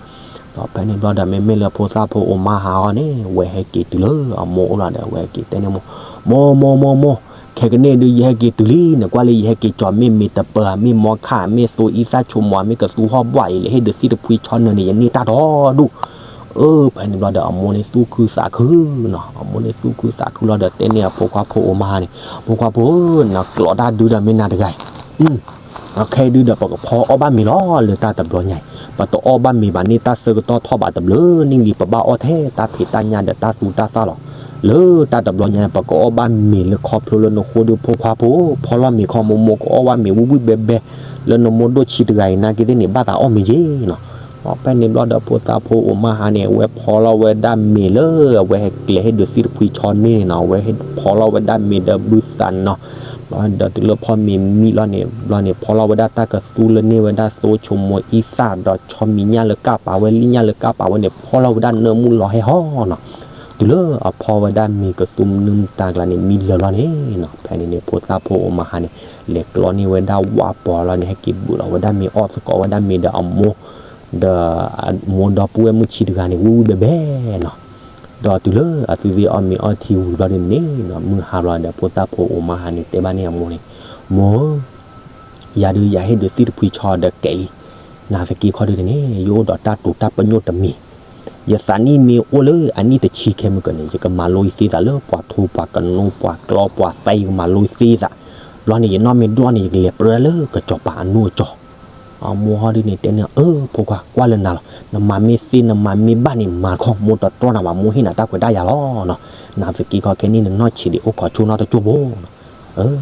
ဒီးဖဲန့ၣ်ဘျီဒီးမ့မ့ၢ်လၢဖိသၣ်ဖိအိၣ်မၤဟးအဂီၢ်န့ၣ် အဝဲဟဲက့ၤတုၤလၢအမိၢ်အိၣ်လီၤဒီး အဝဲဟဲက့ၤတဲန့ၢ်မိၢ်, မိၢ်မိၢ်မိၢ်မိၢ်, ခဲကနံၣ်အံၤဒုး ယဟဲက့ၤတုၤလံ, နကွၢ်လၢယဟဲက့ၤကၠီၤမ့ၢ်မ့ၢ်တပၢၤ မ့ၢ်မီခၣ် မ့ၢ်သိအံသၣ်ဆိကမိၣ် မ့ၢ်ကသူဟီၣ်ဘှၢ်အံၤ လဲၤဟ့ၣ်ဒုးသံၣ်တဖှံဆီနၢၤန့ၣ် ယန့ၢ်တၢ်ဒီဒူၣ်. အၢ ဖဲန့ၣ်ဘျီဒီးအမိၢ်န့ၣ်သူၣ်ခုသးခုနီၤ, အမိၢ်န့ၣ်သူၣ်ခုသးခုလီၤဒီး တဲန့ၢ်အဖိခွါဖိအိၣ်မၤဟးန့ၣ်, ဖိခွါဖိဧၢ, နကျိးတၢ်ဒုဒီးမ့ၢ်နၤတဂၤအံၤ ခဲအံၤဒုဒီး ပကဖီအီၣ်ဘၣ်မ့ၤလီၤလၢတၢ်တဘျီညါအံၤ, ပတအီၣ်ဘၣ်မ့ၤဘၣ်န့ၣ် တၢ်ဆၢကတီၢ်ထီၣ်ဘးတဘျုးနံၣ်လံ ပဘၣ်အီၣ်ထဲတၢ်ဖံးတၢ်ညၣ်ဒီးတၢ်သူတၢ်သၣ်လီၤ. လၢတၢ်တဘျီညါ ပကအီၣ်ဘၣ်မ့ၤလၢခီဖျိလၢနဃိဒုးဖိခွါဖိ, ဖီလီၤမ့ၤခီ မိၢ်မိၢ်ကအီၣ်ဘၣ်မ့ၤဝံၣ်ဝံၣ်ဘဲဘဲ လၢနမိၢ်ဒိၣ်ဆံးတဂၤအံၤ နာ်က့သ့ၣ်န့ၣ် ဘၣ်သးအီၣ်မ့ၤယ့ၣ်နီၤ. ဖဲန့ၣ်ဘျီဒီးဖိသၣ်ဖိအိၣ်မၤဟးန့ၣ် အဝဲဖီလီၤဝဲဒၣ်မ့ၤလၢ အဝဲဟဲကျဲဟ့ၣ်ဒုးသံၣ်တဖှံဆီန့ၣ်နီၤ, အဝဲဟဲဖီလီၤဝဲဒၣ်မ့ၤဒီးဘုသးနီၤ ဘျီဒီးတုၤလၢဖီမ့ၤမံလီၤန့ၣ် ဘျီန့ၣ် ဖီလီၤဝဲဒၣ်တၢ်ကသူလၢန့ၢ်ဝဲဒၣ်သိဆိကမိၣ်အံသၣ်ဒီးဆီမံၤညၣ်လၢကၢ်ပာ်ဝဲ လံၣ်ညၣ်လၢကၢ်ပာ်ဝဲန့ၣ် ဖီလီၤဝဲဒၣ်နၢမူလီၤဟဲဟီနီၤ. တုၤလၢအဖီဝဲဒၣ်မ့ၤကသူမနုၤမတၤကျါန့ၣ် မံလၢာ်လီၤန့ၣ်နီၤ, ဖဲန့ၣ်န့ၣ် ဖိသၣ်ဖိအိၣ်မၤဟးန့ၣ် လဲၤကျီန့ၢ်ဝဲဒၣ်ဝၣ်ပီၤလီၤန့ၣ် ဟဲက့ၤဘုးလီၤဝဲဒၣ်မ့ၤအီၣ်သကိးဝဲဒၣ်မ့ၤဒီးအမိၢ် ဒီးအမိၢ်ဒီပုၢ်ဝဲၢ်မုၣ်ဆံးတဂၤန့ၣ် ဝံၣ်ဝံၣ်ဘဲဘဲနီၤ. ဒီးတုၤလၢအသုသ့ၣ်အီၣ်မ့ၤအီထံဝံၤဘျီဒ်န့ၣ်နီၤ မုၢ်ဟါဘျီဒီးဖိသၣ်ဖိအိၣ်မၤဟးန့ၣ် တဲဘၣ်န့ၢ်အမိၢ်န့ၣ်, မိၢ်ဧၢ, ယၤဒုးယၤဟ့ၣ်ဒုးသံၣ်တဖှံဆီဒီးကဲးလံ, နာ်သက့ခီဒုးန့ၣ် ယအိၣ်ဒီးတၢ်တိာ်တၢ်ပညိၣ်တမံၤ, ယသးနံၣ်မ့ၢ်အိၣ်လၢအနံၣ်တဆံခဲမုၢ်ကၢန့ၣ် ယကမၤလိယသ့သးလၢပှၤထူပှၤကနိပှၤကျီပှၤသဲ ယကမၤလိယသ့သး, ဘျီန့ၣ် ယနီၢ်မ့ၢ်ဒွးန့ၣ် ယကလဲၤပြၢလၢကစီၤပၤအနိအကၠီ အမိၢ်ဟီဒုန့ၣ်တဲန့ၢ် အၢ ဖိခွါ ကွၢ်လၢနၤလီၤ, နမၤမ့ၢ်သ့နမၤမ့ၢ်ဘၣ်န့ၣ် မၤတခီ မိၢ်တတြီနၤဘၣ် မိၢ်ဟ့ၣ်နၤတၢ်ခွဲးတၢ်ယာ်လီၤနီၤ. နာ်သက့ခီခဲနံၣ် နနီၢ်ဆံးဒံးအိၣ်ခိးဆိနီတကၠိဘိနီၤ.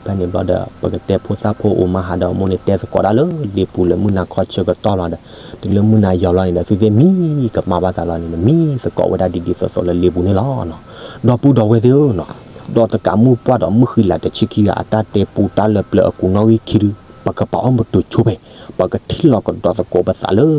ဖဲန့ၣ်ဘျီဒီး ပကတဲဖိသၣ်ဖိအိၣ်မၤဟးဒီးအမိၢ်န့ၣ် တဲသကိးဒၣ်လၢလ့ပူၤလၢမုၢ်နၤခီဆၢကတီၢ်လီၤဒီး တုၤလၢမုၢ်နၤယီၤလီၤန့ၣ်ဒီး သုသ့ၣ်မံကမၣ်ဘၣ်သးလီၤန့ၣ် နမံသကိးဝဲဒၣ်ဒ်ဒ်သိးသိးလၢလ့ပူၤန့ၣ်လီၤနီၤ. ဒီပုၢ်ဒီဝဲၢ်သ့ၣ်ဧၢနီၤ, ဒီးတကးမုၢ်ပှၢ်ဒီးမုၢ်ဃံလၤတဆံခံဂၤအတၢ်တဲပူတၢ်လၢပျၢၤအကူးနီၣ်ဂံၢ်ခံဒု ပကပာ်အီၣ်မုာ်တိၤဆိဖဲ ပကထံၣ်လီၤကဒီးသကိးပသးလၢ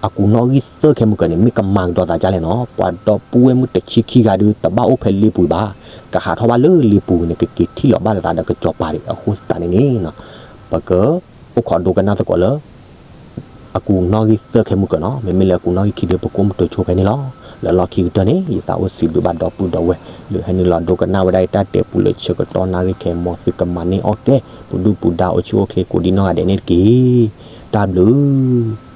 အကူးနီၣ်ဂံၢ်သၢခဲမုၢ်ကၢန့ၣ် မ့ၢ်ကမၤကဒီးသးဒ်လဲၣ်နီၤ. ပှၤဒီပုၢ်ဝဲၢ်မုၣ်တဆံခံဂၤဒု တဘၣ်အိၣ်ဖဲလ့ပူၤဘၣ်, ကဟးထီၣ်ဘၣ်လၢလ့ပူၤန့ၣ် ကက့ၤထံၣ်လီၤဘၣ်သးဒီးကစီၤပၤဒံး. အဃိသတးန့ၣ်န့ၣ်နီၤ ပကအိၣ်ခိးဒိကနၣ်သကိးလၢ အကူးနီၣ်ဂံၢ်သၢခဲမုၢ်ကၢနီၤ. မ့မ့ၢ်လၢအကူးနီၣ်ဂံၢ်ခံဒု ပကအိၣ်မုာ်တိၤဆိဖဲန့ၣ်လီၤ. လၢလီၢ်ခံကတၢၢ်န့ၣ် ယသးအိၣ်စံးဘျုးဘၣ်ဒီပုၢ်ဒီဝဲၢ် လၢဟဲနုာ်လီၤဒိကနၣ်ဝဲဒၣ်ယတၢ်တဲပူလၢဆၢကတီၢ်နၣ်ရံၣ်ခဲအံၤ မ်သုကမၤန့ၢ်အီၣ်ကဲ ပဒုၣ်ပဒါအိၣ်ဆူၣ်အိၣ်ချ့ကိးဒံနီၢ်ဂၤဒဲးန့ၣ်တက့ၢ်. တၢ်ဘျုး